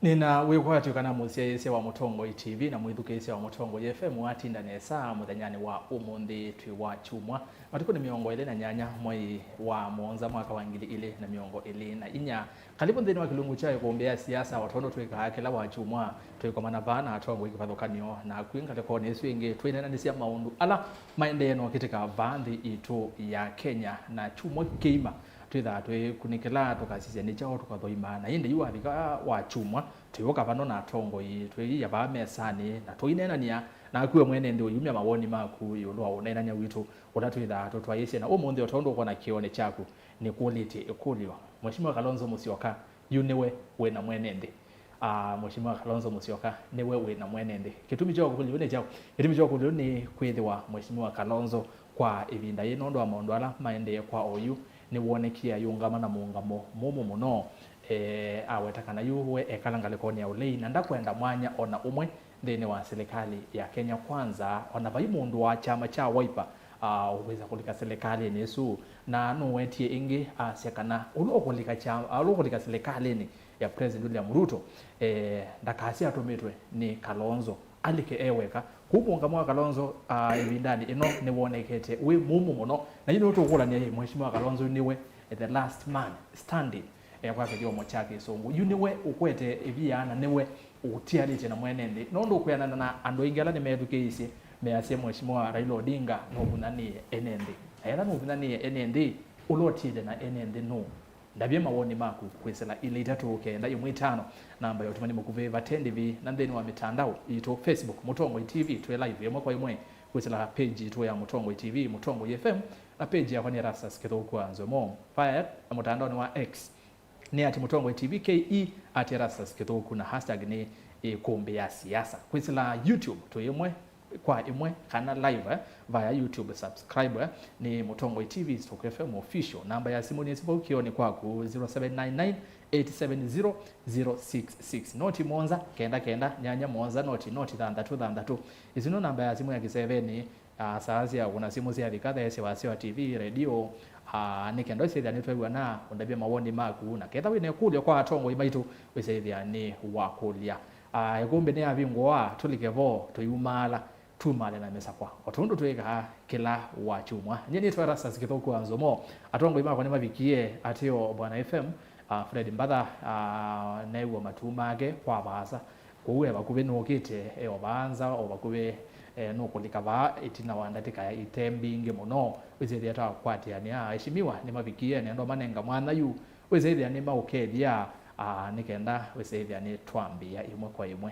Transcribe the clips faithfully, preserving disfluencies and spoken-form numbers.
Nĩna wĩkwatyo kana mũsyaĩĩsya wa Mũtongoi T V na mwĩthukĩĩsya wa Mũtongoi F M watinda nesa mũthenyanĩ wa ũmũnthĩ twĩ wa kyumwa, matukũ nĩ mĩongo ĩlĩ na nyanya mwei wa mũonza mwaka wa ngili ilĩ na mĩongo ĩlĩ na inya. Karibu nthĩnĩ wa kĩlungu kya ĩkũmbĩ ya siasa, o tondũ twĩkaa kĩla wa kyumwa, twĩkomana vaa na atongoi kĩvathũkanyo, na kwĩ ngalĩkonĩ ĩsu ĩngĩ twĩneenanĩsya maũndũ ala maendee na ũkĩtĩka vaa nthĩ itũ ya Kenya, na kyumwa kĩima twĩthaa twĩkunĩkĩla, tũkasisya nĩ kyaũ tũkathoima. Na ĩndĩ yu wavika wa kyumwa, twĩũka vano na atongoi, twĩia vaa mesanĩ, na tũineenany'a, naku we mwene nthĩ ũyumya mawoni maku ĩũlũ wa ũneenany'a witũ ũla twĩthaa tũtwaĩĩsye. Na ũmũnthĩ, o tondũ ũkwona kĩonĩ kyaku, nĩkũlĩtye ĩkũlyo, Mheshimiwa Kalonzo Musyoka, yu nĩwe wĩ na mwene nthĩ? Ah, Mheshimiwa Kalonzo Musyoka, nĩwe wĩ na mwene nthĩ. Kĩtumi kya ũkũlyo nĩ kyaũ? Kĩtumi kya ũkũlyo nĩ kwĩthĩwa Mheshimiwa Kalonzo kwa ĩvinda yĩĩ, nũndũ wa maũndũ ala maendee kwa oyu, nĩwonekie ayũngama na mũũngamo mũmũ mũno. E, aweta kana yu we ekala ngalĩkonĩ ya ũlei na ndakwenda mwanya o na ũmwe nthĩnĩ wa silikalĩ ya Kenya Kwanza, o na vai mũndũ wa kyama kya Wiper, ah, ũkwĩsa kũlika silikalĩnĩ ĩsu. Na nũwetie ĩngĩ asya kana ũla ũkũlika kya-, ũla ũkũlika silikalĩnĩ ya President William Ruto, eh, ndakasye atũmĩtwe nĩ Kalonzo, alike e weka. Kũu mũũngamo wa Kalonzo, ah, ĩvindanĩ ĩno nĩwonekete wĩ mũmũ mũno. Na yu nĩtũkũlany'a, ĩ, Mheshimiwa Kalonzo nĩwe, eh, the last man standing, eh, kwa kĩthyomo kya Kĩsũngũ. Yu nĩwe ũkwete ĩvia na nĩwe ũtialĩtye na mwene nthĩ. Nũndũ kwĩanana na andũ aingĩ ala nĩmethukĩĩisye, measya Mheshimiwa Raila Odinga nũvunyanĩe ene nthĩ. Na ethĩwa nũvunyanĩe ene nthĩ, ũla ũtiĩte na ene nthĩ nũũ? Ndavye mawoni maku kwĩsĩla ilĩ itatũ kenda ĩmwe itano, namba ya ũtũmani mũkuvĩ vate ndĩvi, na nthĩnĩ wa mĩtandao itũ, Facebook, Mũtongoi T V, twĩ live ĩmwe kwa ĩmwe kwĩsĩla page itũ ya Mũtongoi T V, Mũtongoi F M, na page yakwa nĩ Erastus Kĩthũku wa Nzomo. Vaya na mũtandaonĩ wa X nĩ at Mũtongoi T V K E, at Erastus Kĩthũku, na hashtag nĩ ĩkũmbĩ ya siasa. Kwĩsĩla YouTube twĩ ĩmwe kwa ĩmwe kana live, eh, via YouTube, subscribe, eh, nĩ Mũtongoi T V stroke F M official. Namba ya simũ nĩ ĩsu vau kĩonĩ kwaku, zero seven nine nine eight seven zero zero six six. Noti mũonza kenda kenda nyanya mũonza noti noti thanthatũ thanthatũ. Ĩsu nĩ namba ya simũ ya kĩsevenĩ. Ah, saa sya kũna simũ syavika, theesya wasya wa T V, redio, ah, nĩ kenda wĩsĩthĩa nĩtwew'ana, ũndavye mawoni maku, na ketha wĩna ĩkũlyo kwa atongoi maitũ, wĩsĩthĩa nĩ wakũlya. Ah, ĩkũmbĩ nĩyavingũa, tũlike vo, tũiumaala, tumaale na mĩsakwa, o tondũ twĩkaa kĩla wa kyumwa. Nyie nĩtwa Erastus Kĩthũku wa Nzomo. Atongoi makwa nĩmavikie, ateo Bwana F M, ah, Fred Mbatha, ah, neew'a matu make kwa vaasa. Kwoou e vakuvĩ nũkĩte, e o vaa nza, o vakuvĩ, e, nũkũlika vaa ĩtina wa ndatĩka ite mbingĩ mũno. Wĩsĩthĩa twakwatĩanĩa, aheshimiwa nĩmavikie, nendo manenga mwanya yu. Wĩsĩthĩa nĩmaũkethya, ah, nĩ kenda wĩsĩthĩa nĩtwambĩĩa ĩmwe kwa ĩmwe.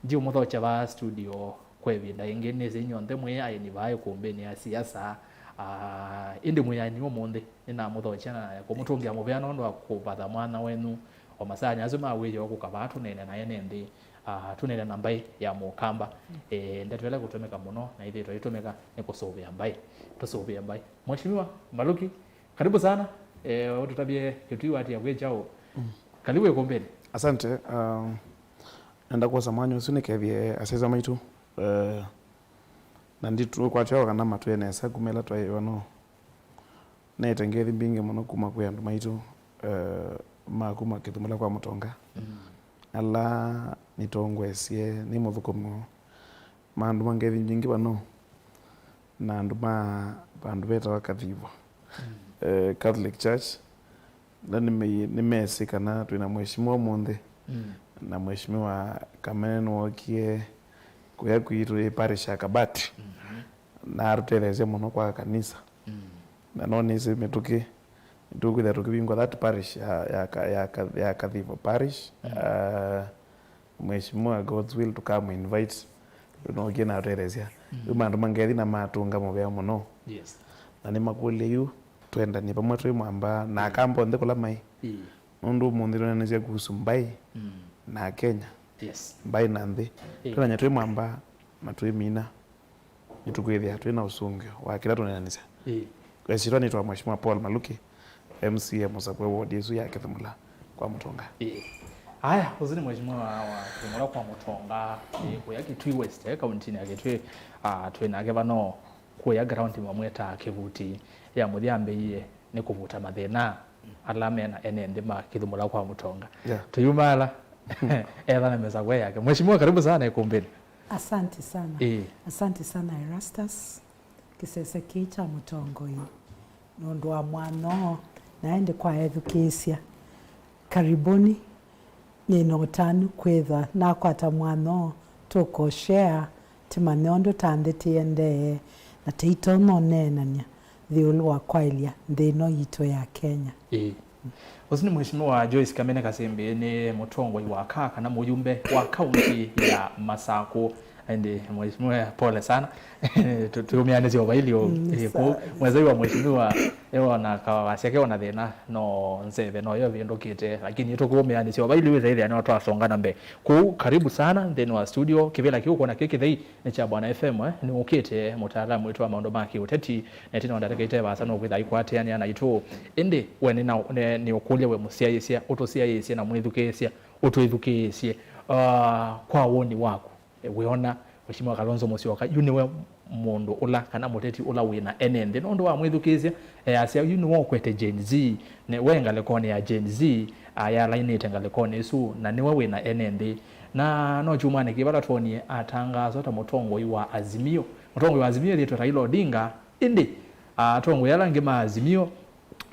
Ndiũmũthokya vaa studio kwa ĩvinda ĩngĩ, nĩsĩ inyw'onthe mwĩ aeni vaa ĩkũmbĩnĩ ya siasa, ah, ĩndĩ mwĩ aeni ũmũnthĩ. Nĩnamũthokya na kũmũtũngĩa mũvea nũndũ wa kũvatha mwanya wenyu o masaanĩ asu ma wĩoo kũka vaa tũneene na ene nthĩ, ah, tũneene na mbaĩ ya Mũkamba. Eh, ndeto ĩla ĩkũtũmĩka mũno na ĩthĩĩtwe ĩitũmĩka nĩ kũsũvĩa mbaĩ. Tũsũvĩe mbaĩ. Mheshimiwa Maluki, karibu sana. Eh, ũtũtavye kĩtui watia kwĩ kyaũ. Karibu ĩkũmbĩnĩ. Asante. Um, nenda kwosa mwanya ũsu nĩkethie asyaĩĩsya maitũ, eh, na nditũkwatya o kana matwĩe nesa kuma ĩla twaĩwa no Nĩte ngethi mbingĩ mũno kuma kwĩ andũ maitũ, eh, ma kuma Kĩthũmũla kwa Mũtonga, ala nĩtongoesye nĩ mũthũkũmi woo. Mandũma ngethi mbingĩ vano na andũ ma vandũ vetawa Kathivo, eh, Catholic Church, na nĩme-, nĩmesĩ kana twĩna mheshimiwa ũmũnthĩ. Na mheshimiwa Kamene nĩwookie kũya kwitũ ĩ parish ya Kabati. Na atũtetheesya mũno kwa kanisa. Na no nĩsĩ mĩtũkĩ, nĩtũkwĩthĩa tũkĩvingũa that parish ya, ya, Ka-, ya, Ka-, ya Kathivo Parish. Ah, Mheshimiwa God's Will tũkamũ invite, nookie na atũtetheesya. Yu maandũ ma ngethi na matũnga mũvea mũno. Yes. Na nĩmakũlya yu twendanie vamwe twĩ mwamba na Akamba onthe kũla maĩ. Nũndũ ũmũnthĩ tũneenanĩsya kuhusu mbaĩ na Kenya. Yes. Mbaĩ na nthĩ. Twĩnanya twĩ mwamba na twĩmina. Nĩtũkwĩthĩa twĩ na ũsũngĩo wa kĩla tũneenanĩsya. Ĩĩ. Ĩsyĩtwa nĩtwa Mheshimiwa Paul Maluki, M C A mũsakũe ward ĩsu ya Kĩthũmũla kwa Mũtonga. Ĩĩ. Aya, ũsu nĩ Mheshimiwa wa Kĩthũmũla kwa Mũtonga, ĩ, kũya Kitui West, eh, kauntinĩ ya Kitui. Ah, twĩ nake vano kũya ground mamwĩtaa Kĩvuti ya mũthya ambĩie nĩ kũvuta mathĩna ala mena ene nthĩ ma Kĩthũmũla kwa Mũtonga. Yeah. Tũyumaala, Etha na mesa kwa yake. Mheshimiwa, karibu sana ikumbini. Asante sana. Ĩĩ. Asante sana Erastus, kĩsese kĩĩ kya mũtongoi, nũndũ wa mwanya ũũ, na ĩndĩ kwa ethukĩĩsya. Karibuni. Nĩ na ũtanu kwĩthwa nakwata mwanya ũũ tũkoshare, tũmanye ũndũ ta nthĩ tĩendee, na tũitonya ũneenany'a ĩũlũ wa kwaĩlya nthĩ ĩno yitũ ya Kenya. Ĩĩ. Ũsu nĩ Mheshimiwa Joyce Kamene Kasĩmbĩ, nĩ mũtongoi wa kaa kana mũyumbe wa kaunti ya Masakũ. Ĩndĩ Mheshimiwa, pole sana. Tu- Tuumianĩsye ũvaili ũũ. Mm, ĩĩ, kũu sawa. Mwezai wa Mheshimiwa ewona kawasya ke ona thĩna, no nzeve no yo ĩvĩndũkĩte, lakini tũkũũmĩanĩsya ũvaili wĩthĩithĩa no twasonga na mbee. Kũu, karibu sana nthĩnĩ wa studio. Kĩvĩla kĩu ũkwona kĩ kĩthei nĩ kya Bwana F M, eh? Nĩwũkĩte mũtaalamu witũ wa maũndũ ma kĩũteti, na ĩtina wa ndatĩka ite vaasa nũkwĩtha aikwatĩanĩa naitũ. Ĩndĩ we nĩ na- nĩ- nĩũkũlya we mũsyaĩĩsya, ũtũsyaĩĩsye na mwĩthukĩĩsya, ũtwĩthukĩĩsye, ah, kwa woni waku, eh, wĩona Mheshimiwa Kalonzo Musyoka yu nĩwe mũndũ ũla kana mũteti ũla wĩ na ene nthĩ? Nũndũ wa mwĩthukĩĩsya, eh, asya yu nĩwe ũkwete Gen Z, ne- we ngalĩkonĩ ya Gen Z, ayalainĩte ngalĩkonĩ ĩsu, na nĩwe wĩ na ene nthĩ. Na no kyumwanĩ kĩ vala twonie atangaaswa ta mũtongoi wa Azimio. Mũtongoi wa Azimio ethĩĩtwe Raila Odinga, ĩndĩ atongoi ala angĩ ma Azimio,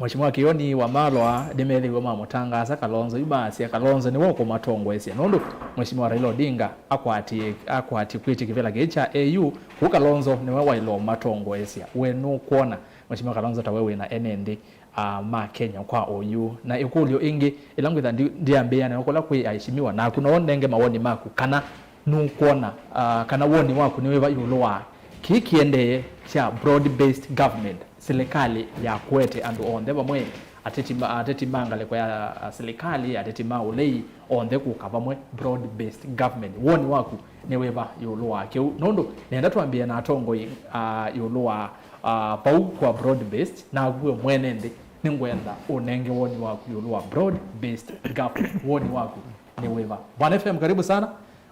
Mheshimiwa Kioni Wamalwa, nĩmethĩiwe mamũtangaasa Kalonzo, yu maasya Kalonzo nĩwe ũkũmatongoesya, nũndũ Mheshimiwa Raila Odinga akwatie, akwatie kwĩtya kĩvĩla kĩĩ kya A U, kũu Kalonzo nĩwe waĩle ũmatongoesya. We nũkwona Mheshimiwa Kalonzo ta we wĩna ene nthĩ, ah, ma Kenya kwa oyu? Na ĩkũlyo ĩngĩ, ĩla ngwĩtha ndi- ndiambĩĩa nayo, kũla kwĩ aheshimiwa, naku no ũnenge mawoni maku, kana nũkwona, ah, kana woni waku nĩ wĩva ĩũlũ wa kĩĩ kĩendee kya broad-based government? Silikalĩ ya kũete andũ onthe vamwe, ateti ma, ateti ma ngalĩko ya, ah, silikalĩ, ateti ma ũlei, onthe kũka vamwe, broad-based government. Woni waku nĩ wĩva ĩũlũ wa kĩu? Nũndũ nenda twambĩe na atongoi, ah, ĩũlũ wa, ah, vau kwa broad-based, naku we mwene nthĩ, nĩngwenda ũnenge woni waku ĩũlũ wa broad-based government. Woni waku nĩ wĩva? Bwana F M, karibu sana.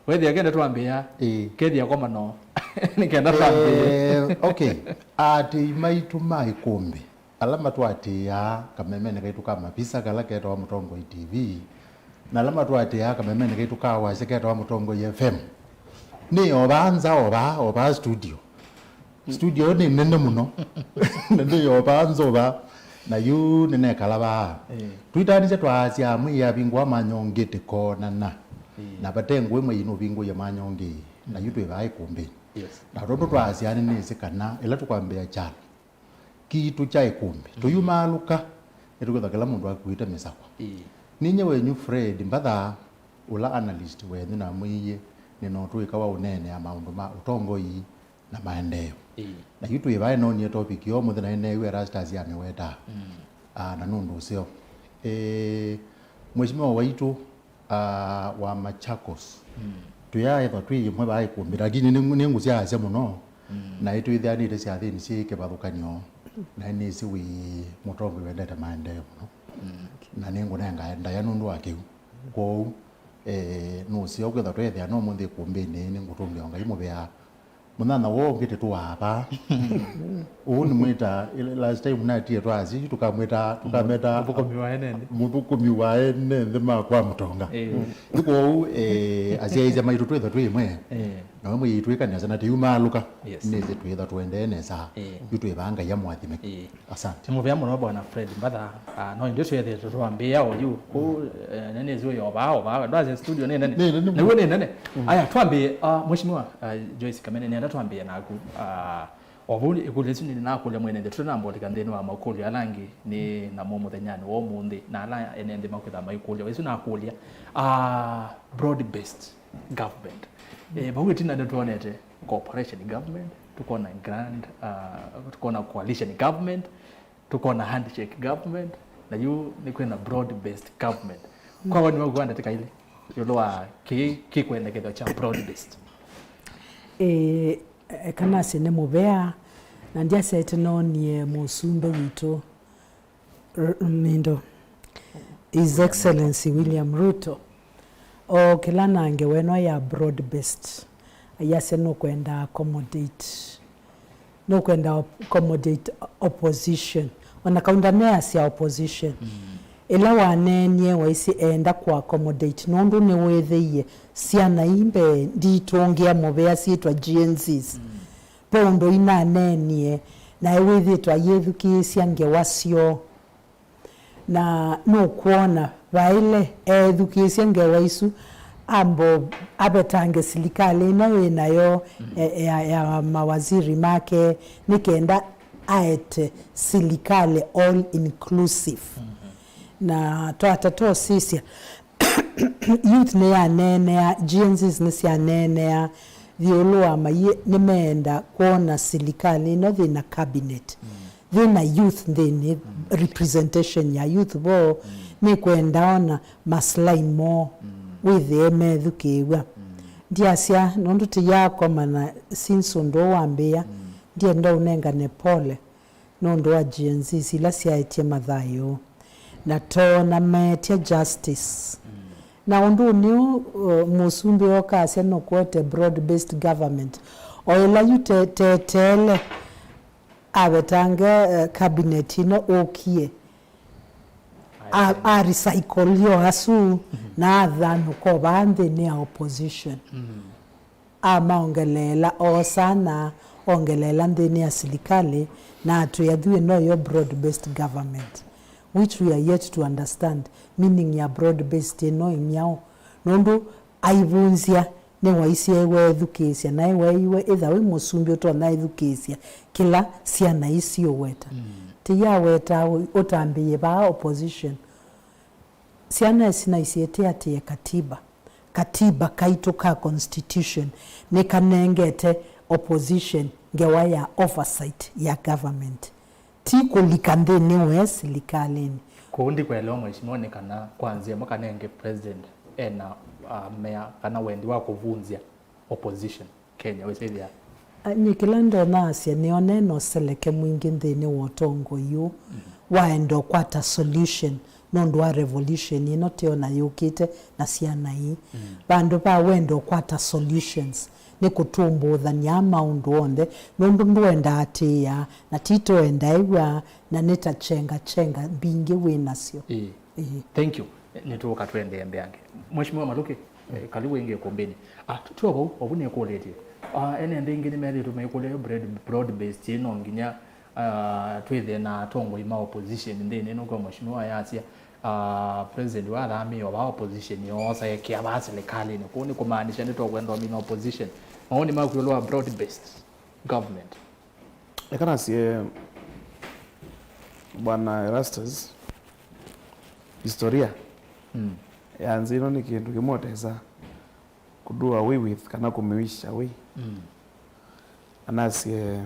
Wethĩa kenda twambĩĩa, ĩĩ, kethĩa komano. Nĩ kenda twambĩĩe. Eh, okay. Aatĩĩi maitũ ma ĩkũmbĩ, ala matũatĩĩaa kamemenĩ kaitũ ka Mavisa kala ketawa Mũtongoi T V, na ala matũatĩĩaa kamemenĩ kaitũ ka wasya ketawa Mũtongoi F M, nĩ o vaa nza, o vaa, o vaa studio. Studio ĩyo nĩ nene mũno. Na nĩ o vaa nza, o vaa. Na yu nĩnekala vaa. Ĩĩ. Twĩtaanĩsya twaasya mwĩĩ avingũa manyonge tĩkoonana. Ĩĩ. Na vate ngũĩ mwĩĩ nũvingũie manyonge. Na yu twĩ vaa ĩkũmbĩnĩ. Yes. Na tondũ twaasya nĩnĩsĩ kana ĩla tũkwambĩĩa kyalo kitũ kya ĩkũmbĩ, mm, tũyumaalũka, nĩtũkwĩthwa kĩla mũndũ akuĩte mĩsakwa. Ĩĩ. Ninyie wenyu Fred Mbatha, ũla analyst wenyu namwĩie, nĩnotũĩka wa ũneenea maũndũ ma ũtongoi na maendeeo. Ĩĩ. Na yu twĩ vaa nonie topic yo mũthĩ na nĩneew'a Erastus amĩwetaa. Mm. Ah, na nũndũ ũseo. Eh, Mheshimiwa waitũ, ah, wa Machakos. Mm. Tũyaethwa twĩ ĩmwe vaa ĩkũmbĩ, lakini nĩ- nĩngũsyaasya mũno, mm, na ĩtwĩthĩanĩte syathĩnĩ syĩ kĩvathũkany'o, na nĩsĩ wĩ mũtongoi wendete maendeeo mũno. Mm. Na nĩngũnengae ndaĩa nũndũ wa kĩu. Kwoou, eh, nũseo kwĩthwa tweethĩana ũmũnthĩ ĩkũmbĩnĩ, nĩngũtũngĩa o Ngai mũvea. Mũnyanyawa ũũ ũngĩ tĩtũaa vaa. Ũũ nĩmwĩta, last time natie twaasya, yu tũkamwĩta, tũkameta mũthũkũmi wa ene nthĩ. Mũthũkũmi wa ene nthĩ ma kwa Mũtonga. Ĩĩ. Yu kwoou, eh, asyaĩĩsya maitũ twĩthwa twĩ ĩmwe. Ĩĩ. Nawe mwĩĩtu ĩkanĩasya na tĩyumaalũka. Yes. Nĩsĩ twĩtha tũendee nesa. Ĩĩ. Yu twĩ vaa Ngai amũathime. Ĩĩ. Asante. Nĩ mũvea mũno Bwana Fred Mbatha. Ah, no ĩndĩ twĩthĩĩtwe twambĩĩa oyu. Kũu, eh, nĩ nĩsĩ ũyĩ o vaa, o vaa. Ndwasya studio nĩ nene. Nĩ nene mũno. Naw'o nĩ nene. Mm. Aya, twambĩe, ah, Mheshimiwa, ah, Joyce Kamene, nĩenda twambĩe naku. Ah, o vau ĩkũlyo ĩsu nĩnakũlya mwene nthĩ. Tũtanambũlĩka nthĩnĩ wa makũlyo ala angĩ, nĩ namo mũthenyanĩ wa ũmũnthĩ. Na ala ene nthĩ makwĩtha maikũlya. Ĩsu nakũlya, ah, broad based government. Eh, vau ĩtina nĩtwonete cooperation government, tũkona grand, ah, tũkona coalition government, tũkona handshake government, na yu nĩ kwĩna broad based government. Kwa woni waku wa ndatĩka ilĩ ĩũlũ wa kĩĩ kĩkwendekethwa kya broad based? Ĩĩ, eka nasye nĩ mũvea, na ndyasyaĩte noonie mũsumbĩ witũ, R- Mindo, His Excellency William Ruto, ookĩla na ngewa ĩno ya broad based, ayasya nũkwenda accommodate, nũkwenda op- accommodate opposition. Ona kau ndaneasya opposition. Mm. Ĩla waneenie, waisye eenda kũ accommodate, nũndũ nĩwĩthĩie syana ii mbee nditũngĩa mũvea syĩtwa Gen Zs. Ve ũndũ inaneenie, naĩ wĩthĩĩtwe ayĩthukĩĩsya ngewa syoo. Na nũkwona vaĩle eethukĩĩsya ngewa isu, ambo avetange silikalĩ ĩno wĩ nayo, e, ya, ya mawaziri make, nĩ kenda aete silikalĩ all inclusive. Na twata twosisya, youth nĩyaneenea, Gen Zs nĩsyaneenea ĩũlũ wa mayĩ nĩmeenda kwona silikalĩ ĩno yĩna cabinet, yĩna youth nthĩnĩ, representation ya youth vo, nĩkwenda ona maslahi moo wĩthĩe methukĩĩw'a. Ndyasya, nũndũ tĩyaakomana since ũndũ ũũ wambĩĩa, ndyenda ũnengane pole nũndũ wa Gen Zs ila syaetie mathayũ na too na meetya justice. Na ũndũ nĩũ, uh, mũsumbĩ oka asya nũkũete broad based government, o ĩla yu te- teteele avetange, uh, cabinet ĩno ũkie, a- a recycle yo asu, na athanũka o vaa nthĩnĩ ya opposition. Amaongeleela, oosa na ongeleela nthĩnĩ ya silikalĩ, na atwĩa yu ĩno yo broad based government, which we are yet to understand meaning ya broad based ĩno ĩ myaũ, nũndũ aivunzya nĩwaisye ewethukĩĩsya, na eweiwe ĩtha wĩ mũsumbĩ ũtonya ethukĩĩsya kĩla syana ii siũweta. Tĩyaweta ũ- ũtambĩĩe vaa opposition. Syana ĩsi naisye ĩtĩatĩĩe katiba. Katiba kaitũ ka constitution nĩkanengete opposition ngewa ya oversight ya government, ti kũlika nthĩnĩ we silikalĩnĩ. Kũu ndikwelewa, Mheshimiwa, nĩ kana kwa nzĩa ĩmwe kanenge president ena, uh, mea kana wendi wa kũvunzya opposition Kenya, wĩsĩthĩa? A, nyie kĩla ndonya asya, nĩone na ũseleke mwingĩ nthĩnĩ wa ũtongoi ũũ wa enda ũkwata solution nũndũ wa revolution ĩno tĩona yũkĩte na syana ii. Vandũ va wenda ũkwata solutions, nĩ kũtũmbũthany'a maũndũ onthe, nũndũ ndwenda atĩĩa, na ti tũenda ew'a, na nĩ ta chenga chenga mbingĩ wĩ nasyo. Ĩĩ. Ĩĩ. Thank you. Nĩtũũka tũendee mbeange. Mheshimiwa Maluki, eh, karibu ĩngĩ ĩkũmbĩnĩ. Ah, tu- tuo vau, ovu nĩkũlĩtye. Ah, ene nthĩ ingĩ nĩmethĩtwe maikũlya yo bread- broad based ĩno nginya, ah, twĩthĩe na atongoi ma opposition nthĩnĩ ĩno kwa Mheshimiwa yasya, ah, president wathamĩĩe o vaa opposition yoosa ekĩa vaa silikalĩnĩ. Kũu nĩ kũmaanisha nĩtũkwenda ũmina opposition. Maoni maku ĩũlũ wa broad based government? Eka nasye, Bwana Erastus, historia ya nthĩ ĩno nĩ kĩndũ kĩmwe ũtesa kũ do away with kana kũmĩwisha away. Anasye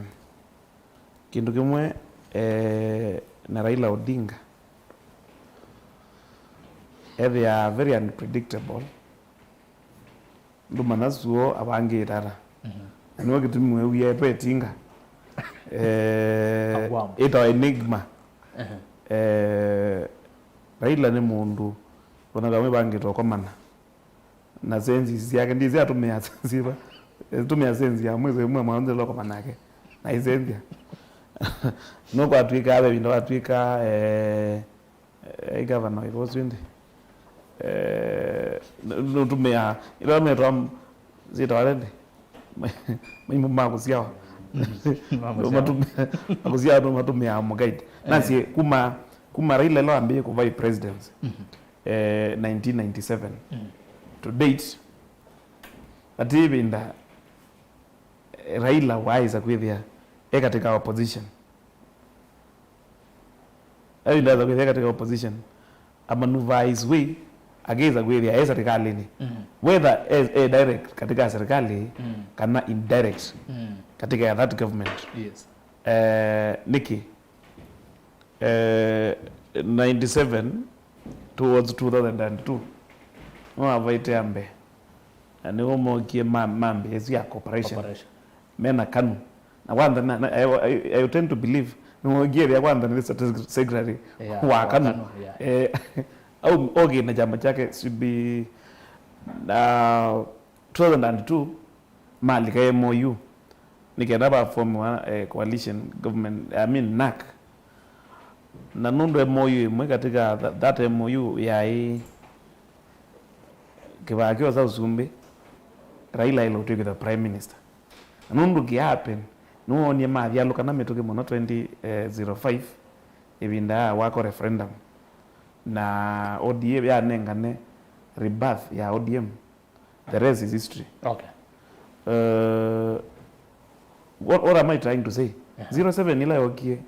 kĩndũ kĩmwe, eh, na Raila Odinga ethĩaa very unpredictable. Ndũmanya suo avangĩte ata. Na nĩwe kĩtumi wewie etwe ĩtinga. Eh, ĩtawa enigma. Eh, Raila nĩ mũndũ ũnaga mwĩvangĩte ũkomana na sensi syake, ndĩsĩ atũmĩa sensi va. Atũmĩa sensi ya mwĩso ĩmwe mwaonzela ũkoma nake na isenzia. No kwatwĩka ve vinda watwĩka, eh, Eh, ai gavana wĩ vosu ĩndĩ. Eh, nũtũmĩaa ĩla metwa m- syĩtawa lende maimũ ma kũsyawa. Nũmatũmĩa- ma kũsyawa nũmatũmĩaa mũgaidi. Nasye kuma kuma Raila ĩla wambĩĩe kũvai president, eh, nineteen ninety-seven to date, vati ĩvinda, eh, Raila waaĩsa kwĩthĩa e katika opposition. Ayo ndaza kwĩthĩa katika opposition, amaneuver his way, akĩsa kwĩthĩa e serikalini. Whether e, e direct katika serikali, kana indirect katika ya that government. Yes. Eh, nĩkĩ? Eh, ninety-seven towards two thousand and two, no avaite ambe. Na nĩwo mokie ma, mambĩĩsya corporation. Corporation. Mena KANU. Na kwanza, na, na, I, I, I tend to believe, nĩwokie thĩa kwanza nĩ secretary wa KANU. Eh, au oke na chama chake should be, na two thousand and two, malika M O U nĩ kenda va form wa, eh, coalition government, I mean, NAC. Na nũndũ M O U ĩmwe katika tha- that M O U yaĩ kĩvaa kyosa ũsumbĩ, Raila aĩle ũtw'ĩkĩthwa prime minister. Na nũndũ kĩ happen, nĩwoonie mathyalũkana mĩtũkĩ mũno twenty zero five, ĩvinda ya wako referendum, na O D M yanengane rebirth ya O D M. The rest is history. Okay. Uh, what, what am I trying to say? Zero seven ila yokie,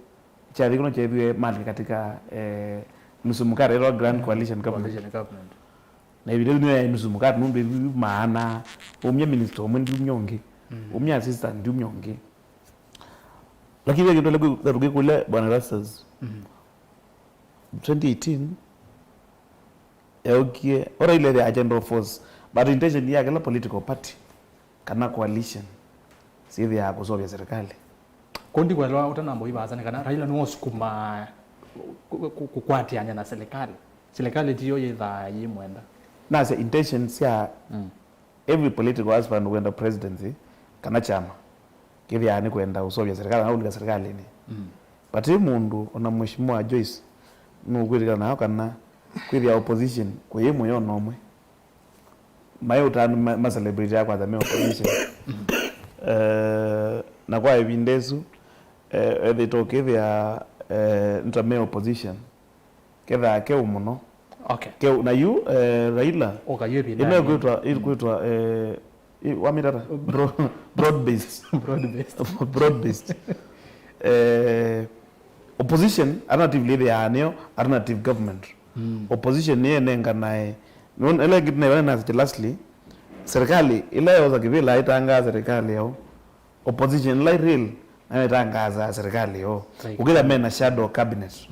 kyathi kĩno kyaithiwe mali katika eh, nusu mkate ĩtwa Grand Coalition Government. Coalition government. Na ĩvinda yĩu nĩyo yaĩ nusu mkate nũndũ ĩthu maana, umya minister ũmwe ndiumya ũngĩ, umya assistant ndiumya ũngĩ. Lakini ve kĩndũ tũkĩkũlya Bwana Erastus, twenty eighteen yaũkie, oraile the agenda of force, but intention ya kĩla political party kana coalition syĩthĩaa kũseũvya serikali. Kũndi kwelewa ũtanamba ũivasa nĩ kana Raila nĩwe ũsukumaa kũ- kũ- kũkwatĩany'a na serikali. Serikali tiyo yĩthaa yĩmwenda. Nasya intention sya every political aspirant wenda presidency kana kyama kĩthĩaa nĩ kwenda ũseũvya serikali kana ũlika serikalini. But ĩ mũndũ ona Mheshimiwa Joyce nũkwĩtĩkana nayo kana kwĩthĩa opposition kũyĩ mũyono ũmwe maĩ ũtanu ma- macelebrate ya kwanza me opposition. Eh, na kwa ĩvinda ĩsu eh, ethĩtwe ũkĩthĩa eh, nĩta me opposition kethaa keũ mũno. Okay. Keũ na yu eh, Raila ũkayũ ĩvinda ĩno ĩkwĩtwa ĩkwĩtwa eh, ĩ- wamitata bro, broad based broad based. Broad based eh, opposition alternatively ĩthĩaa nĩyo alternative government. Opposition nĩyo ĩnenganae nĩyo ĩla ĩngĩ tũnaĩona nasa lastly serikali ĩla yosa kĩvĩla ĩtangaa serikali yao. Opposition ĩla ĩ real nayo ĩtangaasaa serikali yoo. Right. Ũkĩtha mena shadow cabinet.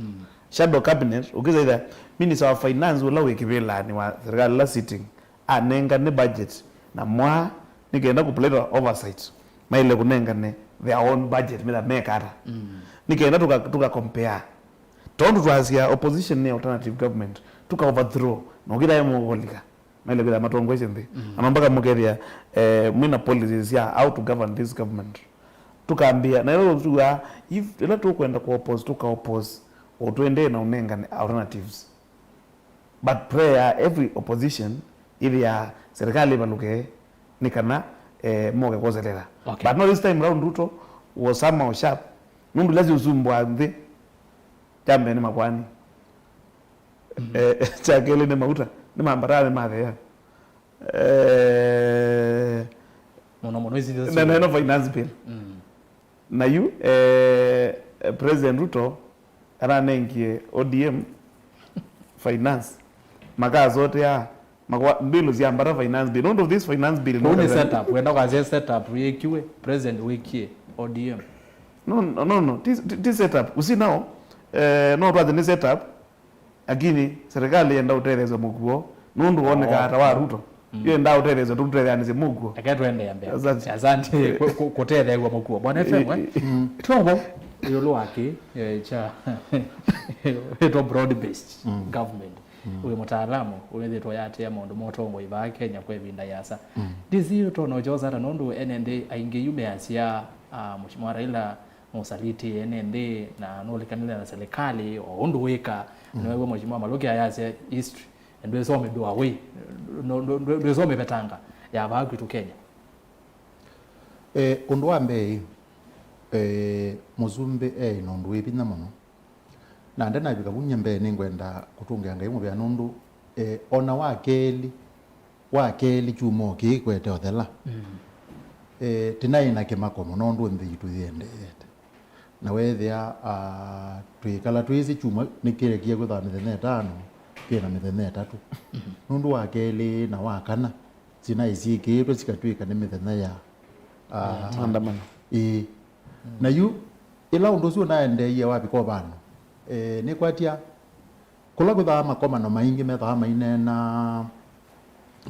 Shadow cabinet ũkĩtha either minister wa finance ũla wĩ kĩvĩlanĩ wa serikali ĩla sitting anengane budget na mwaa nĩ kenda kũ play oversight maile kũnengane their own budget metha meka ata. Nĩ kenda tũka, tũka compare tondũ twasya opposition nĩ alternative government tũka overthrow na ũkĩtha ĩ mũkũlika. Maile kwĩtha matongoesye nthĩ. Na no mpaka mũkethĩa eh, mwĩna policies sya how to govern this government. Tũkambĩa na ĩla tũtuaa if ĩla tũkwenda kũ oppose tũka oppose o tũendee na ũnengane alternatives. But prayer ya every opposition ĩthĩaa serikali ĩvalũke nĩ kana eh, moke kwoselela. Okay. But not this time round Ruto was somehow sharp nũndũ ĩla siũsumbũa nthĩ kya mbee nĩ makwani. Eh, kya kelĩ nĩ mauta nĩ mambataa nĩ mathea. Eh, mũno mũno ici na neno finance bill. Na yu eh, eh, President Ruto aranengie O D M finance makasotea makwa bill syambata finance bill nũndũ this finance bill kũu nĩ setup wenda ũkasya setup yĩkiwe president wĩkie O D M. No, no, no, no. Ti, ti, ti setup. Usi nao eh, no twathe nĩ setup. Lakini serikali yenda ũtetheesya mũkuo nũndũ wonekaa ta wa Ruto. Yu endaa ũtetheesya tũtetheanĩsye mũkuo. Eke tũendee mbee. Asante. Asante kũ- kũ- kũtetheew'a mũkuo. Bwana F M, eh? Twongo ĩũlũ wa kĩ eh, kya ĩtwa broad based government. Wĩ mũtaalamu ũmĩthĩtwe yatea maũndũ ma ũtongoi vaa Kenya kwa ĩvinda yasa. Ndisi ũtono kyosa ata nũndũ ene nthĩ aingĩ yu measya ah, Mheshimiwa Raila nũsaliti ene nthĩ na nũlikanile na serikali o ũndũ wĩka. Nĩwew'a Mheshimiwa Maluki ayasya history ndwĩsome do away. Ndwĩsome vetanga ya vaa kwitũ Kenya. Eh, ũndũ wa mbee eh, mũsumbĩ eĩ na ũndũ wĩ vinya mũno na ndenavika vu nyie mbee nĩngwenda kũtũngĩa Ngai mũvea nũndũ eh, ona wa kelĩ wa kelĩ kyumwa kĩĩ kwete ũthela. Eh, tinaĩ na kĩmako mũno ũndũ nthĩ yitũ yĩendeete. Na weethĩa ah, twĩkala twĩsĩ kyumwa nĩkĩrekie kwĩthwa mĩthenya ĩtano kĩ na mĩthenya ĩtatũ. Nũndũ wa kelĩ na wa kana sinaĩ syĩkĩĩtwe sikatw'ĩka nĩ mĩthenya ya ah, maandamano. Ĩĩ. Na yu ĩla ũndũ ũsu ũnaendeeie wavika o vandũ eh, nĩkwatya Kũla kwĩthaa makomano maingĩ methĩawa maineena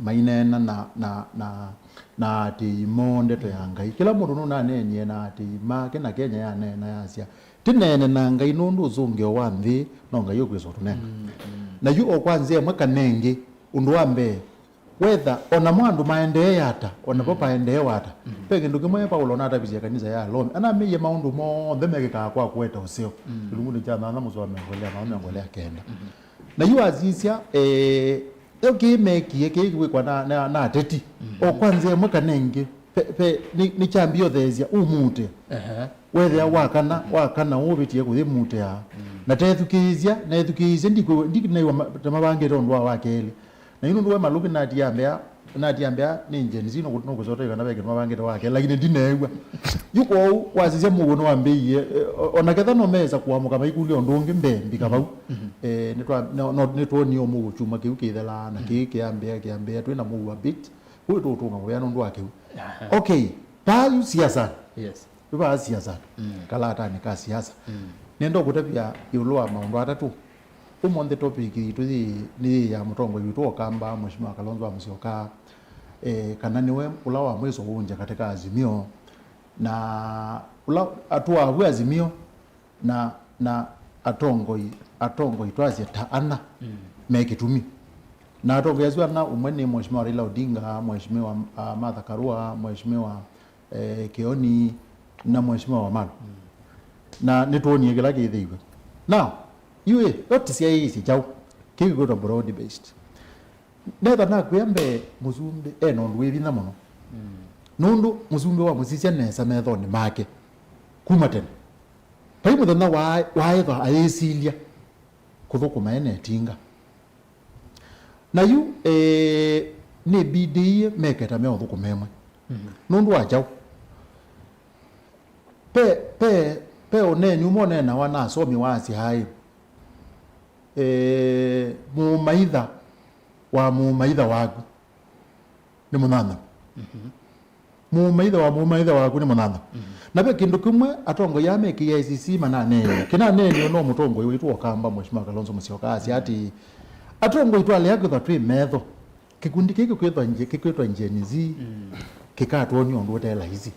maineena na, na, na, na aatĩĩi moo ndeto ya Ngai. Kĩla mũndũ nũnaneenie na aatĩĩi make, na Kenya yaneena yasya, tĩneene na Ngai nũndũ ũsũngĩo wa nthĩ no Ngai ũkwĩsa ũtũnenga. Na yu o kwa nzĩa ĩmwe kana ĩngĩ, ũndũ wa mbee, Wetha, o namo andũ maendee ata, o navo paendee wata. Ve kĩndũ kĩmwe Paulo natavisye kanisa ya Alomi, anamĩie maũndũ monthe mekĩkaa kwa kũete ũseo. Kĩlungunĩ kya nyanya mũsoa mĩongo ĩlĩ na nyanya mĩongo ĩlĩ na kenda. Na yu asisya, eh, yo kĩĩ mekie, kĩĩ kĩwĩkwa na, na, na ateti. O kwa nzĩa ĩmwe kana ĩngĩ, ve, ve, nĩ, nĩ kyambie ũtheesya, ũmũũtĩa. Ehe. Wethĩa wakana, wakana ũvĩtie kũyĩmũũtĩa. Na teethukĩĩsya, neethukĩĩsye, ndikwĩw'a, ndinaĩw'a ma-, ta mavangĩte ũndũ wa wa kelĩ. Na yu nũndũ we Malũki natiambĩa, natiambĩa nĩ Gen Z, nũkũ-, nũkũsota yu kana ve kĩndũ mavangĩte wa kelĩ, lakini ndineew'a. Yu kwoou, wasisya mũuo nĩwambĩie, eh, o-, ona ketha no meesa kũamũka maikũlya ũndũ ũngĩ mbee, mbika vau. Eh, nĩtwa-, no, no, nĩtwonie o mũuo kyumwa kĩu kĩthelaa, na kĩĩ kĩambĩa, kĩambĩa, twĩ na mũuo a bit. Kũu tũũtũnga mũvea nũndũ wa kĩu. Aha. Okay, vaa yu siasa. Yes. Yu vaa siasa. Kalatanĩ ka siasa. Nenda ũkũtavya ĩũlũ wa maũndũ atatũ. Ũmũnthĩ topic yitũ yĩ, nĩ yĩ ya mũtongoi witũ wa Ũkamba, Mheshimiwa Kalonzo wa Musyoka, eh, kana nĩwe ũla wa mwĩso ũũngya katika Azimio, na ũla atũavu Azimio, na, na atongoi, atongoi twasye ta ana me kĩtumi. Na atongoi asu ana, ũmwe nĩ Mheshimiwa Raila Odinga, Mheshimiwa, ah, Martha Karua, Mheshimiwa, eh, Kioni, na Mheshimiwa Wamalu. Na nĩtwonie kĩla kĩthĩiwe. Now, yu ĩ, yo tĩsyaĩĩsye kyaũ? Kĩu kĩkwĩtwa broad based. Netha nakwĩa mbee, mũsumbĩ e na ũndũ wĩ vinya mũno. Nũndũ mũsumbĩ wamũsisya nesa methonĩ make kuma tene. Vai mũthenya wa-, waaĩthwa ayĩsilya kũthũkũma e na ĩtinga. Na yu, eh, nĩbidĩie meke ta me ũthũkũma ĩmwe. Nũndũ wa kyaũ? Pe, pe, pe ũneeni ũmwe ũneenawa na asomi wasya aĩ, eh, mũũmaitha wa mũũmaitha waku nĩ mũnyanyamu. Mũũmaitha wa mũũmaitha waku nĩ mũnyanyamu. Na ve kĩndũ kĩmwe atongoi aa me K I C C mananeenie. Kĩnaneenio no mũtongoi witũ wa Ũkamba, Mheshimiwa Kalonzo Musyoka, asya atĩĩ, atongoi twalea kwĩthwa twĩ metho, kĩkundi kĩĩ kĩkwĩtwa Nge-, kĩkwĩtwa Gen Z, kĩkatwonia ũndũ ũte laisi.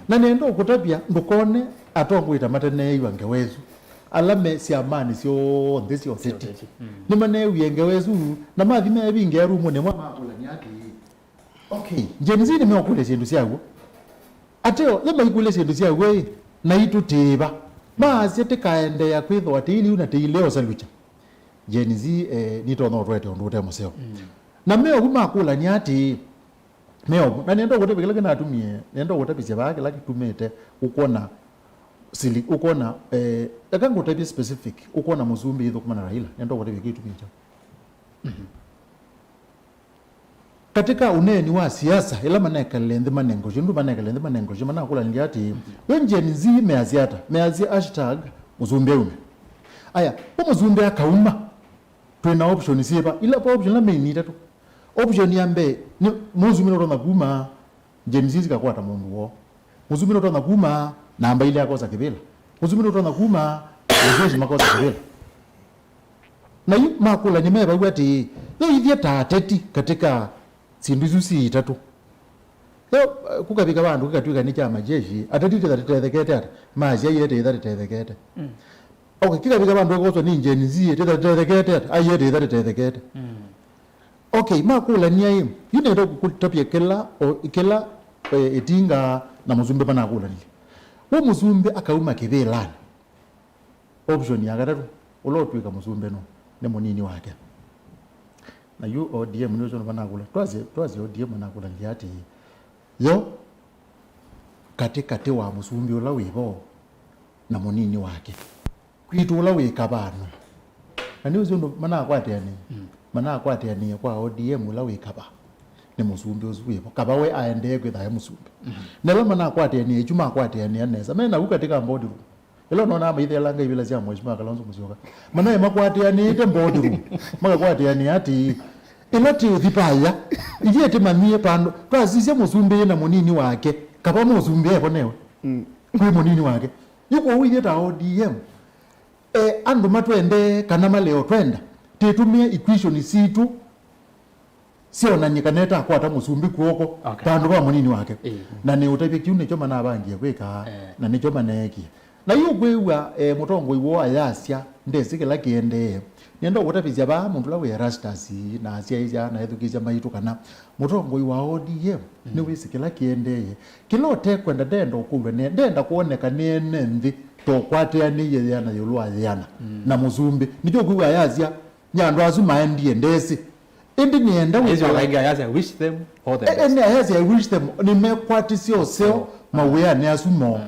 Na nenda ũkũtavya ndũkone atongoi ta mateneeiwa ngewa ĩsu. Ala me syamanĩ syonthe sya ũteti. Sya ũteti. Nĩmaneewie ngewa ĩsu, na mathi meevingĩa rumunĩ ĩmwe makũlany'a atĩĩ, okay, Gen Z nĩmeũkũlya syĩndũ syaw'o. Ateo, nĩmaikũlya syĩndũ syaw'o ĩ, naitũ tĩĩva? Maasya tĩkaendeea kwĩthĩwa tĩiliu na tĩileũsalukya. Gen Z, eh, nitonya ũtwete ũndũ ũte mũseo. Na me ũu makũlany'a atĩĩ, me ũu. Na nenda ũkũtavya kĩla kĩnatumie, nenda ũkũtavisya vaa kĩla kĩtumĩte ũkwona sili-, ũkwona, eh, eka ngũtavye specific, ũkwona mũsumbĩ ĩthũkũma na Raila, nenda ũkũtavya kĩtumie kyaũ. Katika ũneeni wa siasa, ĩla manekalile nthĩ manengo syo, ndu manekalile nthĩ manengo syo, manakũlanilye atĩĩ, we Gen Z measya ata? Measya hashtag mũsumbĩ aume. Aya, we mũsumbĩ akauma, twĩ na option syĩva? Ila, option ila main itatũ. Option ya mbee, nĩ mũsumbĩ nũtonya kuma, Gen Z ikakwata mũndũ woo. Mũsumbĩ nũtonya kuma, namba ilĩ akosa kĩvĩla. Mũsumbĩ nũtonya kuma, wanajeshi makosa kĩvĩla. Na yu makũlany'a me vau atĩĩ, yo ithyĩ ta ateti katika syĩndũ isu syĩ itatũ. Yo, eh, kũkavika vandũ kĩkatw'ĩka nĩ kya majeshi, ateti tĩtha tĩtethekete ata? Masya aiete ĩtha tĩtethekete. Okay, kĩkavika vandũ ĩkoswa nĩ Gen Z, tĩtha tĩtethekete ata? Aiete ĩtha tĩtethekete. Okay, makũlany'a ĩ, yu nenda kũkũtavya kĩla, o, kĩla, eh, ĩtinga na mũsumbĩ manakũlanilye. We mũsumbĩ akauma kĩvĩlanĩ. Option ya katatũ, ũla ũtw'ĩka mũsumbĩ nũ? Nĩ mũnini wake. Na yu O D M nĩ ũsu nĩmanakũla. Twasye, twasye O D M manakũlanilye atĩĩ, yo katĩ katĩ wa mũsumbĩ ũla wĩ vo na mũnini wake, kwitũ ũla wĩ kavaa nũ? Na nĩ ũsu ũndũ manakwatĩanĩie. Manakwatĩanĩie kwa O D M ũla wĩ kavaa. Nĩ mũsumbĩ ũsu wĩ vo. Kavaa we aendee kwĩtha e mũsumbĩ. Na ĩla manakwatĩanĩie, ĩkyu makwatĩanĩa nesa. Me naku katika boardroom. Ĩla ũnonaa maithela ngai vila sya Mheshimiwa Kalonzo Musyoka. Manaĩ makwatĩanĩĩte boardroom. Makakwatĩanĩa atĩĩ, ĩla tĩũthi vaya, ithyĩ tĩmanyie vandũ, twasisya mũsumbĩ na mũnini wake, kavaa mũsumbĩ evo newe. Kwĩ mũnini wake. Yu kwoou ithyĩ ta O D M, eh, andũ matwendee kana maleo twenda, tĩtũmĩe equation sitũ syonany'e kana ĩtakwata mũsumbĩ kw'oko, okay, vandũ va mũnini wake. Ĩĩ. Na nĩũtavye kĩu nĩkyo manavangie kwĩka, eh, na nĩkyo maneekie. Na yu ũkwĩw'a, eh, mũtongoi woo ayasya, ndesĩ kĩla kĩendee. Nĩenda ũkũtavĩsya vaa mũndũ ũla wĩ Erastus na asyaĩĩsya na ethukĩĩsya maitũ kana mũtongoi wa O D M nĩwĩsĩ kĩla kĩendeeye. Kĩla ũtekwenda ndenda ũkũlw'a nĩ, ndenda kwoneka nĩene nthĩ ta ũkwatĩanĩie yĩana ĩũlũ wa yĩana na mũsumbĩ. Nĩkyo ũkwĩw'a ayasya, "Nĩ andũ asu maendie, ndesĩ." Ĩndĩ nĩenda wĩthĩwa, ayasya, "I wish them all the best." Ĩndĩ ayasya, "I wish them," nĩmekwatisye ũseo mawĩanĩ asu moo.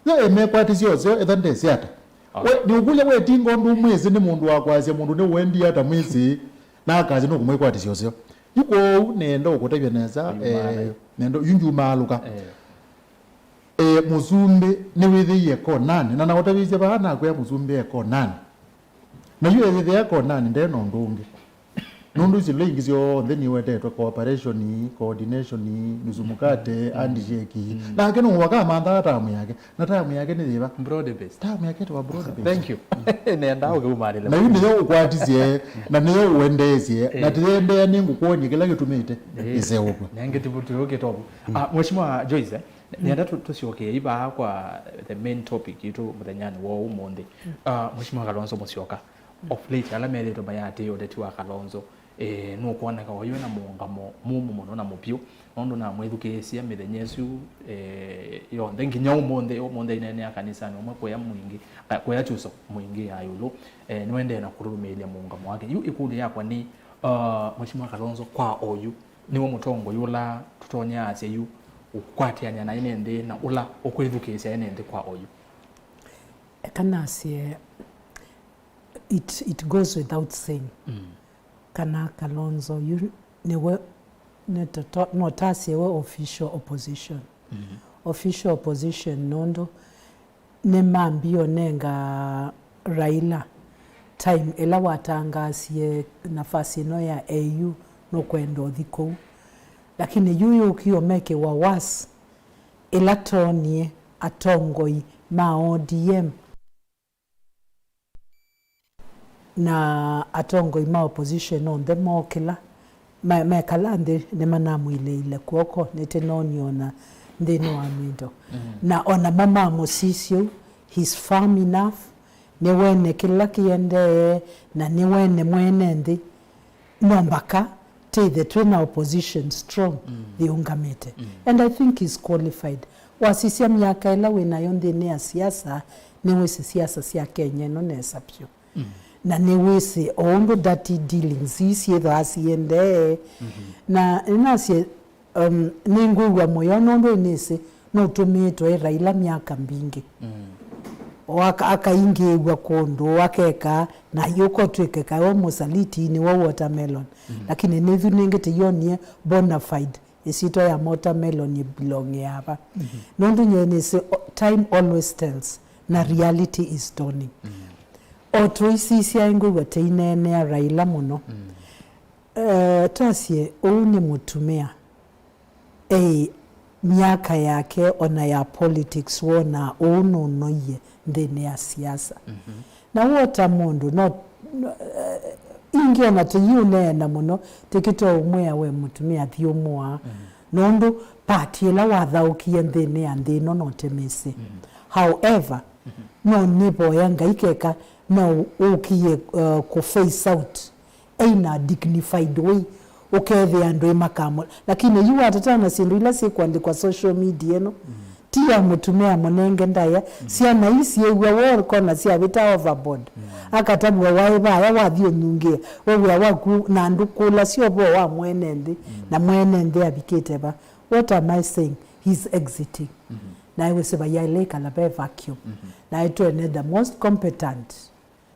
Yo ĩmekwatisye ũseo, ĩtha ndesĩ ata. We, nĩũkũlya wetinga ũndũ ũmwĩsĩ nĩ mũndũ wa kwasya mũndũ nĩũendie ata mwĩsĩ, na akasya nũkũmwĩkwatisya ũseo. Yu kwoou nĩenda ũkũtavya nesa, eh, nĩenda yu njumaalũka. Eh, mũsumbĩ nĩwĩthĩie konanĩ, na naũtavĩsye vaa nakwĩa mũsumbĩ e konanĩ. Na yu ethĩthĩa e konanĩ, nde na ũndũ ũngĩ. Nũndũ isilũ ingĩ syonthe niwetetwe, cooperation, coordination, nusu mkate, handshake. Nake nũũ wakamanthaa tamu yake? Na tamu yake nĩ yĩva? Broad based. Tamu yake ĩtawa broad based. Thank you. Nenda ũkĩumanĩle. Na yu nĩyo ũkwatisye, na nĩyo ũendeesye, na tĩyendea nĩngũkwony'a kĩla kĩtumĩte ĩseũkw'a. Nenge tibu tuyũkĩtovu. Ah, Mheshimiwa Joyce, eh? Nĩenda tũ-, tũsyokee ivaa kwa the main topic yitũ mũthenyanĩ wa ũmũnthĩ. Ah, Mheshimiwa Kalonzo Musyoka, of late, ala methĩĩtwe mayatĩĩa ũteti wa Kalonzo, eh, nũkwoneka oyu ena mũũngamo mũmũ mũno na mũvyũ, nũndũ namwĩthukĩĩsya mĩthenya ĩsu, eh, yonthe, nginya ũmũnthĩ, ũmũnthĩ aineenea kanisanĩ ũmwe kũya mwingĩ, ka-, kũya chuso mwingĩ ya ĩũlũ, eh, nĩwendee na kũlũlũmĩĩlya mũũngamo wake. Yu ĩkũlyo yakwa nĩ, ah, Mheshimiwa Kalonzo kwa oyu, nĩwe mũtongoi ũla tũtonya asya yu ũkwatĩanĩa na ene nthĩ na ũla ũkwĩthukĩĩsya ene nthĩ kwa oyu? Eka nasye, it, it goes without saying, mm, kana Kalonzo yu nĩwe, nĩtũto-, no tasye we official opposition. Mm. Official opposition nũndũ nĩmambie ũnenga Raila time ĩla watangaasie nafasi ĩno ya A U nũkwenda ũthi kũu. Lakini yu yũkie ũmekĩwa worse ĩla toonie atongoi ma O D M na atongoi ma opposition onthe mookĩla, me-, mekala nthĩ nĩmanamwilĩile kw'oko, nĩtĩnoonie ona nthĩnĩ wa mĩto. Mm. Na onamo mamũsisya ũu, he's firm enough, nĩwene kĩla kĩendee, na nĩwene mwene nthĩ no mbaka twĩthe twĩ na opposition strong, mm, yĩũngamĩte. Mm. And I think he's qualified. Wasisya myaka ĩla wĩ nayo nthĩnĩ ya siasa, nĩwĩsĩ siasa sya Kenya ĩno nesa vyũ. Mm. Na nĩwĩsĩ o ũndũ dirty dealings ii syĩthwaa siendee. Mm-hmm. Na nĩnasye, um, nĩngwĩw'a mũyo nũndũ nĩsĩ nũtũmĩĩtwe ĩ Raila myaka mbingĩ. Mm. O aka-, akaingĩĩw'a kũndũ, akeka, na yũka ũtw'ĩke kaĩ we mũsaliti nĩ wa watermelon. Mm. Lakini nĩthu nĩngĩ tĩyonie bona fide ĩsyĩtwa ya watermelon yĩbelongĩaa va. Mm-hmm. Nũndũ nyie nĩsĩ, o-, time always tells, na reality is dawning. Mm. O tũisisya ngwĩw'a tĩineenea Raila mũno. Mm. Eh, twasye ũũ nĩ mũtumĩa. Ei, myaka yake ona ya politics wonaa ũũ nũnoie nthĩnĩ ya siasa. Mhm. Na wota mũndũ, no, no, eh, ingĩ ona tĩyĩũneena mũno, tĩkĩtoa ũmwĩa we mũtumĩa thiũmũa. Mhm. Nũndũ party ĩla wathaũkie nthĩnĩ ya nthĩ ĩno no tĩmĩsĩ. Mhm. However, mhm, no nĩvoya Ngai keka no ũkie, uh, kũ face out in a dignified way, ũkethĩa andũ ĩmakamũ. Lakini yu watata na syĩndũ ila syĩkũandĩkwa social media ĩno, mm, ti ya mũtumĩa mũnenge ndaĩa, mm, syana ii syĩw'a wokona syavĩta overboard. Mm. Akatavw'a waĩ vaya wathi ũnyungĩe, wewĩa waku na andũ kũlasya ũvoo wa mwene nthĩ, mm, na mwene nthĩ avikĩte va. What am I saying? He's exiting. Mm-hmm. Na ĩwĩsĩ vaiaĩlĩkala ve vacuum. Mm-hmm. Na ĩtwene the most competent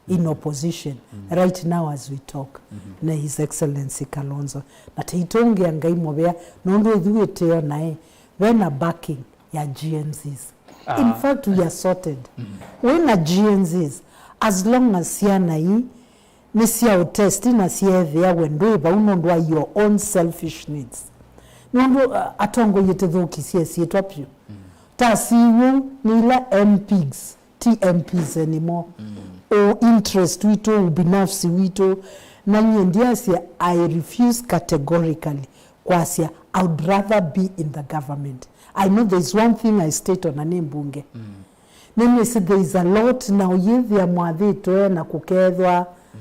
in opposition, mm, right now as we talk, mm-hmm, na His Excellency Kalonzo. Na teitũngĩa Ngai mũvea, nũndũ ithu ĩteo naĩ, ve na backing ya Gen Zs. Ah. In fact, we are sorted. Mm-hmm. We na Gen Zs, as long as syana ii nĩ sya ũtesti na syeethĩa we ndwĩ vau nũndũ wa your own selfish needs. Nũndũ, uh, atongoi ĩtĩthũkisye syĩtwa vyũ. Mm. Ta siw'ũ nĩ ila M Ps, ti M Ps anymore. Mm. Ũ interest witũ, ubinafsi witũ, na nyie ndiasya, I refuse categorically kwasya I would rather be in the government. I know there is one thing I state ona nĩ mbunge. Mm. Nĩnĩsĩ there is a lot na ũyĩthĩa mwathĩtwe na kũkethwa, mm,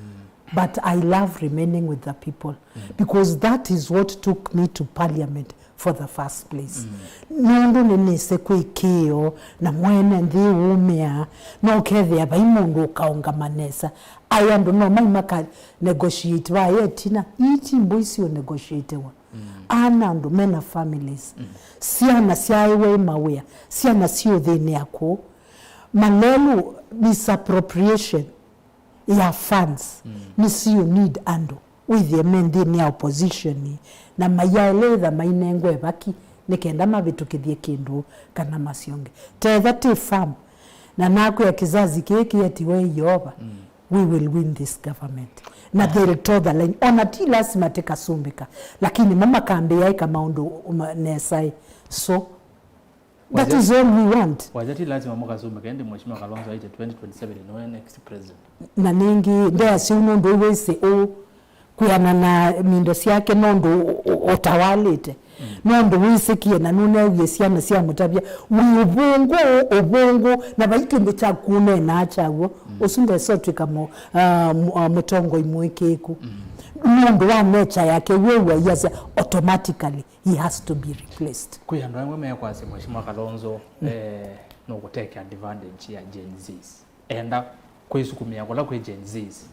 But I love remaining with the people, because that is what took me to parliament for the first place. Nũndũ nĩnĩsĩ kwĩ kĩĩo na mwene nthĩ ũũmĩa, no ũkethĩa vai mũndũ ũkaũngama nesa. Ai andũ no mai maka negotiate vaya ĩtina, ii ti mbũi siũ negotiatewa. Ana andũ mena families, syana syaĩwe mawĩa, syana siũthĩnĩa kũu. Malelu misappropriation ya funds nĩsio need andũ wĩthĩe me nthĩnĩ ya opposition, na mayaeleetha mainengwe vaki nĩ kenda mavĩtũkĩthye kĩndũ kana masyonge. Tetha ti firm, na nakwĩa kizazi kĩĩ kĩetiwe Yeova, we will win this government. Na they'll toe the line. Ona ti lasima tikasumbĩka, lakini mo makambĩĩa ĩka maũndũ uma- nesaĩ. So that is all we want. Waja ti lazima mũkasumbĩke, ĩndĩ Mheshimiwa Kalonzo aĩtye twenty twenty-seven nĩwe next president. Na nĩngĩ ndeasya ũu nũndũ wĩsĩ ũũ kwĩana na mindo syake nũndũ ũ- ũ- ũtawalĩte. Nũndũ wĩsĩkie na nũneewie syana sya mũtavya wĩ ũvũngũ, ũvũngũ, na vai kĩndũ kya kũneenaa kyaw'o. Ũsu ndesotwĩka mũ- ah, mũ- ah, mũtongoi mũĩkĩĩku. Nũndũ wa nature yake, wĩw'a iasya automatically he has to be replaced. Kwĩ andũ amwe mekwasya Mheshimiwa Kalonzo eh, nũkũteke advantage ya Gen Zs, enda kwĩsukumĩa kũla kwĩ Gen Zs.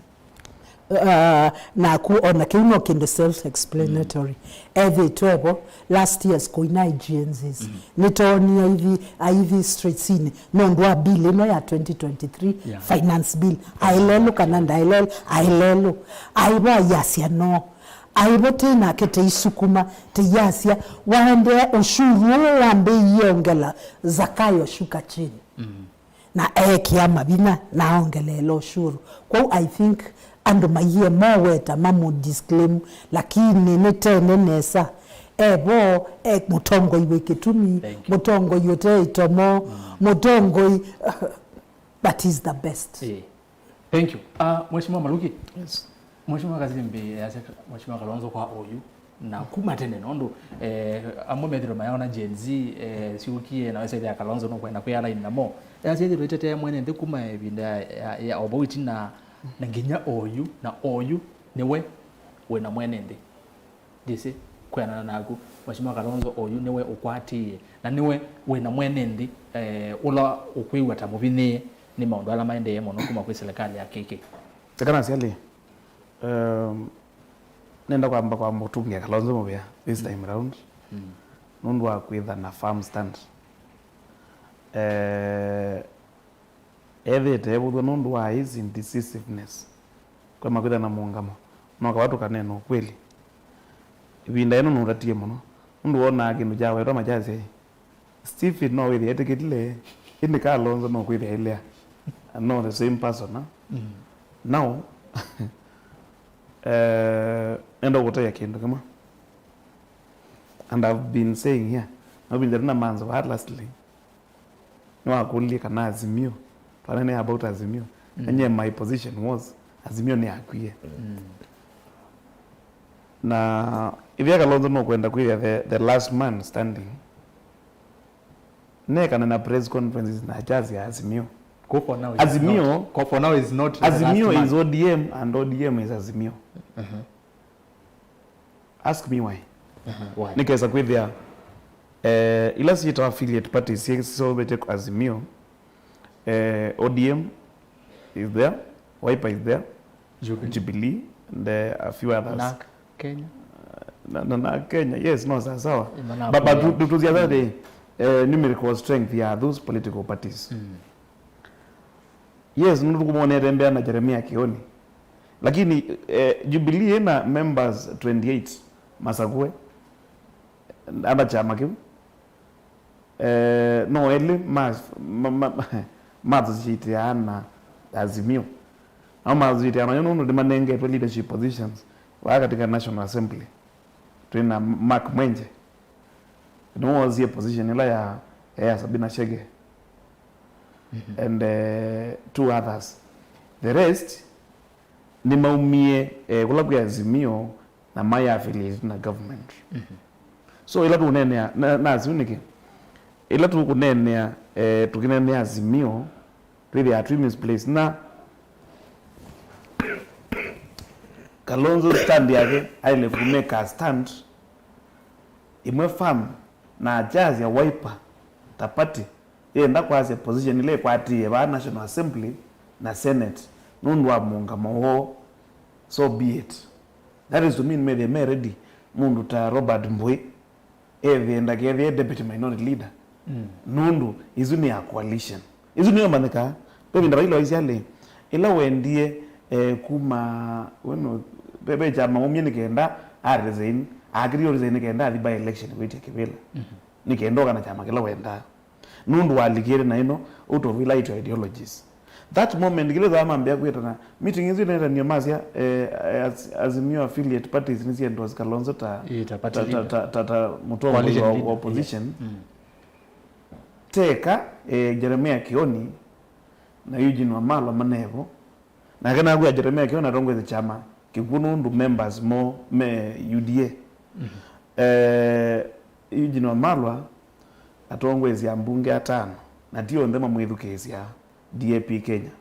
Uh, naku ona kĩu no kĩndũ self-explanatory. Ethĩtwe vo last year's kũina Gen Zs. Nĩtoonie aithi, aithi streetsinĩ nũndũ wa bill ĩno ya twenty twenty-three finance bill. Aelelũ kana ndaelelũ? Aelelũ. Aivo ayasya no. Aivo tĩ nake teisukuma, teyasya waendea ũshuru ũũ wambĩie ongela Zakayo shuka chini. Na eekĩa mavinya na aongeleela ũshuru. Kwoou I think andũ maiye moweta mamũ disclaim, lakini nĩ tene nesa. Evo e mũtongoi wĩ kĩtumi, mũtongoi ũte itomo, mũtongoi that is the best. Ĩĩ. Thank you. Uh, Mheshimiwa Maluki. Yes. Mheshimiwa Kazimbi, eh, ase- Mheshimiwa Kalonzo kwa oyu na kuma tene nondu eh, amwe methirwe mayaona Gen Z eh, syukie na wesa ithia Kalonzo no kwenda kwĩ align namo. Yasethirwe itetea mwene nthi kuma ivinda ya, ya, ya obauti na na nginya oyu na oyu niwe wina mwene nthi. Ndisi kwianana naku, Mheshimiwa Kalonzo oyu niwe ukwatiie na niwe wina mwene nthi eh, ula ukwĩw'a ta mũvinyĩe ni maũndũ ala maendee mũno kuma kwĩ serikali ya K K. Eka nasya lĩ, um, nenda kwamba kwamba ũtungĩa Kalonzo mũvea this time round nũndũ wa kwĩtha na firm stand. Eh, ethĩĩte evũthw'a nũndũ wa his indecisiveness. Kwema kwĩtha na mũũngamo. No kava tũkaneena ũkweli. Ĩvinda ĩno nũtatie mũno. Nũndũ wonaa kĩndũ kyawetwa makyasya ĩ, Stephen no wĩthĩa etĩkĩlile, ĩndĩ Kalonzo no kwĩthĩa ailea. No the same person, huh? Now, eh, nenda ũkũtaĩa kĩndũ kĩmwe. And I've been saying here, I've been there na manzo at lastly. Nĩwakũlilye kana Azimio, twanene about Azimio. Enye my position was, Azimio nĩyakwie. Na ĩvĩa Kalonzo nũkwenda kwĩthĩa the, the last man standing, nekana na press conferences na chasi ya Azimio. Ko for now is Azimio, not. Ko for now is not the last Azimio man. Is O D M and O D M is Azimio. Ask me why. Why? Nĩkesa kwĩthĩa eh, ila syĩtawa affiliate parties syĩ- syĩseũvĩtye Azimio, eh, O D M is there, Wiper is there, Jubilee. Jubilee, and eh, a few others. NARC Kenya. Na, na, na Kenya, yes, no, sawa sawa. But, but tu- tu- tuziatha the eh, numerical strength ya those political parties. Yes, nũndũ tũkũmwona etembea na Jeremiah Kioni. Lakini eh, Jubilee ĩna members twenty-eight masakue ana kyama kĩu. Eh, no elĩ ma- ma- ma- mathũsĩtĩaa na Azimio. Nao mathũsĩtĩaa nayo nũndũ nĩmanengetwe leadership positions vaa katika National Assembly. Twĩ na Mark Mwenje. Nĩwe woosie position ĩla ya, ya Sabina Chege. And eh, two others. The rest nĩmaumie eh, kũla kwĩ Azimio na mai affiliate na government. So ĩla tũkũneenea na, na Azimio nĩkĩ? Ĩla tũkũneenea eh, tũkĩneenea Azimio twĩthĩaa twĩ misplaced na Kalonzo stand yake aile kumeka stand imwe firm na jazz ya Wiper ta party yenda kwasya position ile ikwatie ba National Assembly na Senate nundu wa muungamo woo. So be it. That is to mean methie me ready mundu ta Robert Mbui ethĩe ndakethĩe deputy minority leader. Mm. Nũndũ isu nĩ ya coalition. Isu nĩyo manyĩkaa. Ve vinda Raila waisye alĩ, ĩla wendie eh, kuma weno ve, ve kyama umie nĩ kenda a resign, akĩrie resign nĩ kenda athi by election kwĩtya kĩvĩla. Mhm. Nĩ kenda oka na kyama kĩla wendaa. Nũndũ walikĩte na ĩno out of ila ito ideologies. That moment kĩla ĩthaa mambĩa kwĩtana meeting isu inaitania masya eh, eh, Az- Azimio affiliate parties nĩsiendorse Kalonzo ta Ĩĩ, ta party ta- ta- leader. ta- ta- ta mũtongoi Coalition wa leader, wa opposition. Yeah. Mm. Teka eh, Jeremiah Kioni na Eugene Wamalwa manevo. Nake nakwĩa Jeremiah Kioni atongoesye kyama kĩkw'ũ nũndũ members mo me U D A. Mhm. Eh, Eugene Wamalwa atongoesye ambunge atano na ti onthe mamwĩthukĩĩsya D A P Kenya.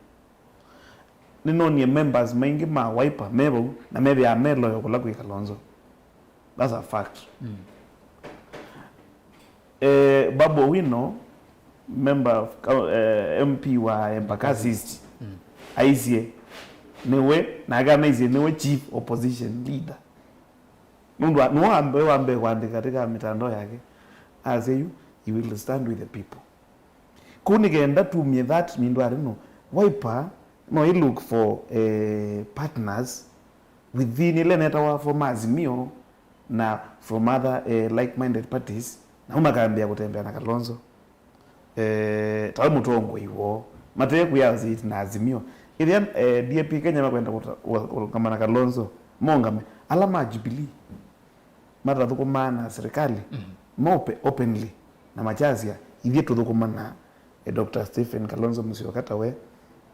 Nĩnonie members maingĩ ma Wiper me vau na methĩaa me loyal kũla kwĩ Kalonzo. That's a fact. Mm. Eh, Babu Owino, member of, eh, M P wa Embakasi East, mm, aisye nĩwe, nake anaisye nĩwe chief opposition leader. Nũndũ wa- nĩwe wa mbee, wa mbee kũandĩka katika mitandao yake. Asya yu, he will stand with the people. Kũu nĩ kenda tumie that mindwari no Wiper no i look for eh, partners within ile netawa from Azimio na from other eh, like-minded parties, nau makambĩa kũtembea na Kalonzo eh, tawe mũtongoi woo mate kwĩasit na Azimio. Ĩthĩa eh, D A P Kenya makwenda kũta- kũ- kũrũngama na Kalonzo, mongame ala ma Jubilee matathũkũmaa na serikali, mhm, mope openly na makyasya, ithyĩ tũthũkũma na eh, Doctor Stephen Kalonzo Musyoka tawe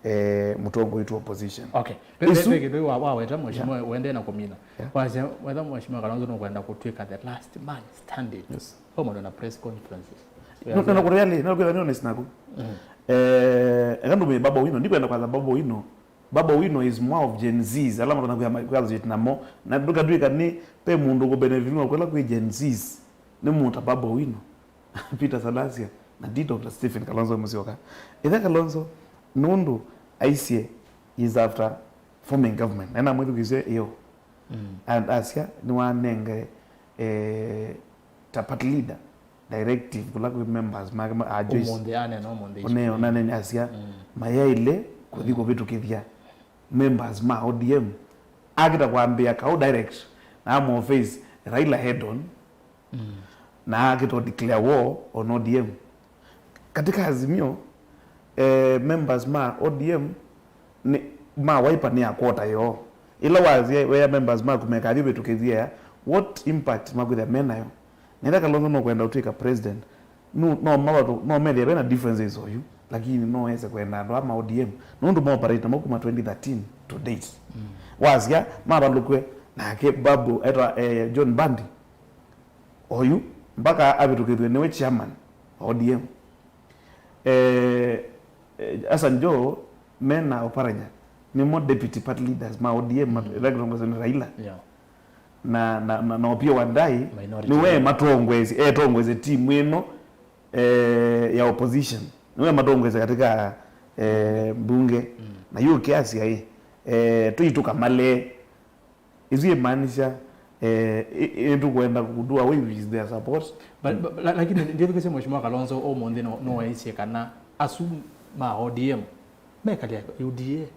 eh, mũtongoi witũ opposition. Okay. Ve- ve- Isu- ve kĩndũ wa- waweta mheshimiwa, yeah, uendee na kũmina. Yeah. Wasya wetha mheshimiwa Kalonzo nũkwenda kũtw'ĩka the last man standing. Yes. Kwa mũndũ na press conferences. No, no, no, kũrĩa lĩ, no, kwĩtha nĩ honest naku. Mhm. Eh, eka ndũmĩe Babu Owino, ndikwenda kwanza Babu Owino. Babu Owino is more of Gen Zs. Ala matona kwĩasit namo. Na ndũkatw'ĩka nĩ pe mũndũ kũbenefit no kwĩla kwĩ Gen Zs. Nĩ mũta Babu Owino, Peter Salasya, na D Doctor Stephen Kalonzo Musyoka. Ĩthe Kalonzo, nũndũ aisye is after forming government. Na namwĩthukĩsye ĩyo. Mm. And asya nĩwanenge eh, ta party leader directive kũla kwĩ members make ma- a Joyce. Ũmũnthĩ anena ũmũnthĩ. Ũneo nanene asya, mm, mayaĩle kũthi kũvĩtũkĩthya members ma O D M. Akĩta kwambĩa kaũ direct na amũ face Raila head on. Mm. Na akĩta declare war on O D M. Katika Azimio eh, members ma O D M nĩ, ma Wiper nĩ a quarter yoo. Ĩla wasya wea members maku mekathi vĩtũkĩthya, what impact makwĩthĩa menayo? Nĩla Kalonzo nũkwenda ũtw'ĩka president, no, no mawatũ, no methĩa vena differences oyu, lakini no ese kwenda andũ ama O D M nũndũ ma operate namo kuma twenty thirteen to date. Mm. Wasya mavalũkw'e nake Babu etwa eh, John Mbadi oyu mpaka avĩtũkĩthw'e nĩwe chairman wa O D M. Eh, eh, Hassan Joho mena Oparanya nĩmo deputy party leaders ma O D M mat- ĩla kĩtongozwe nĩ Raila. Yeah. Na, na, na, na Opiyo Wandayi nĩwe matongoesye, etongoesye timu ĩno eh, ya opposition. Nĩwe matongoesye katika eh, mbunge. Mm. Na yu kiasi ai eh, tũitũka male Isu imaanisha eh, i- i- nĩtũkwenda kũdua away with their support. But- but- la- lakini ndĩthukĩsye mheshimiwa Kalonzo ũmũnthĩ no- nũwaisye kana asu ma O D M mekalya U D A.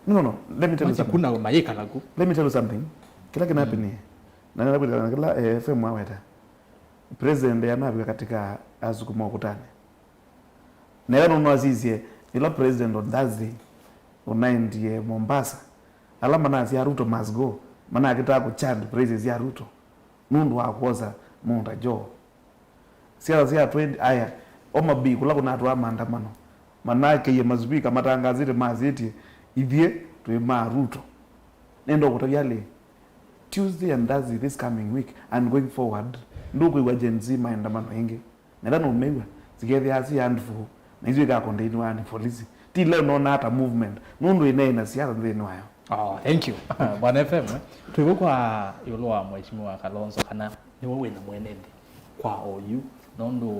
No, no, no. Let me tell you something. Kuna mayĩkala ku. Let me tell you something. Kĩla kĩnapenie na nĩla kwĩtana kĩla eh, F M aweta, president anavika katika asukuma ũkũtani. Na ĩla nũnũ asisye, ĩla president on Thursday ũnaendie Mombasa, ala manasya Ruto must go, manakĩtaa kũchant praises ya Ruto nũndũ wa kwosa Munda Joho. Siasa sya twenty, aya, Homa Bay kũla kũnatwaa maandamano, manakeie masipika matangasĩte masĩtye, ithyĩ twĩ ma Ruto. Nenda ũkũtavya lĩ, Tuesday and Thursday this coming week and going forward, ndũkwĩw'a Gen Z maandamano ĩngĩ. Metha nũmew'a, sikethĩaa si handful, na isu ikakondeiniwa nĩ polisi. Ti leo nonaa ta movement, nũndũ ĩneena siasa nthĩnĩ wayo. Oh, thank you. Bwana F M, eh? Twĩvo kwa ĩũlũ wa Mheshimiwa Kalonzo, kana nĩwe wĩna mwene nthĩ kwa oyu, nũndũ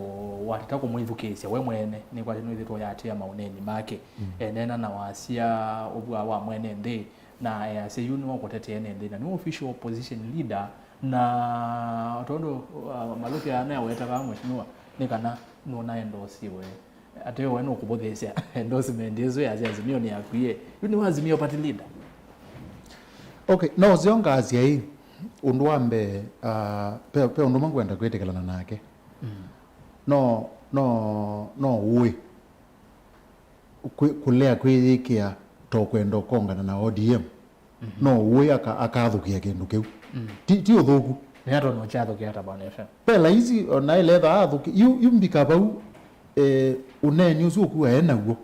watata kũmwĩthukĩĩsya we mwene, nĩkwatĩ nĩwĩthĩtwe ũyatĩa maũneenĩ make, mm, eneena na wasya ũvw'a wa mwene nthĩ, na easya yu nĩwe ũkũtetea ene nthĩ, na nĩwe official opposition leader, na tondũ, uh, Maluki anaweta vaa Mheshimiwa, nĩ kana nũnaendosiwe. Ateo we nũkũvũthĩĩsya endorsement ĩsu ya Azimio nĩ yakwie. Yu nĩ wa Azimio party leader. Okay, no ũseo ngaasya ĩ, ũndũ wa mbee, ah, pe, pe ũndũ ũmwe ngwenda kwĩtĩkĩlana nake. Mm. No, no, no ũĩ kwĩ, kũlea kwĩyĩkĩa to kwenda ũkongana na O D M. No ũĩ aka-, akathũkĩa kĩndũ kĩu. Ti, ti ũthũku. Nĩ atona ũkyathũkĩa ata, Bwana F M? Pe laisi, ona ĩla ethaa athũkĩ, yu, yu mbika vau, eh, ũneeni ũsu ũkua e naw'o.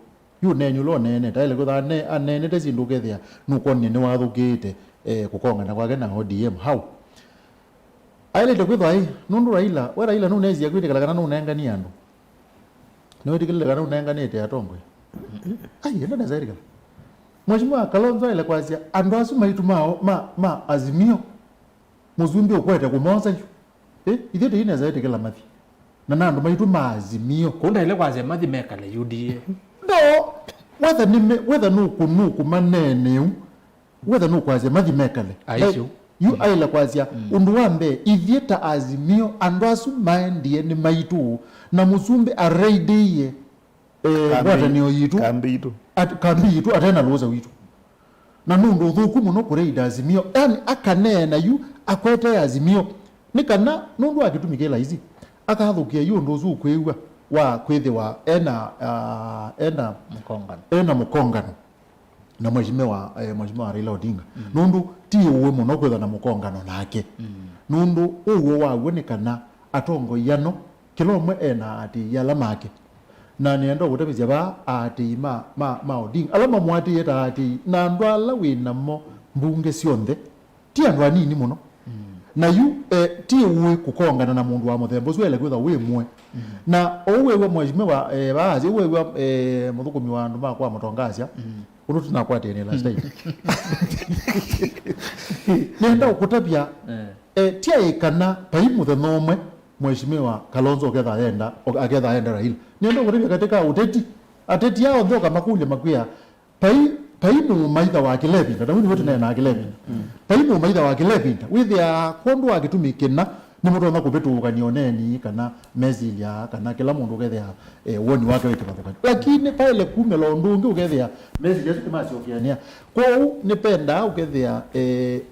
Yu ũneeni ũla ũneenete, aĩle kwĩtha ane-, aneenete syĩndũ ũkethĩa nũkwonany'a nĩwathũkĩĩte, eh, kũkongana kwake na O D M. How? Aĩlĩte kwĩthwa ĩ, nũndũ Raila, we Raila nũnesie kwĩtĩkĩla kana nũnenganie andũ. Nĩwĩtĩkĩlĩte kana ũnenganĩte atongoi? Ai, enda nesa ĩtĩkĩla. Mheshimiwa Kalonzo aĩle kwasya, andũ asu maitũ ma, ma, ma Azimio, mũsumbĩ ũkwete kũmosa yu. Ĩ, ithyĩ tĩinesa ĩtĩkĩla mathi. Na na andũ maitũ ma Azimio. Kũu ndaĩle kwasya mathi mekale U D A. No, wetha nĩme, wetha nũkũ, nũkũmaneeneu, wetha nũkwasya mathi mekale. Aisyo. Yu aĩle kwasya, ũndũ wa mbee, ithyĩ ta Azimio, andũ asu maendie nĩ maitũ, na mũsumbĩ araidĩie, eh, ngwatanĩo yitũ, kambi yitũ, at-, kambi yitũ ate na rũsa witũ. Na nũndũ ũthũku mũno kũraida Azimio, yani akaneena yu akwete Azimio, nĩ kana nũndũ wa kĩtumi kĩ laisi, akathũkĩa yu ũndũ ũsu ũkwĩw'a wa kwĩthĩwa ena, ah, ena mũkongano, ena mũkongano na Mheshimiwa, eh, Mheshimiwa Raila Odinga. Nũndũ ti ũĩ mũno kwĩthwa na mũkongano nake. Nũndũ ũw'o waw'o nĩ kana atongoi ano, kĩla ũmwe ena aatĩĩi ala make. Na nĩenda ũkũtavĩsya vaa aatĩĩi ma, ma, ma Odinga, ala mamũatĩĩe ta aatĩĩi, na andũ ala wĩ namo mbunge syonthe, ti andũ anini mũno. Na yu, eh, ti ũĩ kũkongana na mũndũ wa mũthemba ũsu, ele kwĩthwa wĩ mũe. Na ũu wĩw'a Mheshimiwa, eh, vaasya, ũu wĩw'a, eh, mũthũkũmi wa andũ ma kwa Mũtonga asya, ũndũ tũnakwatĩanĩa last time. Nĩenda ũkũtavya, eh, ti aĩ kana vai mũthenya ũmwe Mheshimiwa Kalonzo ũketha ayenda, aketha ayenda Raila. Nĩenda ũkũtavya katika ũteti, ateti aa onthe ũkamakũlya makwĩa, vai, vai mũmaitha wa kĩla ĩvinda, na wĩu nĩw'o tũneenaa kĩla ĩvinda. Vai mũmaitha wa kĩla ĩvinda, wĩthĩaa kwondũ wa kĩtumi kĩna, nĩmũtonya kũvĩtũũkany'a ũneeni kana mesilya, kana kĩla mũndũ ũkethĩa, eh, woni wake wĩ kĩvathũkany'o. Lakini vaĩle kumĩla ũndũ ũngĩ ũkethĩa mesilya asu nĩmasyokeanĩa. Kwoou nĩpendaa ũkethĩa, eh,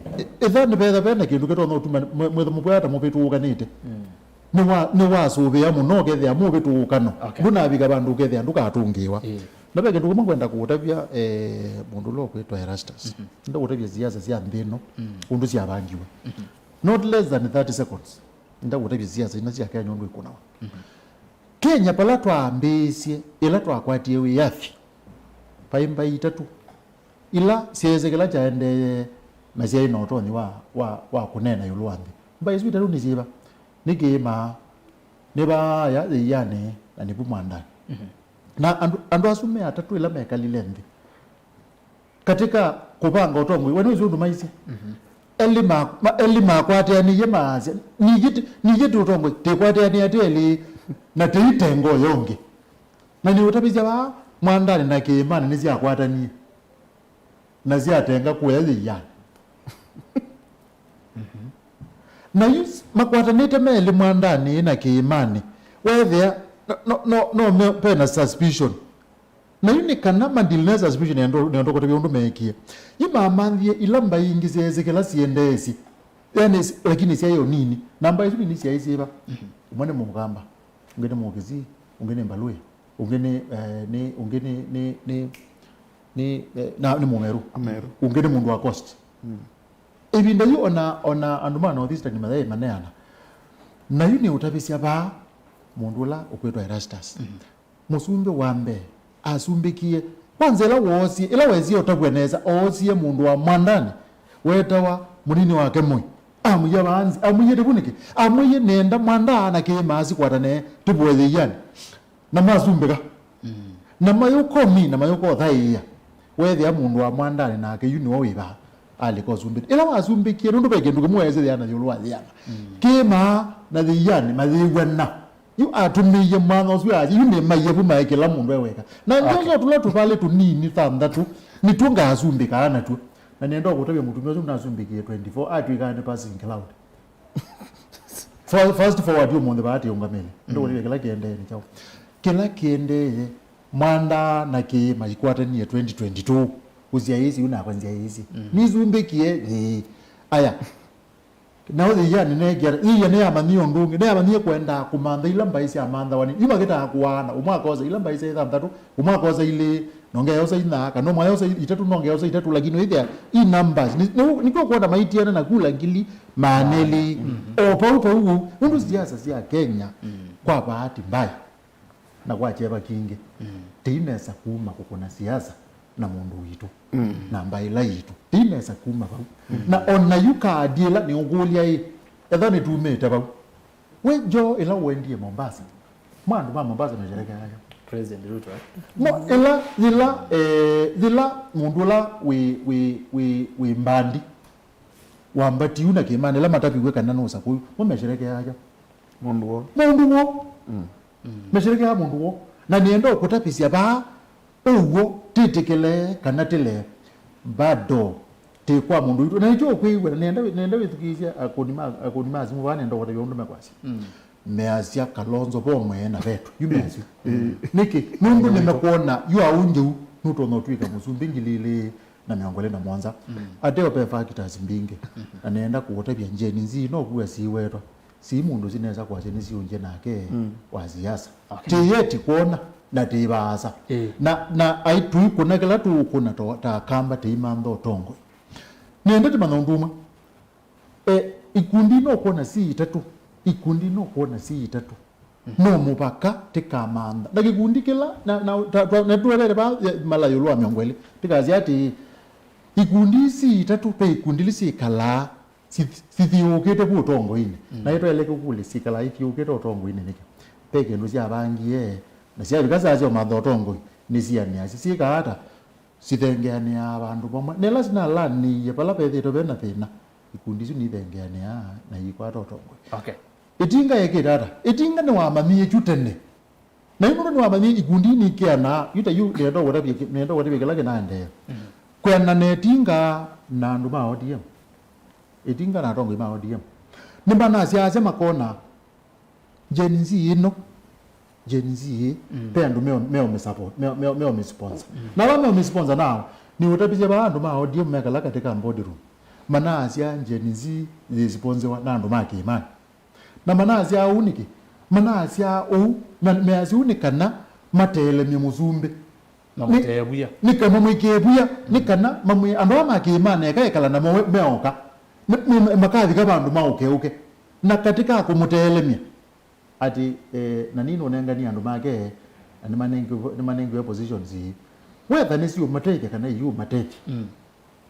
ĩtha nĩvetha vena kĩndũ kĩtonya ũtuma mwĩ-, mwĩthwa mũvwata mũvĩtũũkanĩte. Nĩwa-, nĩwasũvĩa mũno ũkethĩa mũvĩtũũkano. Okay. Ndũnavika vandũ ũkethĩa ndũkatũngĩĩwa. Ĩĩ. Na ve kĩndũ kĩmwe ngwenda kũũtavya, eh, mũndũ ũla ũkwĩtwa Erastus. Nenda kũũtavya siasa sya nthĩ ĩno, ũndũ syavangiwe. Not less than thirty seconds. Nenda kũũtavya siasa ina sya Kenya ũndũ ikũnawa. Kenya vala twambĩĩsye, ĩla twakwatie wĩyathi, vai mbaĩ itatũ ila syeesĩ kĩla kyaendee na syaĩ na ũtonyi wa, wa, wa kũneena ĩũlũ wa nthĩ. Mbaĩ isu itatũ nĩ syĩva? Nĩ Kĩĩma, nĩ vaaya Yĩianĩ, na nĩ vu Mwandanĩ. Na andũ, andũ asu me atatũ ĩla mekalile nthĩ, katika kũvanga ũtongoi, we nĩwĩsĩ ũndũ maisye? Elĩ ma-, ma-, elĩ makwatanĩie maasya, "Nithyĩ tĩ-, nithyĩ tĩ ũtongoi, tĩkwatanĩe atĩ elĩ, na tĩitenga ũya ũngĩ." Na nĩũtavĩsya vaa, Mwandanĩ na Kĩĩmanĩ nĩsyakwatanie na syatenga kũya Yĩianĩ. Na yu s-, makwatanĩte me elĩ Mwandanĩ na Kĩĩmanĩ, weethĩa no, no, no, no me, pena suspicion. Na yu nĩ kana mandili na suspicion nendo, nendo kũtavya ũndũ meekie. Yu mamanthie ila mbaĩ ingĩ syeesĩ kĩla siendeesye. Yani, s-, lakini syaĩ o nini. Na mbaĩ isu nini syaĩ syĩva? Ũmwe nĩ Mũkamba, ũngĩ nĩ Mũkisii, ũngĩ nĩ Mbaluya, ũngĩ nĩ, eh, nĩ, ũngĩ nĩ, nĩ, nĩ, nĩ, eh, na, nĩ Mũmeru. Mũmeru. Ũngĩ nĩ mũndũ wa Coast. Ĩvinda yu ona, ona andũ ma North Eastern mathaĩ maneana. Na yu nĩũtavĩsya vaa mũndũ ũla ũkwĩtwa Erastus. Mũsumbĩ wa mbee asumbĩkie. Kwanza ĩla woosie, ĩla wesie ũtavw'a nesa, oosie mũndũ wa Mwandanĩ weetawa mũnini wake Moi. Amwĩa vaa nzĩ, amwĩie tĩvunĩke. Amwĩie nĩenda Mwandaa na Kĩĩma sikwatane tĩvũe Yĩianĩ. Na masumbĩka. Na mayũka ũmina, mayũka ũthaĩĩa. Weethĩa mũndũ wa mwandanĩ nake yu nĩwe wĩva alika ũsumbĩte. Ĩla wasumbĩkie, nũndũ ve kĩndũ kĩmwe weesĩ yĩana ĩũlũ wa yĩana. Kĩmaa na yĩianĩ mayĩw'ana. Yu atũmĩie mwanya ũsu asya, yu nĩmaie vu mae kĩla mũndũ eweka. Na ndio Okay. tũla tũvalĩ tũnini thanthatũ, nĩtwo ngaasumbĩkaa natw'o. Na nĩenda kũtavya mũtumĩa ũsu nasumbĩkie twenty-four, atw'ĩkaa nĩ passing cloud. Fa- fast forward ũmũnthĩ vaa tĩũngamĩle. Ndũkũlĩlya kĩla kĩendee nĩ kyaũ. Kĩla kĩendee, Mwanda na Kĩĩ maikwatanie twenty twenty-two. Ũsyaĩĩsĩ yu nakwa nzyaĩĩsĩ. Nisumbĩkie, ĩĩ. Aya. Nao yĩia nĩneekia, yĩia nĩyamanyie ũndũ ũngĩ. Nĩyamanyie kwendaa kũmantha ila mbaĩ syamanthawa nĩ. Yu makĩtaa kũaana, ũmwe akosa ila mbaĩ sya ĩthanthatũ, ũmwe akosa ilĩ, nongeosa inya, kana ũmwe ayosa itatũ, nongeosa itatũ, lakini wĩthĩa i numbers. Nĩ- nĩ- nĩkyo kwona maitiana na kula ngili maana elĩ. O pau pau ũu, nũndũ siasa sya Kenya, kwa bahati mbaya, na kwa kyeva kingĩ, tĩinesa kuma kũkũna siasa na mũndũ witũ, na mbaĩla yitũ. Tĩinesa kuma vau. Na ona yu kaadi ĩla nĩũkũlya ĩ, etha nĩtumĩte vau. We Joe, ĩla ũendie Mombasa, ma andũ ma Mombasa mesherekeaga. President Ruto, eh? No, ĩla, yĩla, eh, yĩla mũndũ ũla wĩ, wĩ, wĩ, wĩ mbandi, wambati yu na kĩmani, ĩla mataviw'e kana nũsa kũu, mo mesherekeaga. Mũndũ wo. Mũndũ wo. Mesherekeaga mũndũ wo. Na nĩenda ũkũtavisya vaa, ũw'o, tĩtĩkĩle kana tĩle, bado tĩ kwa mũndũ witũ. Na nĩkyo ũkwĩw'a, nenda, nenda wĩthukĩĩsye akũni ma, akũni ma simũ vaa, nenda ũkatavya ũndũ mekwasya. Measya Kalonzo vo mwee na vetu. Yu measya. Nĩkĩ? Nũndũ nĩmekwona yu aũnjĩu nũtonya ũtw'ĩka mũsumbĩ ngili ilĩ na mĩongo ĩlĩ na mũonza. Ateo ve factors mbingĩ. Na nenda kũũtavya Gen Z no kua siwetwa. Si mũndũ sinesa kwasya nĩsiũngye nake wa siasa. Okay. Tĩyeti kwona na tĩ vaasa. Ĩĩ. Na, na ai tũikũna kĩla tũũkũna to- ta Akamba tĩimantha ũtongoi. Nĩenda tũmanya ũndũ ũmwe. E, ikundi no kwona si itatũ. Ikundi no kwona si itatũ. No mũvaka tĩkamantha. Na kĩkundi kĩla, na, na, ta- twa- na tuelele va, e, mala ĩũlũ wa mĩongo ĩlĩ. Tĩkasya atĩ ikundi isi itatũ, ve ikundi ili syĩkalaa si- sithiũũkĩte vu ũtongoinĩ. Na ĩtwaĩle kũkũlya syĩkalaa ithiũũkĩte ũtongoinĩ nĩkĩ? Ve kĩndũ syavangie, na syavika saa sya ũmantha ũtongoi, nĩsianĩasya syĩkaa ata? Sithengeanĩaa vandũ vamwe. Na ĩla sinalanĩie vala vethĩĩtwe ve na thĩna, ikundi isu nithengeanĩaa na iikwata ũtongoi. Okay. Ĩtinga yĩkĩte ata? Ĩtinga nĩwamanyie kyu tene. Na yu nũndũ nĩwamanyie ikundi ii nikĩanaa, yu ta yu nĩenda ũkũtavya kĩ- nĩenda ũkũtavya kĩla kĩnaendeea. Kwĩanana na Ĩtinga na andũ ma O D M. Ĩtinga na atongoi ma O D M. Nĩmanasyaasya makona Gen Z ĩno, Gen Z ĩ, ve andũ meo- meũmĩsupport, meo- meo- meũmĩsponsor. Na ala meũmĩsponsor nao, nĩũtavisye vaa andũ ma O D M mekala katika boardroom. Manaasya Gen Z yĩsponsewa na andũ ma kĩĩmanĩ. Na manaasya ũu nĩkĩ? Manaasya ũu, na measya ũu nĩ kana matelemye mũsumbĩ. Mamũtee vuya. Nĩ kana mamwĩkĩe vuya, nĩ kana mamwĩ andũ aa ma kĩĩmanĩ eka ekala namo we- meoka. Nĩ- nĩ- makavika vandũ maũkeũke. Na katĩ ka kũmũtelemya, ati, eh, na nini ũnengani andũ make, na nĩmanengiwe nĩmanengiwe positions ii. Wetha nĩsiũmatethya kana iũmatethya.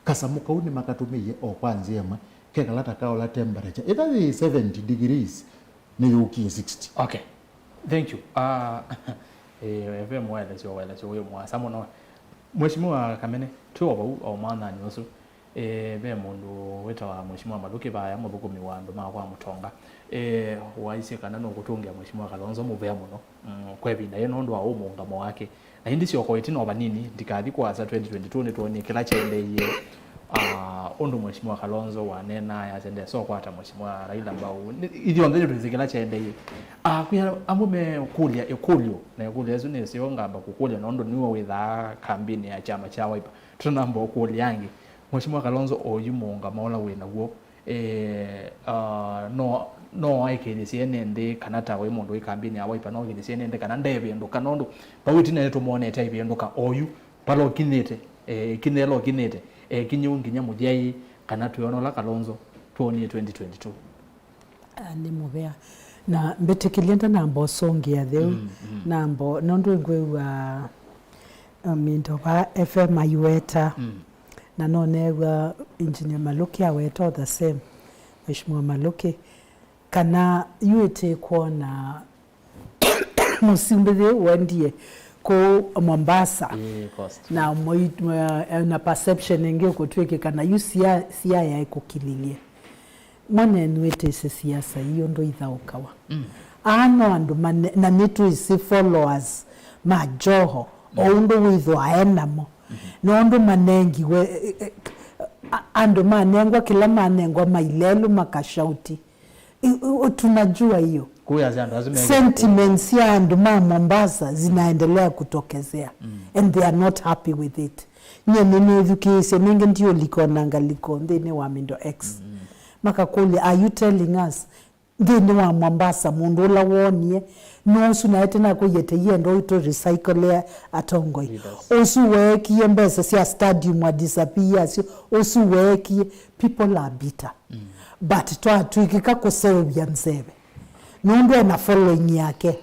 Kasamũ kau nĩmakatũmĩie o kwa nzĩa ĩmwe, kekala ta kaola temperature. Ĩtha yĩ seventy degrees, nĩyũkie sixty. Okay. Thank you. Ah, eh, ve mwaelesyo, waelesyo wĩ mwasa mũno. Mheshimiwa Kamene, twĩ o vau o mwananĩ ũsu. Eh, ve mũndũ wĩtawa Mheshimiwa Malũkĩ vaya, mũthũkũmi wa andũ ma kwa Mũtonga. Eh, waisye kana nũkũtũngĩa Mheshimiwa Kalonzo mũvea mũno. Mm, kwa ĩvinda yĩĩ nũndũ wa ũmũũngamo wake. Na ĩndĩ syoko ĩtina o vanini, ndikathi kũasa twenty twenty-two nĩtwonie kĩla kyaendeeie. Ah, ũndũ Mheshimiwa Kalonzo waneenaa, ayasya ndesa ũkwata Mheshimiwa Raila mbau. Nĩ- ithyonthe nĩtwĩsĩ kĩla kyaendeeie. Ah, kwĩ amwe mekũlya ĩkũlyo, na ĩkũlyo ĩsu nĩseo ngamba kũkũlya nũndũ nĩwe wĩthaa kambini ya kyama kya Wiper. Tũtanamba ũkũlya angĩ, Mheshimiwa Kalonzo oyu mũũngamo ũla wĩ naw'o, eh, ah, no, no aĩkĩĩthye ene nthĩ kana ta wĩ mũndũ wĩ kambini ya Wiper, no aĩkĩĩthye ene nthĩ kana ndevĩndũka, nũndũ vau ĩtina nĩtũmwonete aivĩndũka oyu, vala ũkinyĩte, eh, ĩkinya ĩla ũkinyĩte, ekinyĩu nginya mũthyaĩ, kana twĩona ũla Kalonzo twonie twenty twenty-two. Ah, nĩ mũvea. Na mbĩtĩkĩlye ndanamba ũsũngĩa theu, mm, mm, nambo, nũndũ ngwĩw'a, uh, Mindo va F M aiweta, mm, na no neew'a Engineer Malũkĩ aweta o the same, Mheshimiwa Malũkĩ, kana yu ĩtĩ kwona mũsumbĩ thĩ ũendie Kũu Mombasa. Ĩĩ, coast. Na moi-, eh, na perception ĩngĩ ũkũtw'ĩkĩka na yu sia-, siaya ĩkũkililye. Mwanenu ĩtĩsĩ siasa ii ũndũ ithaũkawa. Mm. Aa no andũ mane-, na nĩtwĩsĩ followers ma Joho, o ũndũ wĩthwa ae namo. Mm-hmm. No ũndũ manengiwe, eh, eh, a-, andũ manengwa kĩla manengwa mailelũ makashauti. I-, u-, tunajua hiyo. Kuyasya andũ asu meke sentiments ya andũ ma Mombasa zinaendelea kutokezea. Mm. And they are not happy with it. Nyie nĩnĩthukĩĩsye nĩngĩ ndiũlika ona ngaliko nthĩnĩ wa Middle X. Mm. Makakũlya, are you telling us nthĩnĩ wa Mombasa mũndũ ũla woonie no ũsu naete nakũie teienda ũitũ recycle atongoi? Leaders. Ũsu weekie mbesa sya stadium a disappear asyo, ũsu weekie, people are bitter. Mm. But twatw'ĩkĩka kũseũvya Nzeve nũndũ ena following yake,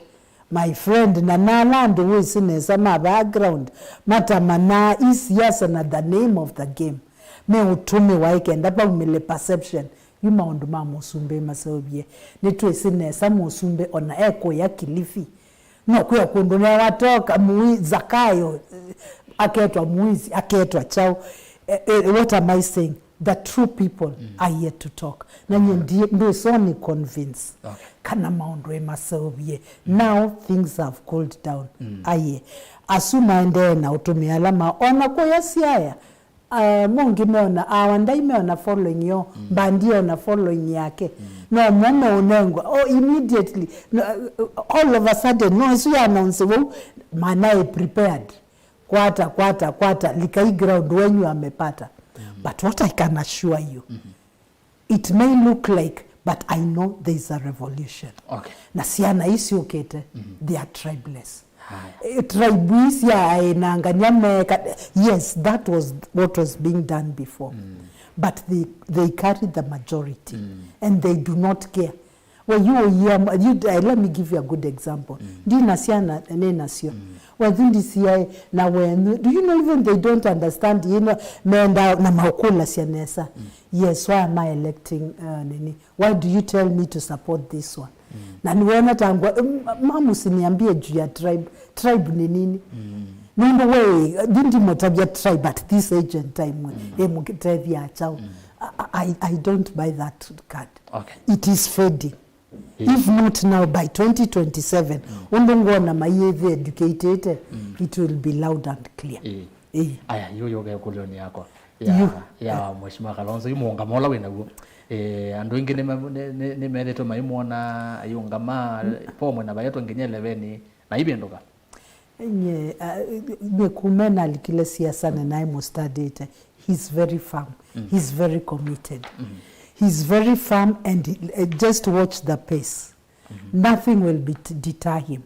my friend, na nala andũ wĩsĩ nesa ma background matamanaa ii siasa na the name of the game meũtũmĩwa ĩkenda vaumĩle perception yu maũndũ ma mũsumbĩ maseũvye. Nĩtwĩsĩ nesa mũsumbĩ ona ekũya Kilifi, no kwĩa kũndũ newatoka mui Zakayo, eh, aketwa muizi, aketwa chao. Eh, eh, what am I saying? The true people are yet to talk. Na nyie ndi-, ndwĩsoni convince. Okay. Kana maũndũ emaseũvye. Now things have cooled down. Mm. Aye. Asu maendee na ũtũmĩa ala ma ona kũya Siaya. Uh, mongi meona, awa ndai meona following yo, mbandi ona following yake. No mo meũnengwa. Oh, immediately. No, uh, all of a sudden, no, isu ya announce vau, manae prepared. Kwata, kwata, kwata, likai ground wenyu amepata. But what I can assure you, it may look like, but I know there is a revolution. Okay. Na syana ii syũkĩte, they are tribeless. Haya. Eh, tribe ii sya aĩnangany'a meka, yes, that was what was being done before. But they, they carry the majority and they do not care. We, you, you, you, uh, let me give you a good example. Ndi na syana nĩ nasyo. Wathu ndisiae na wenyu. Do you know even they don't understand, you know, menda na maũkũlasya nesa. Yes, why am I electing, uh, nini? Why do you tell me to support this one? Na niwona tangwa, mm, mamu, usiniambie juu ya tribe. Tribe ni nini? Nũndũ we, ndi ndimũtavya tribe at this age and time, we, ĩmũtethya chao. I, I, I don't buy that card. Okay. It is fading. If not now, by twenty twenty-seven, ũndũ ngwona mayĩthĩ educated, it will be loud and clear. Ĩĩ. Ĩĩ. Aya, yu yũke ĩkũlyo-inĩ yakwa. Ya, yu, ya Mheshimiwa Kalonzo, yu mũũngamo ũla wĩ naw'o. Eh, andũ aingĩ nĩme-, nĩ, nĩ, nĩmethĩtwe maimwona ayĩũngama, pomwe na vaetwe nginya eleveni, na ivĩndũka. Nye, uh, nye kuma nalikile siasane naye mustadĩte. He's very firm. He's very committed. He's very firm and, uh, just watch the pace. Nothing will be t-, deter him.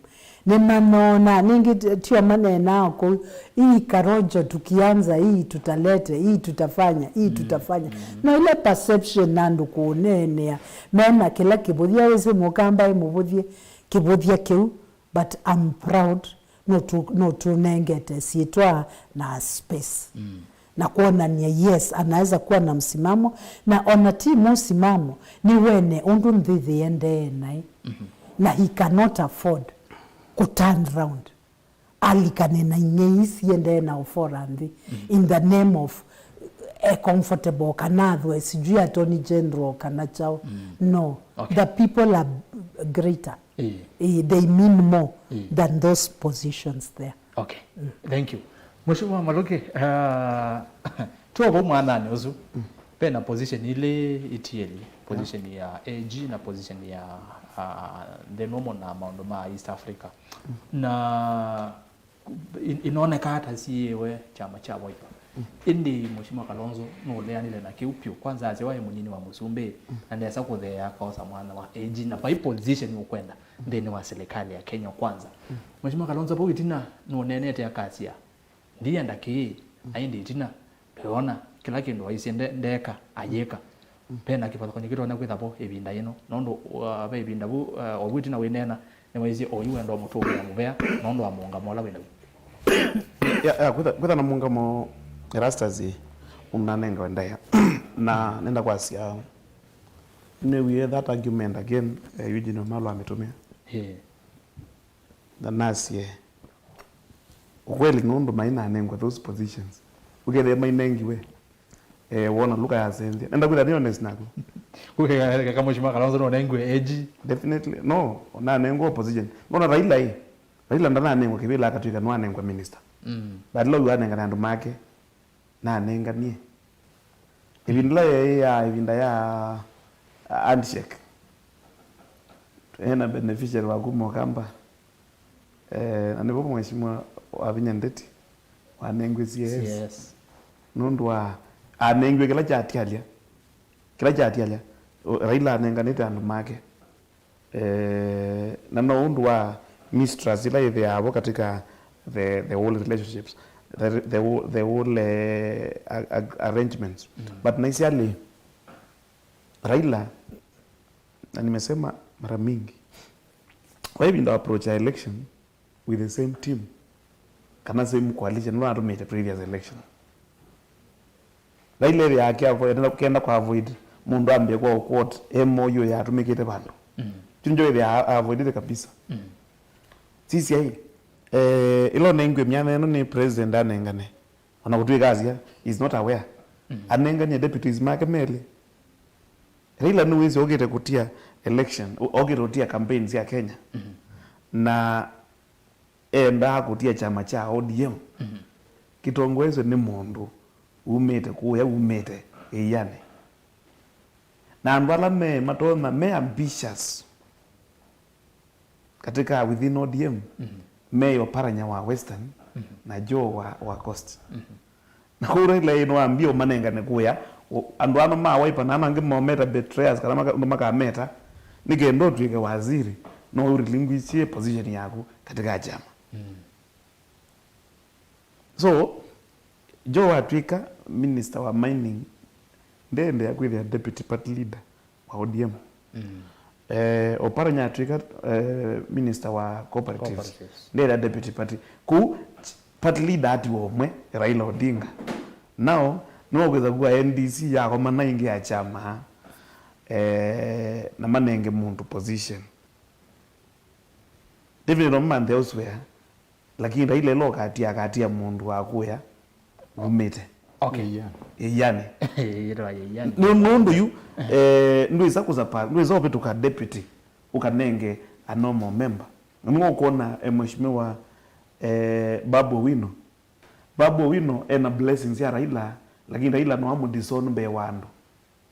Nĩmanona, nĩngĩ t-, tio maneenaa kũu, "Hii Karojo tukianza, hii tutalete, hii tutafanya, hii tutafanya." Na ile perception na andũ kũneenea, mena kĩla kĩvũthya, wĩsĩ mũkamba ĩ mũvũthye, kĩvũthya kĩu, but I'm proud, no tu-, no tunengete syĩtwa na space. Na kuonania, yes, anaweza kuwa na msimamo, na ona ti msimamo, nĩ wene ũndũ nthĩ yĩendee naĩ. Na he cannot afford ku turn round. Alikane na ing'ei siendee na ũfora nthĩ in the name of, eh, comfortable kana athwe sijui attorney general kana chao. No, okay, the people are greater. Eh. Eh, they mean more than those positions there. Okay. Thank you. Mheshimiwa Maluki, uh, tuo vau mwananĩ ũsu, vena position ilĩ itieli, position ya A G na position ya, uh, the normal na maũndũ ma East Africa. Na in-, inonekaa ta siĩwe kyama kya Wiper. Ĩndĩ Mheshimiwa Kalonzo nũleanile na kĩu pyũ. Kwanza asya waĩ mũnyini wa mũsumbĩ, na ndesa kũtheea akosa mwana wa A G, na vai position ũkwenda nthĩnĩ wa serikali ya Kenya Kwanza. Mheshimiwa Kalonzo vau ĩtina nũneenete akasya, "Ndienda kĩĩ," na ĩndĩ ĩtina tweona kĩla kĩndũ waisye nde-, ndeka, ayĩka. Ve na kĩvathũkany'o kĩtonya kwĩtha vo ĩvinda yĩno, nũndũ, uh, ve ĩvinda vu, uh, ovu ĩtina wĩneena, nĩwaisye oyu wenda ũmũtũngĩa mũvea nũndũ wa mũũngamo ũla wĩ naw'o. Ya, ya, kwĩtha, kwĩtha na mũũngamo Erastus ũnanengawe ndaĩa. Na nenda kwasya, nĩwie that argument again, eh, Eugene Wamalwa amĩtũmĩa. Ĩĩ. Na nasye, Ukweli nũndũ mainanengwa those positions. Ũkethĩa mainengiwe, eh, wona luka yasenzia. Nenda kwĩtha nĩ honest naku. Kukeka Mheshimiwa Kalonzo no nengwe A G. Definitely. No, nanengwa opposition. Nona Raila ĩ. Raila ndananengwa kĩvĩla akatwĩka nwanengwa minister. Mm. But lau anengana andũ make. Nanenganie. Ĩvinda ĩla yaĩ ya ĩvinda ya, uh, handshake. Ena beneficiary wa kuma Ũkamba. Eh, na nĩvo Mheshimiwa Wavinya Ndeti wanengiwe C A S. C A S. Nũndũ wa anengiwe kĩla kyatialya. Kĩla kyatialya. O, Raila anenganĩte andũ make. Eh, na no ũndũ wa mistrust ĩla ĩthĩawa vo katika the, the whole relationships, the, the, whole- the whole eh, a- a- arrangements. But naisiali Raila, na nimesema mara mingi, kwa hivi ndo approach ya election with the same team kana same coalition ĩla atũmĩte previous election. Raila ĩthĩa ake avoid, kenda kwa avoid mũndũ ambie kwa quote M O U yatũmĩkĩte vandũ. Mm. Kyu njo ĩthĩa a- avoidite kabisa. Mm. Sisi ai, eh, ĩla ũnengiwe myanya ĩno nĩ president anengane. Ona kũtwĩka asia, is not aware. Mm. Anenganie deputies make melĩ. Raila nĩwĩsĩ okĩte kũtia election, o- okĩte kũtia campaign sya Kenya. Mm. Na endaa kũtia kyama kya O D M. Mhm. Kĩtongoeswe nĩ mũndũ umĩte kũya, umĩte ĩianĩ. Na andũ ala me matonya, me ambitious katika within O D M, mhm, me Oparanya wa Western, mhm, na Joe wa, wa Coast. Mhm. Na kũu Raila ĩ nĩwambie ũmanengane kũya, ũ- andũ ano ma Wiper na ano angĩ mometa betrayers kana maka- ũndũ makameta, nĩ kenda ũtw'ĩke waziri, no ũrelinquishie position yaku katika kyama. Mm. So, Joe watw'ĩka minister wa mining, ndendea kwĩthĩa deputy party leader wa O D M. Mm. Eh, Oparanya atw'ĩka eh, minister wa cooperatives. Cooperatives. Ndethĩa deputy party. Kũu party leader atiwa ũmwe, Raila Odinga. Now, nĩwakwĩtha kuwa N D C yakomana ĩngĩ ya kyama, eh, na manenge mũndũ position. Definitely no manthe elsewhere. Lakini Raila ĩla ũkatia, akatia mũndũ wa kũya umĩte. Okay. Ĩianĩ. Ĩianĩ. Yĩtawa ĩianĩ. Nĩ nũndũ yu eh, ndwĩsa kũsapa, ndwĩsa ũvĩtũka deputy ũkanenge a normal member. Na nĩwe ũkwona eh, mheshimiwa eh, Babu Owino. Babu Owino ena blessings ya Raila, lakini Raila no amũdisown mbee wa andũ.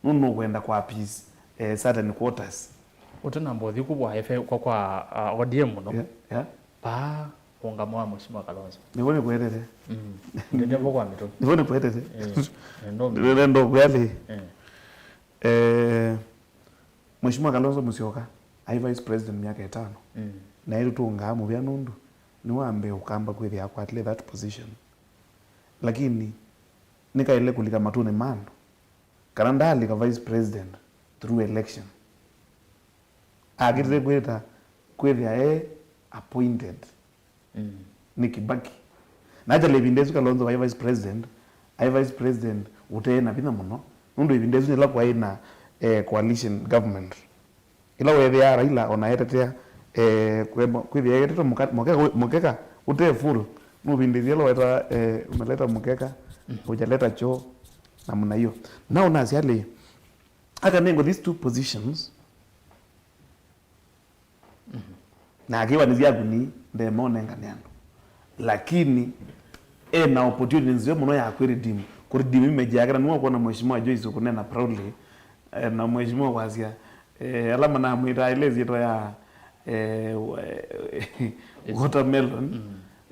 Nũndũ nũkwenda kwa peace, eh, certain quarters. Ũtanamba ũthi kũvwa F A kwa, kwa uh, O D M mũno. Yeah, yeah. Paa ũngamo wa Mheshimiwa Kalonzo. Nĩvo nĩkwetete. Mm. Ndende vo kwa mĩtũ. Nĩvo nĩkwetete. Eh, nendo. Ndĩrenda kwĩalĩ. Eh. Eh, Mheshimiwa Kalonzo Musyoka ai vice president myaka ĩtano. Mm. Na ĩtũtũngaa mũvea nũndũ nĩwambe ũkamba kwĩthĩa akwatile that position. Lakini nĩkaĩle kũlika matũnĩ ma andũ kana ndaalika vice president through election. Akĩtĩte kwĩta kwĩthĩa e appointed, mm, nĩ Kibaki. Na actually ĩvinda ĩsu Kalonzo waĩ vice president, aĩ vice president ũtee na vinya mũno, nũndũ ĩvinda ĩsu nĩla kwaĩ na eh, coalition government. Ĩla weethĩaa Raila ona etetea eh, kwĩthĩa etetwe mũkeka ũte full, nũvindĩthye ĩla weta eh, umeleta mkeka, hujaleta choo, namna hiyo. Na ũnasya lĩ, akanengwa these two positions, na akĩwa nĩ syaku ni ndeema ũnengane andũ, lakini ena opportunity nzeo mũno ya kwĩredeem, kũredeem image yake. Na nĩwe ũkwona Mheshimiwa Joyce ũkũneena proudly eh, na Mheshimiwa kwasya eh, ala manamwĩtaa ile syĩtwa ya eh, wa- watermelon,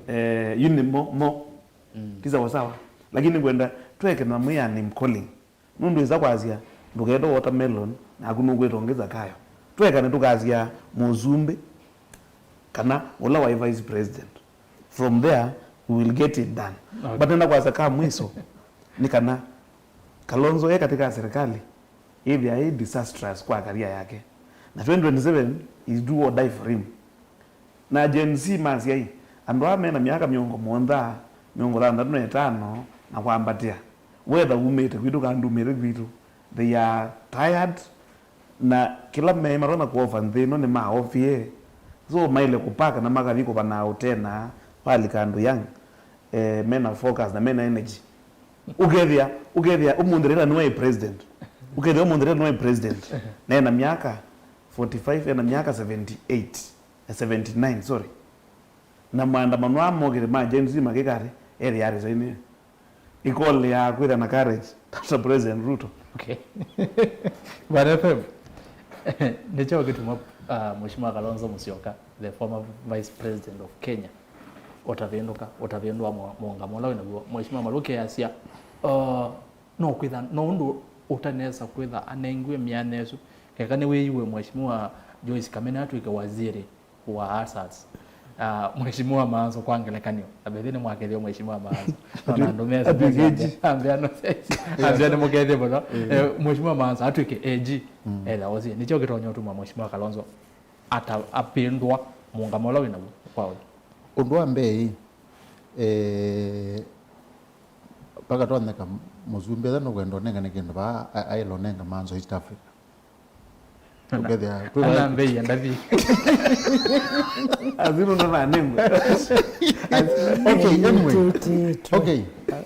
eh, yu nĩ mo, mo ti sawasawa, lakini ngwenda tweke na mwĩa name calling. Nũndũ ĩsa kwasya ndũketwe watermelon, naku nũkwĩtwa ũngĩ Zakayo. Twekane tũkasya mũsumbĩ kana ũla waĩ vice president. From there we will get it done. Okay. But nenda kwasya ka mwiso nĩ kana Kalonzo e katika serikali ĩthĩa ĩ disastrous kwa career yake. Na twenty twenty-seven is do or die for him. Na Gen Z masya ĩ, andũ aa mena myaka mĩongo mũonza, mĩongo thanthatũ na ĩtano na kwambatĩa, whether umĩte kwitũ kana ndumĩte kwitũ, they are tired, na kĩla me matonya kũofa nthĩ ĩno nĩmaofie. So maĩle kũpaka na makathi kũvanaa ũtena walika andũ young. eh, mena focus na mena energy. Ũkethĩa, ũkethĩa ũmũnthĩ Raila nĩwe president. Ũkethĩa ũmũnthĩ Raila nĩwe president. Na ena myaka forty-five, ena myaka seventy-eight, eh, seventy-nine, sorry. Na maandamano aa mokĩte ma Gen Z makĩka atĩ, ethĩa resign. Equally ya kwĩtha na courage ta President Ruto. Okay. Bwana F M, nĩ kyaũ kĩtuma, uh, Mheshimiwa Kalonzo Musyoka, the former Vice President of Kenya, ũtavĩndũka, ũtavĩndũa mũ-, mũũngamo ũla wĩ naw'o? Mheshimiwa Maluki asya, uh, no kwĩtha, no ũndũ ũtanesa kwĩtha anengiwe myanya ĩsu, keka nĩwĩiwe Mheshimiwa Joyce Kamene atw'ĩke waziri wa asas. Ah, Mheshimiwa Maanzo kwa ngelekany'o. Na mbethĩ nĩ mwakethio Mheshimiwa Maanzo. No na andũ mesa ambĩa no sesi. Ambĩa nĩ mũkethio mũno. Eh, Mheshimiwa Maanzo atw'ĩke A G. Etha osie. Nĩkyo kĩtonya ũtuma Mheshimiwa Kalonzo ata apindwa mũũngamo ũla wĩ naw'o kwa ũyũ. Ũndũ wa mbee, eh, mpaka twanyeka mũsumbĩ etha nũkwenda ũnengane kĩndũ vaa, a-, aĩla ũnenga Maanzo East Africa. Ũkethĩa, twĩ vaa. Anambĩie ndathi. Azinu ndo nanengwe. Okay, anyway. Okay,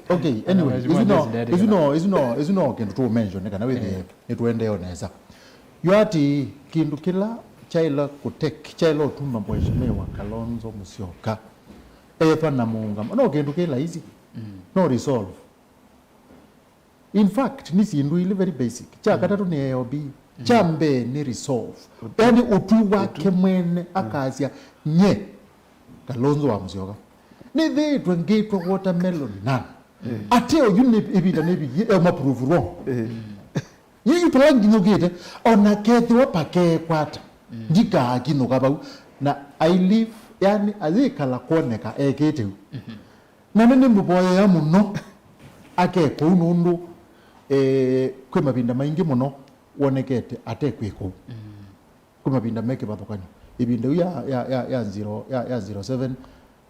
okay, anyway. Isu no, isu no, isu no, isu no kĩndũ tu mention kana wĩthĩe nĩtũendee o nesa. Yu ati kĩndũ kĩla kyaĩla kũtek-, kyaĩla ũtuma Mheshimiwa Kalonzo Musyoka ethwa na mũũngamo. No kĩndũ kĩ laisi. No resolve. In fact, nĩ syĩndũ ilĩ very basic. Kya katatũ nĩ A O B. Kya mbee nĩ resolve. Yaani ũtwi wake mwene akasya, nye, Kalonzo wa Musyoka, nĩthĩĩtwe ngĩtwa watermelon nani? Ate oyu nĩ ĩvinda nĩvikie, e maprove wrong. Yu, yu tũla nginyũkĩte, ona kethĩwa pakekwata, ndikaakinyũka vau. Na I live, yani, ayĩkala kwoneka ekĩte u. Na nĩnĩmũvoyea mũno ake kũu nũndũ, eh, kwĩ mavinda maingĩ mũno wonekete ate kwĩ kũu. Kwĩ mavinda me kĩvathũkany'o. Ĩvinda yu ya, ya, ya, ya zero, ya, ya zero seven,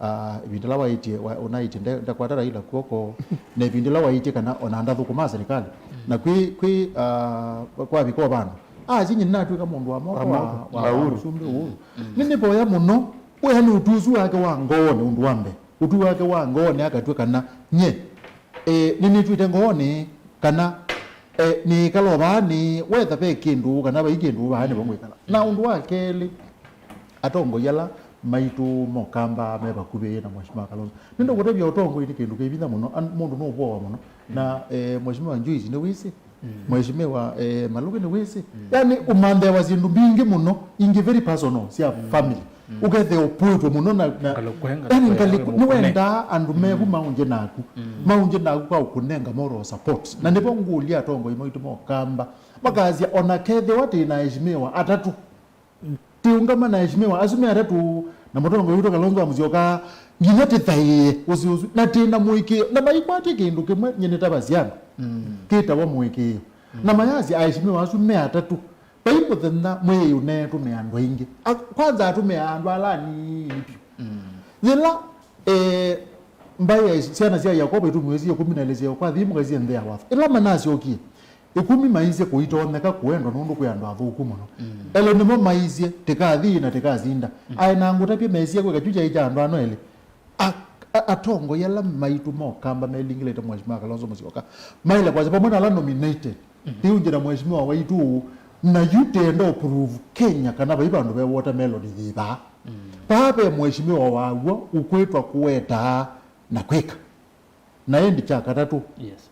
ah, ĩvinda ĩla waĩtye, wa-, ũnaĩtye nde-, ndakwata Raila kw'oko, na ĩvinda ĩla waĩtye kana ona ndathũkũmaa serikali. Na kwĩ, kwĩ, ah, kwavika o vandũ, asya nyie nĩnatw'ĩka mũndũ wa moko wa, wa, wa Uhuru. Mũsumbĩ Uhuru. Nĩnĩvoya mũno, we nĩ ũtwi ũsu wake wa ngoonĩ ũndũ wa mbee. Ũtwi wake wa ngoonĩ akatw'a kana nye, eh, nĩnĩtw'ĩte ngoonĩ kana, eh, nĩĩkala o vaa nĩ wetha ve kĩndũ kana vai kĩndũ vaa nĩvo ngwĩkala. Na ũndũ wa kelĩ, atongoi ala maitũ mokamba me vakuvĩ na Mheshimiwa Kalonzo. Nĩndakũtavya ũtongoi nĩ kĩndũ kĩ vinya mũno, an-, mũndũ nũvoawa mũno. Na, eh, Mheshimiwa Joyce nĩwĩsĩ. Mheshimiwa, eh, Maluki nĩwĩsĩ. Yani, ũmantheewa syĩndũ mbingĩ mũno, ingĩ very personal, sya family. Ũkethĩa ũpũĩtwe mũno na, na, yani, ngalĩko, nĩwendaa andũ mevu maũngye naku. Maũngye naku kwa kũnenga moral support. Na nĩvo ngũlya atongoi maitũ mokamba. Makasya, ona kethĩwa tĩ na aheshimiwa atatũ, tĩũngama na aheshimiwa asu me atatũ, na mũtongoi witũ Kalonzo wa Musyoka, nginya tĩthaĩe ũsĩ ũsu, na tĩ na mũĩkĩĩo, na maikwatya kĩndũ kĩmwe nyie nĩtavasya andũ, kĩtawa mũĩkĩĩo. Na mayasya aheshimiwa asu me atatũ, vai mũthenya mwĩĩu neetũmĩa andũ aingĩ. A-, kwanza atũmĩaa andũ ala anini vyũ. Yĩla, eh, mbaĩ ya syana sya Yakovo itumiwe syĩ ĩkũmi na ilĩ syeekwa, thiĩ mũkaisie nthĩ ya watho. Ĩla manasyokie, ĩkũmi maisye kũitonyeka kũendwa nũndũ kwĩ andũ athũku mũno. Elo nĩmo maisye, tĩkathi na tĩkasinda. Aĩ na ngũtavye mesie kwĩka kyu kyaĩ kya andũ ano elĩ. A-, a-, atongoi ala maitũ mokamba melingĩlĩte Mheshimiwa Kalonzo Musyoka maĩle kwasya vamwe na ala nominated. Tiunje na Mheshimiwa waitũ ũũ, na yu tenda ũprove Kenya kana vai vandũ ve watermelon yĩ vaa. Vaa ve Mheshimiwa waw'o ũkwĩtwa kũwetaa na kwĩka. Na ĩndĩ kya katatũ,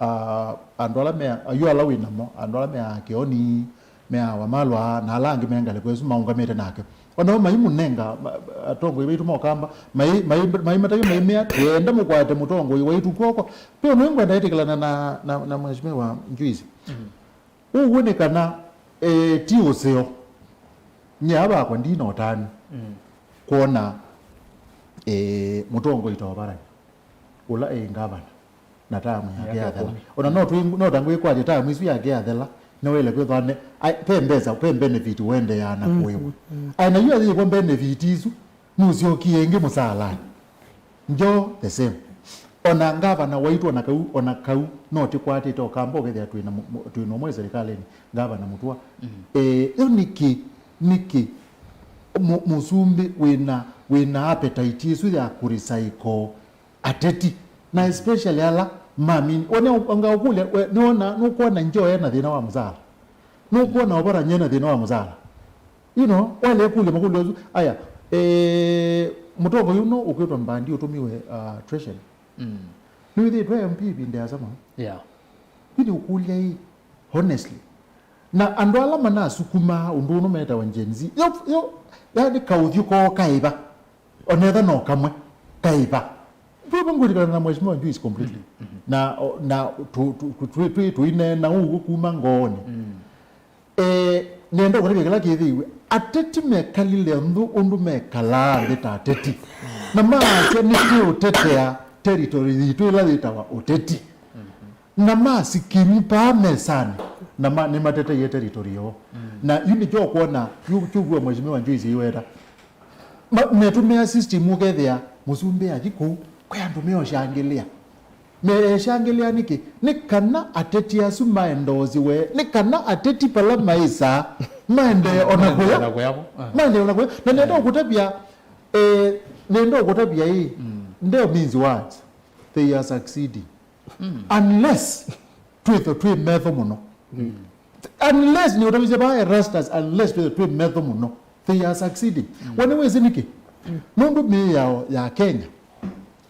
ah, andũ ala me, ayu ala wĩ namo, andũ ala meaa Kĩoni, meaa Wamalwa, na ala angĩ me ngalĩko ĩsu maũngamĩte nake. O nao maimũnenga, ma-, atongoi maitũ mokamba, mai-, mai-, maimatavya maimea, twenda mũkwate mũtongoi waitũ kw'oko. Peo nĩngwenda ĩtĩkĩlana na, na, na Mheshimiwa Njuizi. Ũw'o nĩ kana, eh, ti ũseo. Nyie vakwa ndina ũtanu kwona, eh, mũtongoi ta Oparanya, ũla ĩ ngavana, na taamu yake yathela. Ona no twĩ-, no tangwĩkwatya taamu isu yake yathela, nĩwaĩle kwĩthwa ne-, ai, ve mbesa, ve benefit ũendeeaa na kũĩwa. Ai, na yu ayĩkwa benefit isu, nũsyokie ĩngĩ mũsaalanĩ. Joe the same. Ona ngavana waitũ ona kau, ona kau, no tĩkwatĩte ũkamba ũkethĩa twĩ na mũ-, mũ-, twĩ na ũmwe serikalĩnĩ, ngavana Mũtua. Eh, ĩu nĩkĩ, nĩkĩ mũ-, mũsumbĩ wĩna, wĩna appetite ĩsu ya kũrecycle ateti Na especially ala mamini. One anga ũkũlya, we, nĩwona, nũkwona Njoe ena thĩna wa mũsala. Nũkwona Oparanya ena thĩna wa mũsala. You know, waĩle kũlya makũlyo asu. Aya, eh, mũtongoi ũno ũkwĩtwa Mbandi ũtũmiwe, uh, Treasury. Mm. Nĩwĩthĩĩtwe M P ĩvinda ya sama. Yeah. Yu nĩ ũkũlya ĩ, honestly. Na andũ ala manasukumaa ũndũ ũno metawa Gen Z. Yo, yo, yani kaũthyũ koo kaĩva. Onetha no kamwe. Kaĩva. Vava ngũlikana na Mheshimiwa Joyce completely. Mm-hmm. Na, o, na tu, tu, tu, tu, tu, tuineena ũu kuma ngoonĩ. Mm. Eh, nenda ũkũtavya kĩla kĩthĩiwe. Ateti mekalile nthũ ũndũ mekalaa nthĩ ta ateti. Na maasya nĩtwĩũtetea territory yitũ ĩla yĩtawa ũteti. Na masikini paa mesanĩ, na ma, nĩmateteie territory yoo. Na yu nĩkyo ũkwona, yu kyũvua Mheshimiwa Joyce iweta. Ma, metũmĩa system ũkethĩa mũsumbĩ athi kũu, kwĩ andũ meũshangĩlĩa. Meũshangĩlĩa nĩkĩ? Nĩ kana ateti asu maendosiwe, nĩ kana ateti pala maĩsaa maendee ona kũya. Ona kũya vo. Aha. Maendee ona kũya. Na nenda ũkũtavya, eh, nenda ũkũtavya ĩ, mm, ndio means words. They are succeeding. Mm. Unless twĩthwe twĩ metho mũno. Mm. Unless nĩũtavisye vaa Erastus, unless twĩthwe twĩ metho mũno, they are succeeding. Mm. We nĩwĩsĩ nĩkĩ? Mm. Nũndũ mĩao ya Kenya,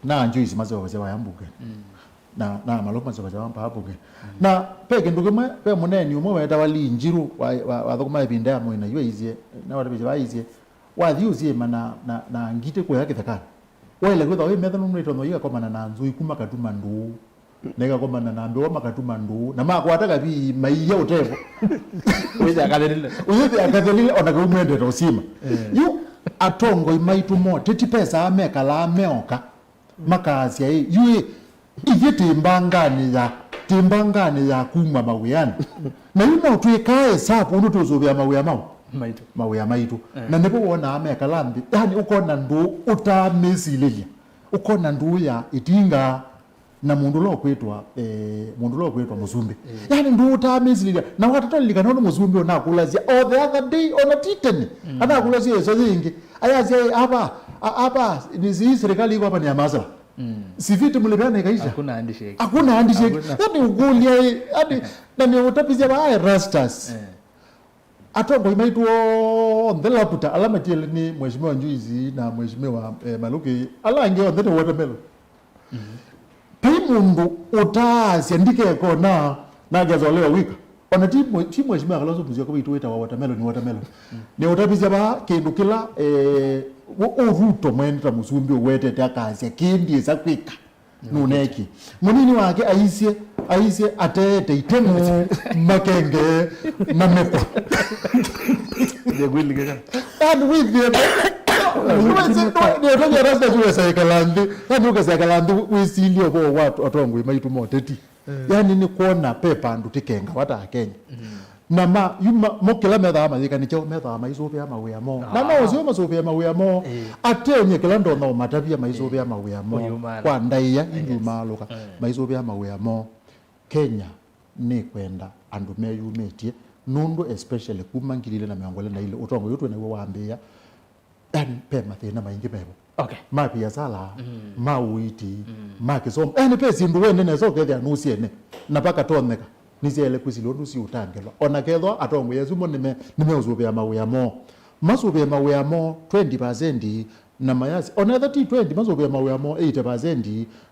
na Joyce maseũvasya vaya mbunge. Mm. Na, na Malũku maseũvasya vaya mbunge. Mm. Na ve kĩndũ kĩmwe, ve mũneeni ũmwe wetawa Lee Njiru, wa, wa, wathũkũma ĩvinda ya Moi na yu aisye, na watavisye vaa aisye, wathi ũsyĩma na, na, na ngitĩ kũya kĩthekanĩ. Waĩle kwĩthwa wĩ metho nũndũ itonya ikakomana na nzũi kuma katuma ndũũ, na ikakomana na mbĩwa makatuma ndũũ, na makwata kabii maiya ũtevo. Ũyĩthĩa akathelile. Ũyĩthĩa akathelile, ona kau mwendete ũsyĩma. Eh. Yu atongoi maitũ mo, teti pesa mekalaa meoka, makaasya ĩ, yu ĩ, ithyĩ tĩ mbanganĩ ya, tĩ mbanganĩ ya kuma mawĩanĩ. Na yu no twĩkaa ĩsavu ũndũ tũsũvĩa mawĩa mau. Maitũ. Mawĩa maitũ. Eh. Na nĩvo wonaa mekala nthĩ. Yani ũkona ndũũ ũtaamĩsilĩlya. Ũkona ndũũ ya ĩtinga na mũndũ ũla ũkwĩtwa, eh, mũndũ ũla ũkwĩtwa mũsumbĩ. Eh. Yani ndũũ ũtaamĩsilĩlya. Na watata ũlilikana ũndũ mũsumbĩ ũnakũlasya. O the other day, ona ti tene. Mm. Anakũlasya ĩso yĩngĩ. Ayasya, "Ĩ, ava, a-, ava, nĩ sii serikali iko hapa ni ya masala." Mm. Siviti mlipeana ikaisha. Hakuna handshake. Hakuna handshake. Hakuna. Yani ũkũlya, eh, yani, na nĩ ũtavisya vaa Erastus. Eh. Atongoi maitũ onthe laputa ala matiele nĩ Mheshimiwa Njuizi na Mheshimiwa, eh, Maluki, ala angĩ onthe nĩ watermelon. Mhm. Vai mũndũ ũtaasya ndikekona na ngesolewa wika. Ona ti mwe-, ti Mheshimiwa Kalonzo Musyoka witũ wĩtawa watermelon, watermelon. Mm. Nĩ ũtavisya vaa kĩndũ kĩla, eh, ũ-, ũ Ruto mwene ta mũsumbĩ ũwetete akasya kĩndĩsa kwĩka. Nũneki. Mũnini wake aisye, aisye ateete itemu makenge na mekwa. Nĩkwĩlikĩka. And with the, nĩũtavya Rasta ũkesa ĩkala nthĩ. Yani ũkesa ĩkala nthĩ wĩsilye ũvoo wa atongoi maitũ ma ũteti. Eh. Yani nĩ kwona ve vandũ tĩkengawa ta Akenya. Mm. Na ma, yu ma, mo kĩla methaa mayĩka nĩ kyaũ, methaa maisũvĩa mawĩa moo. Na no ũseo masũvĩa mawĩa moo. Eh. Ateny'e kĩla ndonya ũmatavya maisũvĩa mawĩa moo. Ũyumala. Kwa ndaĩa, yes, ingi umaalũka. Eh. Maisũvĩa mawĩa moo. Kenya nĩkwenda andũ meyumĩtye, nũndũ especially kuma ngili ilĩ na mĩongo ĩlĩ na ilĩ, ũtongoi ũyũ twĩ naw'o wambĩĩa, yani, ve mathĩna maingĩ mevo. Okay. Ma viasala, mm, ma ũiiti, mm, ma kĩsomo. Yani, ve syĩndũ wene nesa ũkethĩa nũsyene, na vakatonyeka, nĩsyaĩle kwĩsilwa ũndũ siũtangĩlwa. O na kethwa atongoi asu mo nĩme-, nĩmeũsũvĩa mawĩa moo. Masũvĩe mawĩa moo twenty percent, na mayasya, o na ethwa ti twenty, masũvĩe mawĩa moo eighty percent,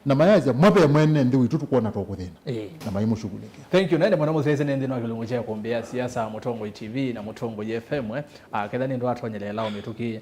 na mayasya, mwa ve mwene nthĩ witũ tũkwona tũkũthĩna. Ĩĩ. Na maimũshughulikia. Thank you. Nende mwana mũsese nĩ nthĩnĩ wa kĩlungu kya kũmbĩa siasa, Mũtongoi T V na Mũtongoi F M, eh. Ah, ketha nĩ ndwatonyelea lao mĩtũkĩ.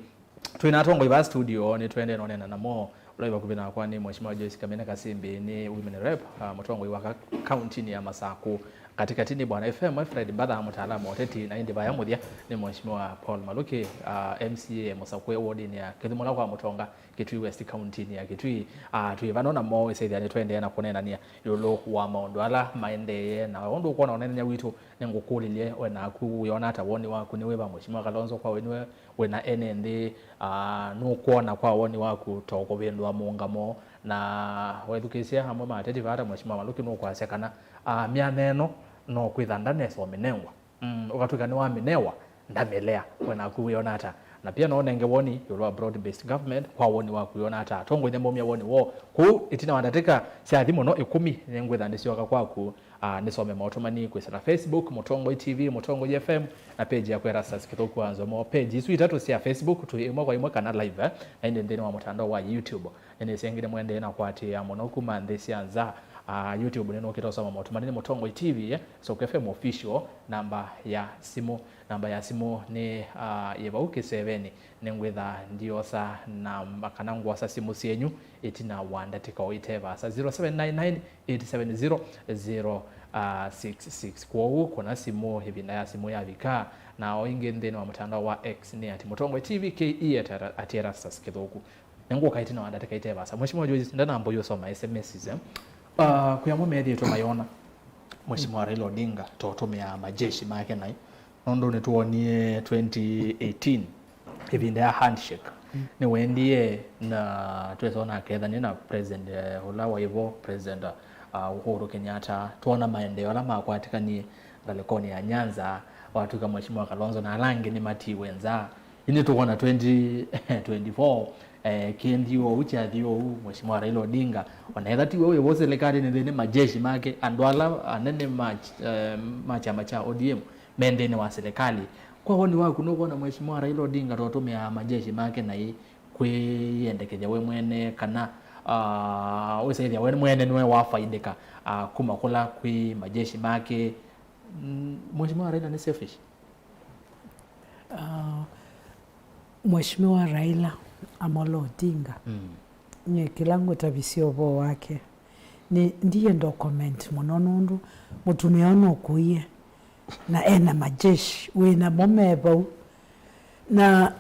Twĩ na atongoi vaa studio, nĩ twende nonena namo. Ũla wĩ vakuvĩ nakwa nĩ Mheshimiwa Joyce Kamene Kasimbi, nĩ women rep, ah, mũtongoi wa ka-, kauntinĩ ya Masaku. Katikati nĩ Bwana F M Fred Mbatha, mũtaalamu wa ũteti, na ĩndĩ vaya mũthya nĩ Mheshimiwa Paul Maluki, ah, M C A mũsakũe wodinĩ ya Kĩthumũla kwa Mũtonga, Kitui West, kauntinĩ ya Kitui. Ah, twĩ vano namo ĩsethĩa nĩ tũendee na kũneenany'a ĩũlũ wa maũndũ ala maendee, na ũndũ ũkwona ũneenany'a witũ, nĩngũkũlilye we naku wĩona ata woni waku nĩ wĩva Mheshimiwa Kalonzo kwa we nĩwe wĩna ene nthĩ, ah, nũkwona kwa woni waku ta ũkũvĩndũa mũũngamo? Na wethukĩĩsya amwe ma ateti vaa ta Mheshimiwa Maluki nũkwasya kana, ah, myanya ĩno no kwĩtha ndanesa ũmĩnengwa. Mm, ũkatw'ĩka nĩwamĩnewa, ndamĩlea. We naku wĩona ata? Na pia no ũnenge woni ĩũlũ wa broad-based government. Kwa woni waku, wĩona ata atongoethya maumya woni woo? Kũu ĩtina wa ndatĩka sya nthĩ mũno ĩkũmi, nĩngwĩtha ndĩsyoka kwaku, ah, nĩsome maũtũmani kwĩsĩla Facebook, Mũtongoi T V, Mũtongoi F M, na page yakwa Erastus Kĩthũku wa Nzomo. Page isu itatũ sya Facebook twĩ ĩmwe kwa ĩmwe kana live, eh, na ĩndĩ nthĩnĩ wa mũtandao wa YouTube. Nĩnĩsengile mwendee na kũatĩĩa mũno kuma nthĩ sya nza. Ah, YouTube nĩnũkĩte ũsoma maũtũmani nĩ Mũtongoi T V, eh, Soko F M Official, namba ya simũ. Namba ya simũ nĩ, ah, yĩ vau kĩsevenĩ. Nĩngwĩtha ndiosa namba kana ngwosa simũ syenyu ĩtina wa ndatĩka o ite vaasa, zero seven nine nine eight seven zero zero six six. Kwoou kũna simũ ĩvinda ya simũ yavika. Na o ĩngĩ nthĩnĩ wa mũtandao wa X nĩ at Mũtongoi T V K E at, at Erastus Kĩthũku. Nĩngũka ĩtina wa ndatĩka ite vaasa. Mheshimiwa Joyce, ndanamba ũyũsoma S M Ss, eh? Ah, kwĩ amwe methĩĩtwe mayona Mheshimiwa Raila Odinga ta ũtũmĩaa majeshi make naĩ, nũndũ nĩtwonie twenty eighteen, ĩvinda ya handshake, nĩwendie na twĩsona akethanie na President, eh, ũla waĩ vo, President, ah, Uhuru Kenyatta, twona maendeeo ala makwatĩkanie ngalĩkonĩ ya Nyanza, watw'ĩka Mheshimiwa Kalonzo na ala angĩ nĩmatiiwe nza. Ĩndĩ tũkwona twenty twenty-four, eh, kĩthi ũu, kyathi ũu, Mheshimiwa Raila Odinga, ona ethĩwa tiwe wĩ vo silikalĩnĩ, nthĩnĩ majeshi make, andũ ala anene ma, eh, ma kyama kya O D M me nthĩnĩ wa silikalĩ. Kwa woni waku, nũkwona Mheshimiwa Raila Odinga ta ũtũmĩaa majeshi make naĩ kwĩyendekethya we mwene, kana, ah, wĩsaĩthya we mwene nĩwe wafaidĩka, ah, kuma kũla kwĩ majeshi make? Mm, Mheshimiwa Raila nĩ selfish? Ah, Mheshimiwa Raila Amolo Odinga, mm, nyie kĩla ngũtavisye ũvoo wake, nĩ ndienda comment mũno nũndũ mũtumĩa ũyũ nũkũie na ena majeshi wĩnamo me vau. Na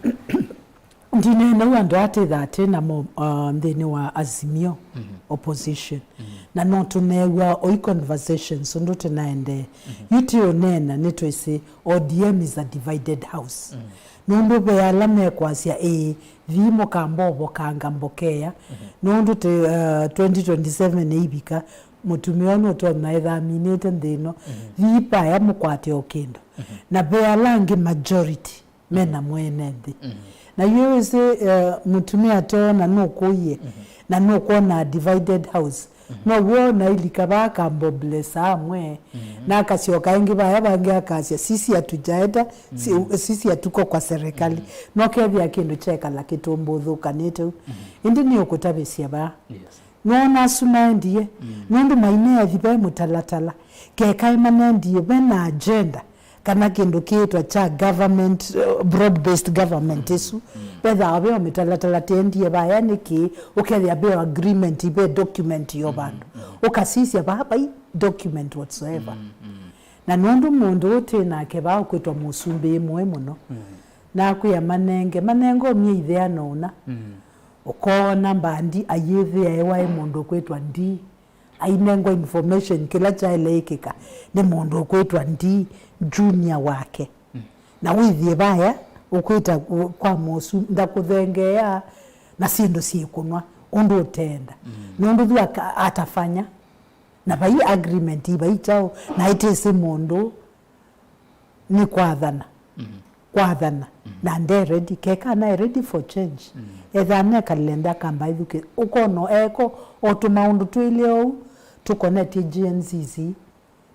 ndineena ũu andũ aa twĩthaa twĩ namo, uh, nthĩnĩ wa Azimio, mhm, opposition. Mhm. Na no tũneew'a oi conversations ũndũ tũnaendee. Mhm. Yu ti ũneena, nĩtwĩsĩ O D M is a divided house. Mhm. Nũndũ ve ala mekwasya, ĩĩ, thii mũkamba ũvokanga mbokeya. Mhm. Nũndũ tĩ, uh, twenty twenty-seven ĩivika, mũtumĩa ũyũ nũtonya ethaminĩte nthĩ ĩno. Mhm. Thii vaya mũkwate o kĩndũ. Mhm. Na ve ala angĩ majority mena mwene nthĩ. Mhm. Na yu wĩsĩ, eh, mũtumĩa toona nũkũie, mhm, na nũkwona divided house. Mhm. Now'o nailika vaa akamboblesa amwe, mhm, na akasyoka ĩngĩ vaya vangĩ akasya, "Sisi hatujaenda, si-, mhm, sisi hatuko kwa serikali." Mhm. Nokethĩa kĩndũ kyekala kĩtũmbũthũkanĩte ũu. Mhm. Ĩndĩ nĩũkũtavĩsya vaa. Yes. Nũona asu maendie, mm, nũndũ maineethi ve mũtalatala. Kekaĩ manendie ve na agenda, kana kĩndũ kĩĩtwa kya government, uh, broad-based government, mm, ĩsu. Mm. Vethaa ve o mĩtalatala tendie vaya nĩkĩ, ũkethĩa ve o agreement, ve document yo, mm, vandũ. Mm. Ũkasisya vaa vai document whatsoever. Mm, mm. Na nũndũ mũndũ ũũ twĩ nake vaa ũkwĩtwa mũsumbĩ ĩ mũĩ mũno. Mm. Nakwĩa manenge, manenge o myei ĩana ũna. Mm. Ũkoona mbandi ayĩthĩa ewa ĩ mũndũ ũkwĩtwa Ndii. Ainengwa information kĩla kyaĩle ĩkĩka nĩ mũndũ ũkwĩtwa Ndii, junior wake. Mm. Na wĩthĩe vaya ũkwĩta kwa mũsu, ndakũthengeea na syĩndũ syĩkũnwa ũndũ ũtenda. Mm. Nũndũ vu aka-, atafanya. Na vai agreement, vai kyaũ, na ĩtĩsĩ mũndũ nĩ kwathana. Mhm. Kwathana. Mhm. Na nde ready, keka nae ready for change. Mhm. Ethaa nekalile ndakamba ithukĩ. Ũkono eko, o tũmaũndũ twĩlĩ ou, tũkonetye Gen Z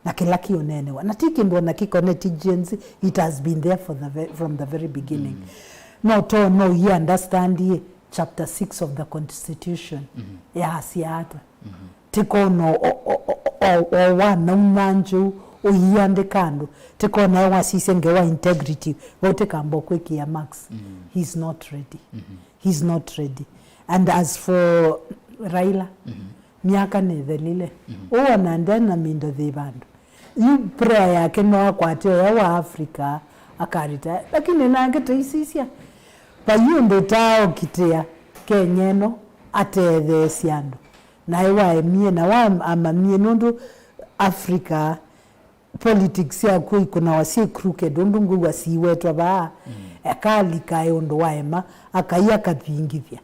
na kĩla kĩũneenewa. Na ti kĩndũ ona kĩkonetye Gen Z, it has been there for the ve-, from the very beginning. Mhm. No to no ye understand ye chapter six of the constitution. Mhm. Yasya ata. Mhm. Tĩkona o, o, o, o, o wanauna nzeu ũiandĩka andũ. Tĩkona e wasisya ngewa integrity, vau tĩkamba kwĩkĩa marks. Mm. He's not ready. Mhm. He's not ready. And as for Raila, mhm, myaka nĩthelile. Mhm. Ũwona ndena mindo thĩ vandũ. Yu prayer yake no akwate ũya wa Africa, akarita. Lakini nake taisisya. Vai ũndũ ũtaaũkitĩa Kenya ĩno atetheesye andũ. Naĩ waemie, na wa amamie, nũndũ Africa politics syakw'o ikũnawa syĩ crooked, ũndũ ngwĩw'a siiwetwa vaa. Mm. Akalika e ũndũ waema, akai akathingithya,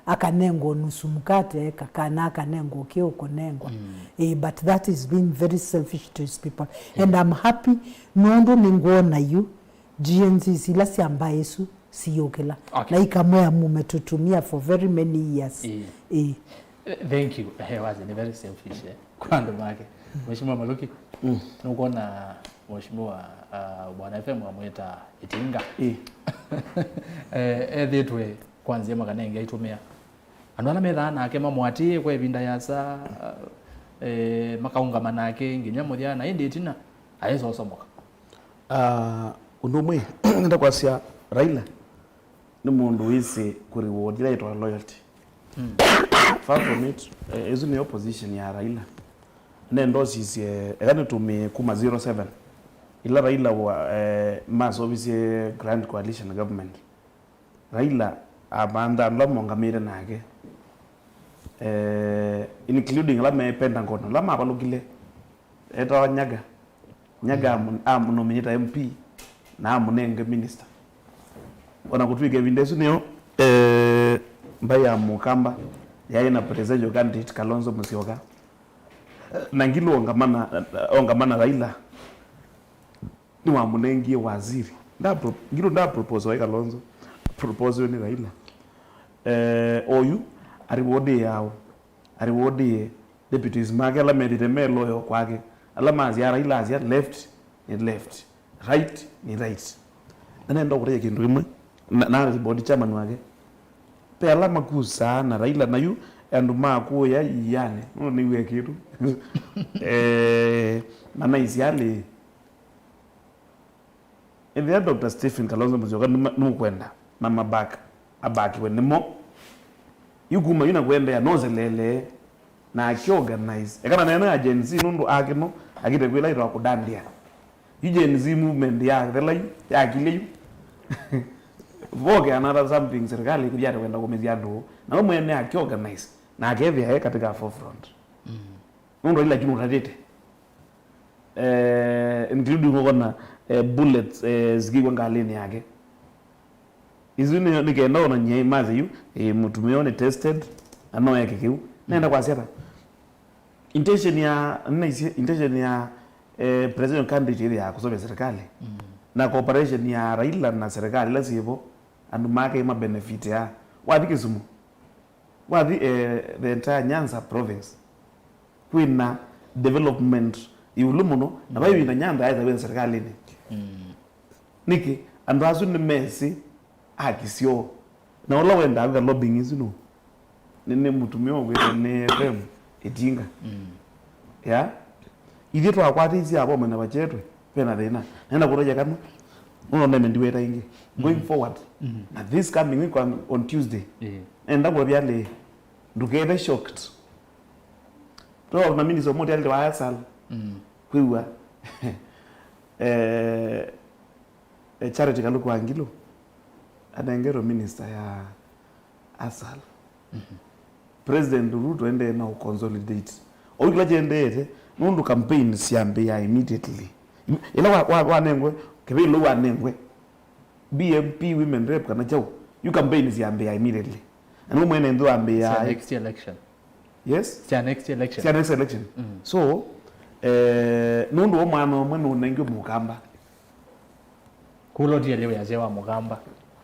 akanengwa nusu mkate, ka-, kana akanengwa ũkĩ ũkũnengwa. Mm. Eh, but that is being very selfish to his people. Mm. And I'm happy, nũndũ nĩngwona yu G N Cs ila sya mbaĩ ĩsu siyũkĩla. Okay. Na ikamwĩa mũmetutumia for very many years. Ĩĩ. Ĩĩ. Eh, thank you. Eh, wazi ni very selfish, eh, kwa andũ make. Mheshimiwa Maluki, mm, nũkwona Mheshimiwa, ah, Bwana F M amwĩta Itinga. Ĩĩ. Eh, ethĩtwe kwa nzĩa makanenge aitumĩa. Andũ ala methaa nake mamũatĩĩe kwa ĩvinda yasa, eh, makaũngama nake nginya mũthya, na ĩndĩ ĩtina, aisosomoka. Ah, ũndũ ũmwe, nenda kwasya Raila nĩ mũndũ wĩsĩ kũ reward ĩla yĩtawa loyalty. Mm. Far from it, eh, ĩsu nĩyo position ya Raila. Nendosisye, eka nĩtũmĩe kuma zero seven. Ĩla Raila wa, eh, masovisye Grand Coalition Government. Raila amantha andũ ala mongamĩte nake, eh, including ala me Pentagon, ala mavalũkile, etawa Nyaga. Nyaga amu-, amũnominate M P na amũnenge minister. Ona kũtw'ĩka ĩvinda ĩsu nĩyo, eh, mbaĩ ya Mũkamba yaĩ na presidential candidate Kalonzo Musyoka. Na Ngilu ongamana, ongamana Raila. Nĩwamũnengie waziri. Nda pro-, Ngilu nda propose waĩ Kalonzo. Propose nĩ Raila. Eh, oyu, arewardĩe aũ? Arewardĩe deputies make ala methĩte me loyal kwake. Ala masya Raila asya left, nĩ left. Right, nĩ right. Na nenda kũtaĩa kĩndũ kĩmwe. Na, na board chairman wake. Pe ala makusaa na Raila na yu, andũ ma kũya ianĩ. Nũndũ nĩw'e kĩndũ. Eh, manaisya alĩ. Ethĩa Doctor Stephen Kalonzo Musyoka nĩma-, nũkwenda mamaback, abakiwe nĩmo. Yu kuma yu na kũendeea, noselelee na akiorganize. Eka na nene ya Gen Z nũndũ akĩno, akĩte kwĩla ĩtwa kũdandia. Yu Gen Z movement yathela yu, yakilye yu. Voke another something serikali ĩkũthi ate kwenda kũmĩthya andũ. Na we mwene akiorganize, na akethĩa e katika forefront. Mm. Nũndũ ila kĩmũtatĩte. Eh, including ũkona, eh, bullets, eh, zikĩw'a ngalĩnĩ yake. Isu nĩ, nĩ kenda onany'a imaze yu, eh, mũtumĩa nĩ tested, na no eke kĩu. Nenda kwasya ata? Intention ya, nĩnaisye, intention ya, eh, presidential candidate ĩthĩ ya kũseũvya serikali. Mm. Na cooperation ya Raila na serikali ila syĩvo, andũ make mabenefit ya. Wathi Kisumu, wathi, eh, the entire Nyanza province, kwĩna development ĩũlũ mũno, na vai wĩna Nyanza aĩsa wĩ serikalĩnĩ. Mm. Nĩkĩ? Andũ asu nĩmesĩ haki syoo. Na ũla wendaa kwĩka lobbying ĩsu nũ? Nĩ, nĩ mũtumĩa ũkwĩtwa nĩ F M Itinga. Mm. Ya? Ithyĩ twakwatĩisye avo mena vachetwe, vena thĩna. Nenda kũtaja kana, nũndũ neme ndiweta ingĩ. Going forward, na this coming week on, on Tuesday, nenda kũvya lĩ, ndũkethe shocked. Twa na minister mũte alĩ wa Asal. Mm. Kwĩw'a. Eh, eh, Charity Kaluku wa Ngilu anengerwe minister ya Asal. Mhm. President Ruto endee na ũconsolidate. Oyu kĩla kyendeete, nũndũ campaign syambĩĩa immediately. Ĩla wa, wa, wanengwe, kĩvĩlo wanengwe. B M P women rep kana kyaũ, yu campaign syambĩĩa immediately. Na nĩwe mwene nthĩ wambĩĩa. Sya next election. Yes? Sya next election. Sya next election. Mm. So, eh, nũndũ wa mwana ũmwe nũnengiwe Mũkamba. Kũla ũtiele wĩasya wa Mũkamba,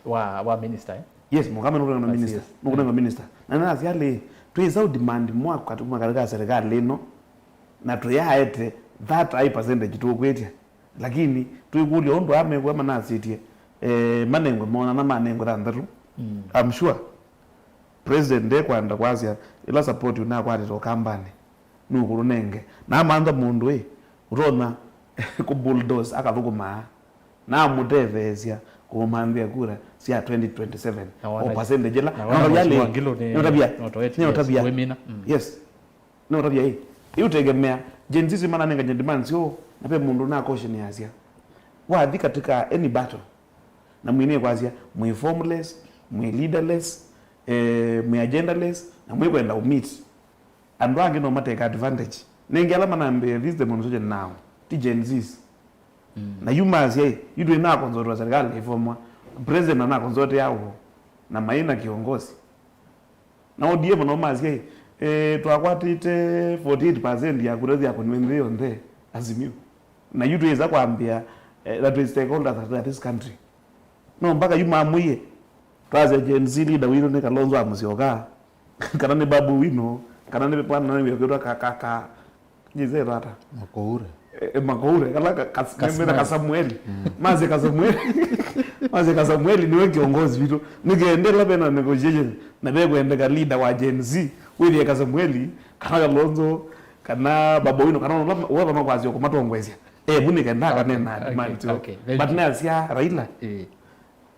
wa, wa minister, eh? Yes, Mũkamba nũkũnengwa minister. Yes. Nũkũnengwa minister. Na nasya lĩ, twĩsa demand mwa katuma katika serikali ĩno, na tũyaete that high percentage tũkwĩtya. Lakini twĩkũlya ũndũ aa mekũa manasĩtye, eh, manengwe mona na manengwe thanthatũ. Mm. I'm sure President ndekwenda kwasya ĩla support ũnakwatĩte Ũkambanĩ nũkũnenge. Na amantha mũndũ ĩ, ũtonya kũ bulldoze akathũkũmaa. Na amũtetheesya kũmũmanthĩa kura sya twenty twenty-seven. Na o wana-, percentage ĩla. Na wana Mheshimiwa Ngilu nĩ, nĩũtavya, nĩũtavya, nĩũtavya. Wĩmina. Mm. Yes. Nĩũtavya ĩ, ĩũtegemea, Gen Z mananengany'a demands ũũ, na ve mũndũ na caution yasya. Wathi katika any battle, na mwĩnĩe kwasya, mwĩ formless, mwĩ leaderless, eh, mwĩ agendaless, na mwĩkwenda ũmeet. Andũ angĩ no mateka advantage. Nengĩ ala manambĩĩa this demonstration now, ti Gen Zs. Mm. Na yu masya ĩ, yu twĩ na consult wa serikali ĩfomwa. President ana consult ya ũũ, na maĩ na kĩongozi. Na O D M nao masya ĩ, eh, twakwatĩte forty-eight percent ya kura sya kũnw'a nthĩ yonthe, Azimio. Na yu twĩsa kwambĩa, eh, na twĩ stakeholders of this country. No mpaka yu mamwĩe, twasya Gen Z leader witũ nĩ Kalonzo wa Musyoka, kana nĩ Babu Owino, kana nĩ bwana nĩ wĩkwĩtwa ka, ka, ka, Jizee tata. Makoure. E, e, Makoure, kala ka, ka, Kasamweli. Kasamweli. Masye Kasamweli. Masye Kasamweli nĩwe kiongozi witũ. Nĩkendela vena negotiation, na vekwendeka leader wa Gen Z, wĩthie Kasamweli, kana Kalonzo, kana Babu Owino, kana ũla wothe makwasya kũmatongoesya. E, vu nĩkenda kanena demand. Okay, okay, very good. But nasya Raila. Eh.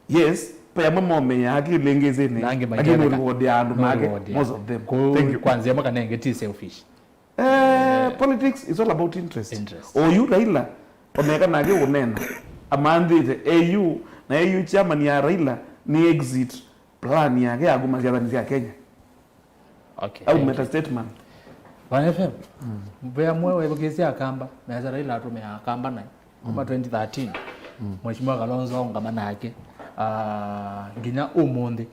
Yes, pe amwe momeaa kĩlĩngĩsĩnĩ, na angĩ lakini maitetha no reward ya andũ no make, reward ya most of them. Kwoou thank you. Kwa nzĩa makanenge ti selfish. Eh, politics is all about interest. Interest. Oyu Raila, oneka nake ũnena, amanthĩte A U, na A U chairman ya Raila nĩ exit plan yake ya kuma siasanĩ sya Kenya. Okay, au thank you. Meta statement. Van F M, ve amwe wethukĩĩsya Akamba, mesa Raila atũmĩaa Akamba naĩ kuma twenty thirteen, Mheshimiwa Kalonzo aũngama nake, ah, nginya ũmũnthĩ.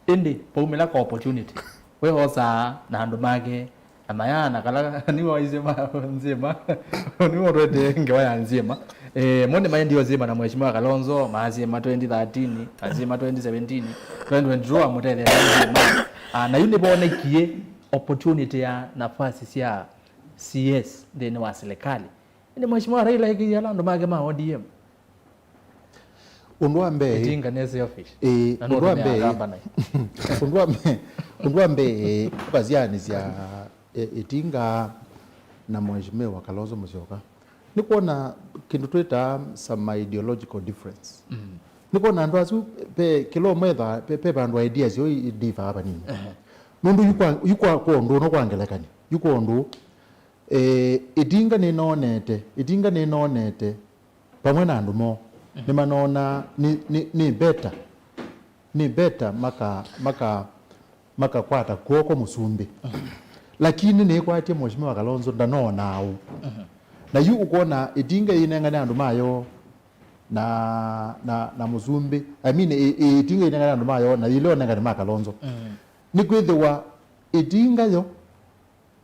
Ĩndĩ vaumĩla ka opportunity, we osaa na andũ make, na mayana kala nĩwe waisye ma nzĩma, nĩwe ũtwetee ngewa ya nzĩma. Eh, mo nĩmaendie ũsĩma na Mheshimiwa Kalonzo, maasĩma twenty thirteen, asĩma twenty seventeen, twenty twenty-two amũtethya na nzĩma. Ah, na yu nĩvonekie opportunity ya nafasi sya C S nthĩnĩ wa silikalĩ. Ĩndĩ Mheshimiwa Raila ekĩie ala andũ make ma O D M. Ũndũ wa mbee, Ĩtinga nĩ selfish. Ĩĩ, na ũndũ wa nũtũmĩaa mbee, Akamba naĩ. Ũndũ wa mbee, ũndũ wa mbee, eh, ũkasyaanĩsya, eh, Ĩtinga na Mheshimiwa Kalonzo Musyoka. Nĩkwona kĩndũ twĩtaa some ideological difference. Mm. Nĩkwona andũ asu, pe kĩla ũmwe etha, pe, pe vandũ ideas yo i differ vanini. Ehe. Nũndũ yu kwa, yu kwa, kwa ũndũ ũno kwa ngelekany'o. Yu kwa ũndũ, eh, Ĩtinga nĩnonete, Ĩtinga nĩnonete, vamwe na andũ moo, nĩmanoona nĩ, nĩ, nĩ better, nĩ better maka, maka, makakwata kw'oko mũsumbĩ. Lakini nĩkwatye Mheshimiwa Kalonzo ndanoonaa ũu. Na yu ũkwona Ĩtinga ĩinengane andũ mayo na, na, na mũsumbĩ, I mean, ĩ, ĩ, Ĩtinga ĩinengane andũ mayo na yĩla ũnengane ma Kalonzo. Nĩkwĩthĩwa Ĩtinga yo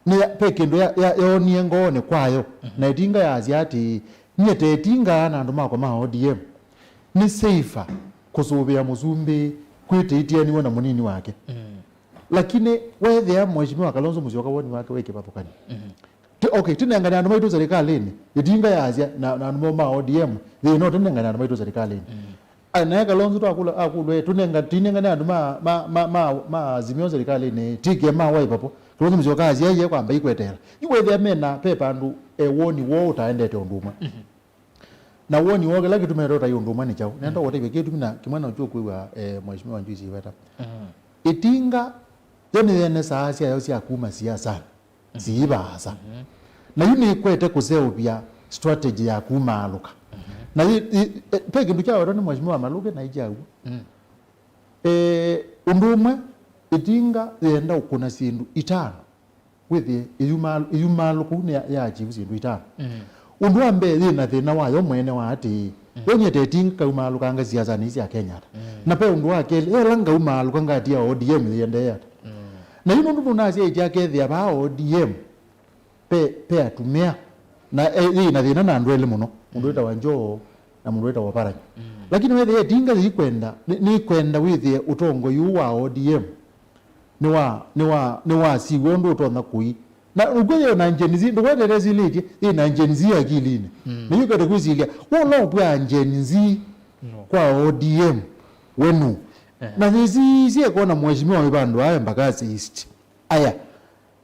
Nĩ, ve kĩndũ ya, ya, yoonie ngoonĩ kwayo, na Ĩtinga yaasya atĩĩ, nyie ta Ĩtinga na andũ makwa ma O D M, nĩ safer kũsũvĩa mũsumbĩ kwĩ ta itianiwe na mũnini wake. Lakini weethĩa Mheshimiwa Kalonzo Musyoka woni wake wĩ kĩvathũkany'o. Ti, okay, tinengane andũ maitũ serikalĩnĩ, Ĩtinga yaasya na, na andũ moo ma O D M, thĩĩ no tinengane andũ maitũ serikalĩnĩ. Aya, naye Kalonzo twakũlwa, akũlwa, "Ĩ, tũnenga, tinengane andũ ma, ma, ma, ma, ma Azimio serikalĩnĩ, tike ma Wiper vo." Kalonzo Musyoka asya, "Aiye, kwamba ikweteela." Yu wethĩa mena, pe vandũ, e, woni woo ũtaendete ũndũ ũmwe. Na woni woo, kĩla kĩtumĩte ũtai ũndũ ũmwe nĩ kyaũ? Nenda ũtethya kĩtumi na kĩmwe na ũkyũ kwĩw'a, e, Mheshimiwa Njuici Iveta. Ĩtinga, yo nĩyenesaa syayo sya kuma siasanĩ. Sii vaasa. Na yu nĩkwete kũseũvya strategy ya kumaalũka. Na yĩ, yĩ, e, pe kĩndũ kyawetwa nĩ Mheshimiwa Maluge na ikya w'o. E, ũndũ ũmwe, Ĩtinga yenda ũkũna syĩndũ itano. Wĩthĩe ĩyuma-, ĩyumaalũku nĩ ya, ya achieve syĩndũ itano. Ũndũ wa mbee, yĩ na thĩna wayo mwene wa atĩĩ, yo nyie ta Ĩtinga kaumaalũkanga siasanĩ sya Kenya ata? Na pe ũndũ wa kelĩ, ela ngaumaalũka ngatia O D M yĩendee ata? Na yu nũndũ nũnasyaĩtye akethĩa vaa O D M, pe, pe atumĩa, na, e, yĩ na thĩna na andũ elĩ mũno, mũndũ wĩtawa Joho na mũndũ wĩtawa Oparanya. Lakini wethĩa Ĩtinga yĩikwenda, nĩ, nĩkwenda wĩthĩe ũtongoi ũũ wa O D M nĩ wa, nĩ wa, nĩ wa siw'a ũndũ ũtonya kũi. Na ũkw'o yĩ na Gen Z, ndũkwetete silĩtye, yĩ na Gen Z akilinĩ. Na yu kete kwĩsilya, wona ũkw'a Gen Z kwa O D M, we nũ? Na yĩsisye kona mheshimiwa wĩ vandũ ayo Embakasi East. Aya.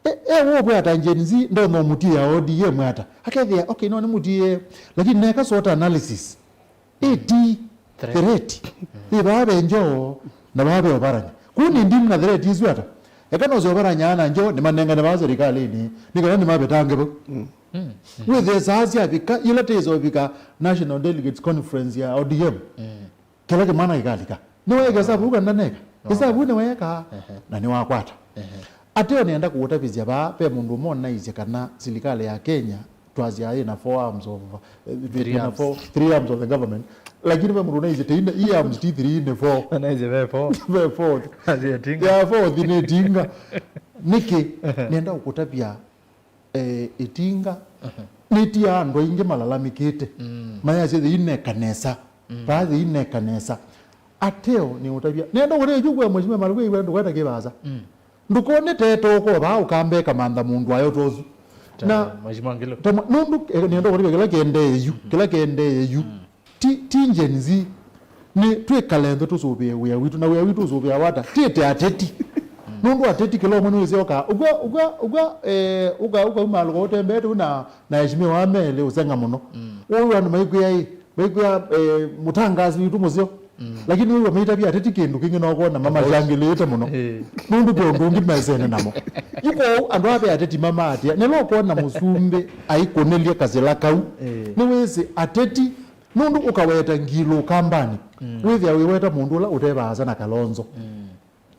E, e, wobwata Gen Z, ndonya ũmũtie ya O D M ata? Akethĩa, okay, no nĩmũtie, lakini neka SWOT analysis. Ĩti threat. Threat. Ĩ vaa ve Joho, na vaa ve Oparanya. Kũu nĩ deal na threat isu ata? Eka no syo Oparanya na Joho, nĩmanengane vaa serikalĩnĩ, nĩ kana nĩmavetange vau. Wĩthĩe saa syavika, ila tĩsovika National Delegates Conference ya O D M. Kĩla kĩmwana kĩkalika. Nĩweeka ĩsavu kana ndaneka? Ĩsavu nĩweekaa, na nĩwakwata. Ateo nĩenda kũũtavĩsya vaa, ve mũndũ ũmwe ũnaisye kana silikalĩ ya Kenya twasya yĩ na four arms of, eh, three arms. Four, three arms of the government. Lakini ve mũndũ ũnaisye tei, i arms ti three, nĩ four. Anaisye ve four. Ve four. Asye Ĩtinga. Ya fourth nĩ Ĩtinga. Nĩkĩ? Nĩenda kũkũtavya eh, Ĩtinga, nĩtia andũ aingĩ malalamĩkĩte. Mayasya thĩineka nesa. Vaa thĩineka nesa. Ateo nĩ ũtavya. Nenda ũkũtavya yu kwa Mheshimiwa Maluku, iwe ndũkweta kĩvasa. Mm. Ndũkone tete ũko vaa ũkambeka mantha mũndũ ayo tosu. Ta na Mheshimiwa Ngilu. Ta mwa- nũndũ, eh, nenda ũkũtavya kĩla kĩendee yu, kĩla kĩendee yu. Mm. Ti, ti Gen Z. Nĩ twĩkale nthĩ tũsũvĩe wĩa witũ, na wĩa witũ ũsũvĩawa ata? Tiĩte ateti. Nũndũ ateti kĩla ũmwe nĩwĩsĩ oka. Ũka, ũka, ũka, eh, ũka, ũka umalũka ũtembee tu na, na Mheshimiwa Mele ũsenga mũno. Mm. Ũũ andũ maikwĩa ĩ, maikwĩa, eh, mũtangaasi witũ mũseo. Mm. Lakini wĩw'a maitavya ateti kĩndũ kĩngĩ, no kwona mamacangĩlĩte mũno. Eh. Nũndũ kwĩ ũndũ ũngĩ mesene namo. Yu kwoou andũ aa ve ateti mamaatia. Nĩla ũkwona mũsumbĩ aikũnĩlye kasĩla kau, eh, nĩwĩsĩ ateti, nũndũ ũkaweta Ngilu Ũkambanĩ, mm, wĩthĩa wĩweta mũndũ ũla ũte vaasa na Kalonzo. Mm.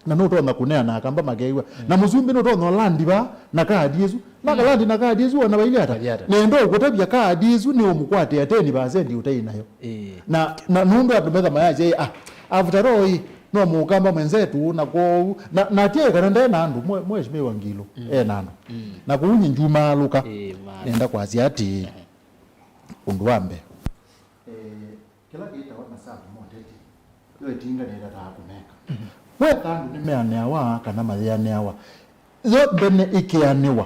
Na nũtonya kũneana Akamba makew'a. Mm. Na mũsumbĩ nũtonya ũlandi vaa na kaadi ĩsu. Na, mm, kalandi na kaadi ĩsu ona vailye ata. Vailye ata. Nenda ũkũtavya kaadi ĩsu nĩ ũmũkwatĩa teni vasendi ũtei nayo. Ĩĩ. Na, na nũndũ andũ metha mayasya, "Ah, after all, ĩ, no Mũkamba mwenzetu, na kwoou." Na, na atyaĩ kana nde na andũ, mwe-, Mheshimiwa Ngilu, mm, e na andũ. Mm. Na kwoou nyie njumaalũka. Ĩĩ, ma. Nenda kwasya atĩĩ, ehe, ũndũ wa mbee. Eh, kĩla kĩtawa masavu ma ũteti, yo ĩtinga nĩtataa kũnenga. Mhm. Wetha andũ nĩmeanĩawa kana mayĩanĩawa, yo mbene ĩkeanĩwa.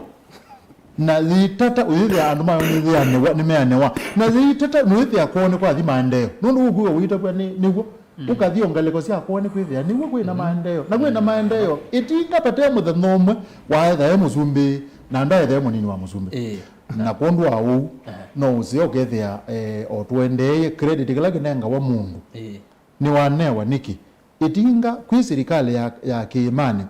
Na yĩitata, ũyĩthĩa andũ mayo nĩmeanĩwa, nĩmeanĩwa. Na yĩitata, nũyĩthĩa kwoo nĩkwathi maendeeo. Nũndũ ũkwĩwa ũitavw'a nĩ, nĩw'o. Mm. Ũkathi o ngalĩko sya kwoo nĩkwĩthĩa nĩw'o kwĩ na, mm, maendeeo. Na kwĩ na, mm, maendeeo. Ĩtinga vate mũthenya ũmwe waetha e mũsumbĩ, na ndaetha e mũnini wa mũsumbĩ. Ĩĩ. Na kwondũ wa ũu, ehe, no ũseo ũkethĩa, eh, o tũendeeye credit kĩla kĩnengawa mũndũ. Ĩĩ. Nĩwanewa nĩkĩ? Ĩtinga kwĩ silikalĩ ya, ya kĩĩmanĩ,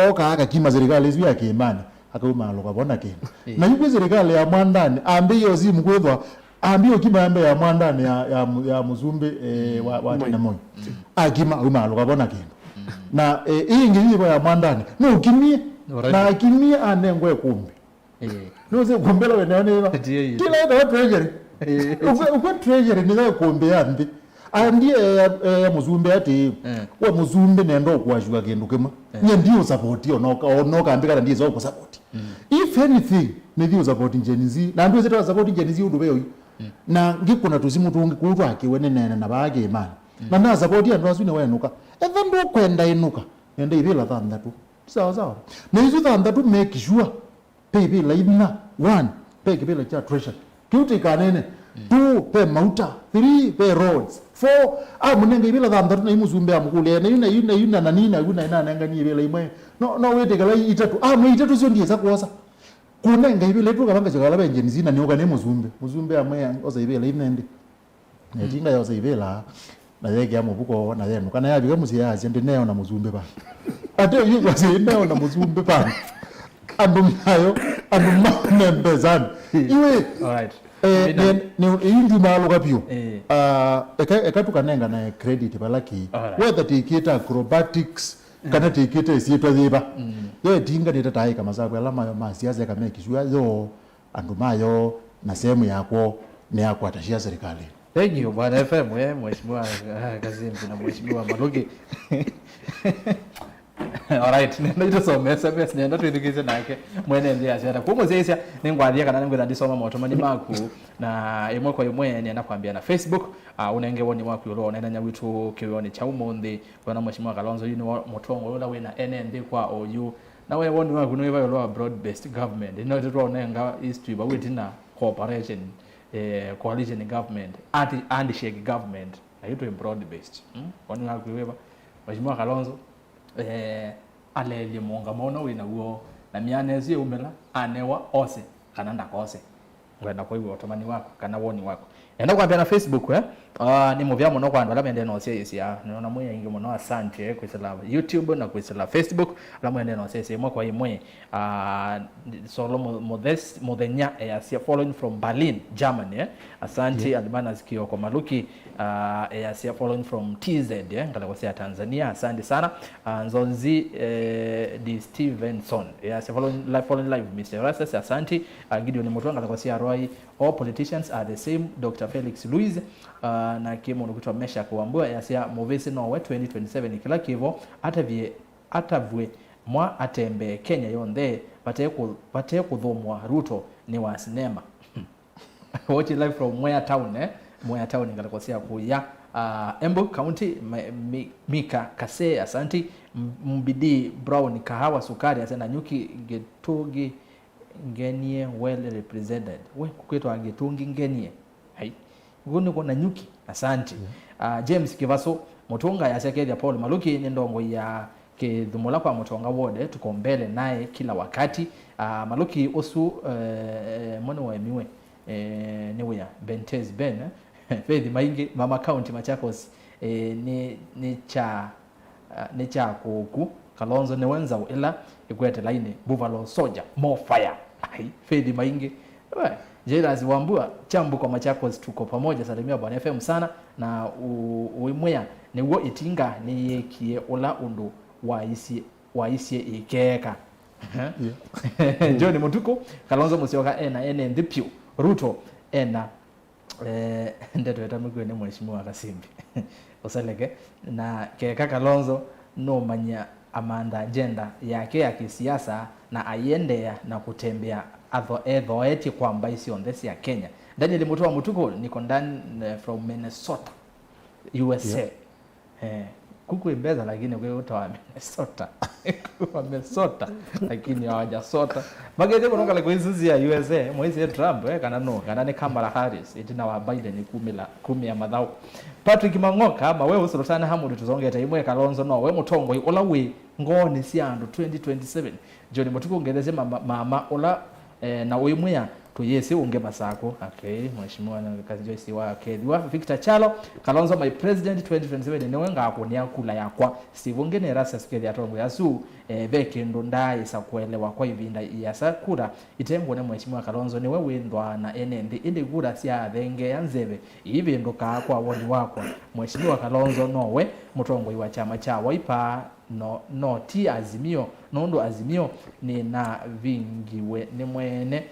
okaa akakima silikalĩ ĩsu ya kĩĩmanĩ, akaumaalũka vo na kĩndũ. Ĩĩ. Na yu kwĩ silikalĩ ya mwandanĩ, ambĩie o simu kwĩthwa, ambĩie ũkima mbee ya mwandanĩ ya, ya, mu- ya mũsumbĩ, eh, wa, wa tene Moi. Mm. Akima, aumaalũka vo na kĩndũ. Mm. Na, eh, ĩĩ ĩngĩ yĩvo ya mwandanĩ, nũkimie. Alright. Na akimie anengwa ĩkũmbĩ. Ĩĩ. Nũsĩ kũmbĩla wene nĩva. Ĩĩ, ĩĩ. Kĩla ĩtawa treasury. Ĩĩ. Ũkwĩ, ũkwĩ treasury nĩyo ĩkũmbĩ ya nthĩ. Andie, eh, eh, mũsumbĩ atĩ, eh, we mũsumbĩ nenda ũkũashua kĩndũ kĩmwe. Eh. Nye ndiũsapoti ona ũka-, ona ũkambĩka na ndiĩsa ũkũsapoti. Mm. If anything, nĩthi ũsapoti Gen Z. Na andũ ĩsĩ twasapoti Gen Z ũndũ ve ũyu. Mm. Na ngĩkũna tũsimũ tũngĩ kũu twakĩwe nĩ nene na vaa kĩĩmanĩ. Mm. Na nasapoti andũ asu nĩwenũka. Etha ndũkwenda ĩnũka. Nenda ivĩla thanthatũ. Sawa sawa. Na isu thanthatũ make sure. Ve ivĩla inya. One, ve kĩvĩla kya treasury. Kĩu tĩkanene. Mm. Two, ve mauta. Three, ve roads. Four, amũnenga ivĩla thanthatũ na imũsumbĩ amũkũlya, na yu, na yu, na yu, na nani, na yu, na nanenganie ivĩla imwe. No, no wĩtĩkĩla itatũ. Amwe itatũ syo ndiesa kwosa. Kũnenga ivĩla itũ kavanga chakala ve Gen Z na nĩũka nĩ mũsumbĩ. Mũsumbĩ amwe osa ivĩla inya ndi. Na ĩtinga yosa ivĩla, na yekĩa mũvuko, na yenũka, na yavika mũsyĩ yasya, "Ndĩneona mũsumbĩ vandũ." Ate yu kwasya, "Ndĩneona mũsumbĩ vandũ." Andũ mayo, andũ mayo me mbesani. Iwe, alright, eh, nĩ, nĩ, ĩyu ndumaalũka vyũ. Eh. Ah, eka, eka tũkanengane credit vala kĩ. Alright. Whether tĩkĩte acrobatics, kana tĩkĩte ĩsyĩtwa yĩva. Mm. Yo ĩtinga nĩtataĩka masavu ala mayo ma siasa ĩkamekisua yo andũ mayo na sehemu yakwo nĩyakwata cia serikali. Thank you, Bwana F M, eh, Mheshimiwa, ah, Kazimbi na Mheshimiwa Maluki. Alright, nenda itũsome S M S, nenda twĩthukĩĩsye nake mwene nthĩ ya Syata. Kũmũsyaĩsya, nĩngwathie kana nĩngwĩtha ndisoma maũtũmani maku, na ĩmwe kwa ĩmwe nĩenda kwambĩa na Facebook, ah, ũnenge woni waku ĩũlũ wa ũneenany'a witũ kĩwĩonĩ kya ũmũnthĩ. Wona Mheshimiwa Kalonzo, yu nĩwe mũtongoi ũla wĩna ene nthĩ kwa oyu. Na we woni waku nĩ wĩva ĩũlũ wa broad based government? Ĩno ĩtũ twaũnenga history vau ĩtina, cooperation, eh, coalition government, ati handshake government, na yu twĩ broad based. Hmm? Woni waku wĩ wĩva? Mheshimiwa Kalonzo, eh, aleelye mũũngamo ũno wĩ naw'o, na myana ĩsu yaumĩla, anewa ose kana ndakose. Ngwenda kwĩw'a ũtũmani waku kana woni waku. Enda kwambĩa na Facebook, eh? Ah, nĩ mũvea mũno kwa andũ ala mendee na ũsyaĩĩsya. Nĩona mwĩ aingĩ mũno, asante kwĩsĩla YouTube na kwĩsĩla Facebook. Ala mwendee na ũsyaĩĩsya ĩmwe kwa ĩmwe. Ah, Solo Mu- Muthes- Muthenya, eh, easya, "Following from Berlin, Germany," eh? Asante. Yeah. Albanas Kioko Maluki, ah, eh, easya, "Following from T Z," eh, ngalĩko sya Tanzania. Asante sana. Ah, Nzonzi, eh, D Stevenson, eh, easya, "Following live, following live, Mister Erastus," asante. Ah, Gideon Mutua, ngalĩko sya Rwai, "All politicians are the same," Doctor Felix Luis, ah, na kĩ mũndũ kwĩtwa Meshack Wambua, easya, "Mũvĩsĩ nowe twenty twenty-seven, kĩla kĩvo, atavye, atavw'e mwa atembee Kenya yonthe, vate kũ- vate kũthũmũa Ruto nĩ wa sinema." Watching live from Mwea Town, eh? Mwea Town, ngalĩko sya kũya. Uh, Embu County, Ma- Mi- Mika Kase, asanti. M- Mbidi Brown Kahawa Sukari ase Nanyuki Gĩtũngĩ Ngenie, well represented. We, kwĩtwa Gĩtũngĩ Ngenie? Hai. Ũu nĩkw'o Nanyuki. Asanti. Yeah. Uh, James Kivaso Mũtũnga yasya kethya Paul Maluki nĩ ndongoi ya Kĩthumũla kwa Mũtonga Ward, tuko mbele naye kila wakati. Uh, Maluki ũsu, eh, mwana wa emiwe, eh, nĩ wĩa Bentez Ben, eh? Faith Maingi, Mama County Machakos, eh, nĩ nĩ kya Ah, nĩ kya kũku. Kalonzo nĩwe nzaũ ĩla ĩkwete lainĩ. Buffalo Soldier, more fire. Ai, Faith Maingi. We, Jairus Wambua, Kyambu kwa Machakos, tuko pamoja, salimia Bwana F M sana, na u- ũimwĩa nĩw'o ĩtinga nĩyĩkie ũla ũndũ waisye, waisye ĩkeeka. Yeah. John Mũtukũ, Kalonzo Musyoka ena ene nthĩ pyũ. Ruto ena Eh, ndeto ĩtamĩkĩwe nĩ Mheshimiwa Kasimbi Ũseleke, na keka Kalonzo nũmany'a amantha agenda yake ya kĩsiasa na aiendeea na kũtembea atho- ethoetye kwa mbaĩ syonthe sya Kenya. Daniel Mũtũa Mũtukũ, niko ndani, eh, from Minnesota, U S A. Yeah. Eh, kuku mbesa lakini kwe utoa Minnesota. Kwa Minnesota, lakini hawajasota. Magete kunoka le kwezi ya U S A, mwezi ya Trump, eh, kana no, kana ni Kamala Harris, itina wa Biden kumila, kumia madhau. Patrick Mang'oka, ma we usulutana hamudu tuzongete imwe Kalonzo no we mũtongoi ũla wĩ ngoonĩ sya andũ twenty twenty-seven. John Mũtukũ ngetheesye mama, mama ũla, eh, na ũimwĩa tũyĩsĩ ũngĩ Masakũ. Okay, Mheshimiwa Joyce wa Kethwa. Victor Kyalo, Kalonzo my president twenty twenty-seven nĩwe ngakũnĩa kula yakwa. Steve ũngĩ nĩ Erastus Kethi atongoi asu, eh, ve kĩndũ ndaaĩsa kũelewa kwa ĩvinda ĩasa. Kura itengũne Mheshimiwa Kalonzo nĩwe wĩnthwaa na ene nthĩ, ĩndĩ kura sya athengea nzeve iivĩndũkaa kwa woni wakwa. Mheshimiwa Kalonzo nowe mũtongoi wa kyama kya Wiper. No, no ti Azimio, nũndũ Azimio nĩnavingiwe nĩ mwene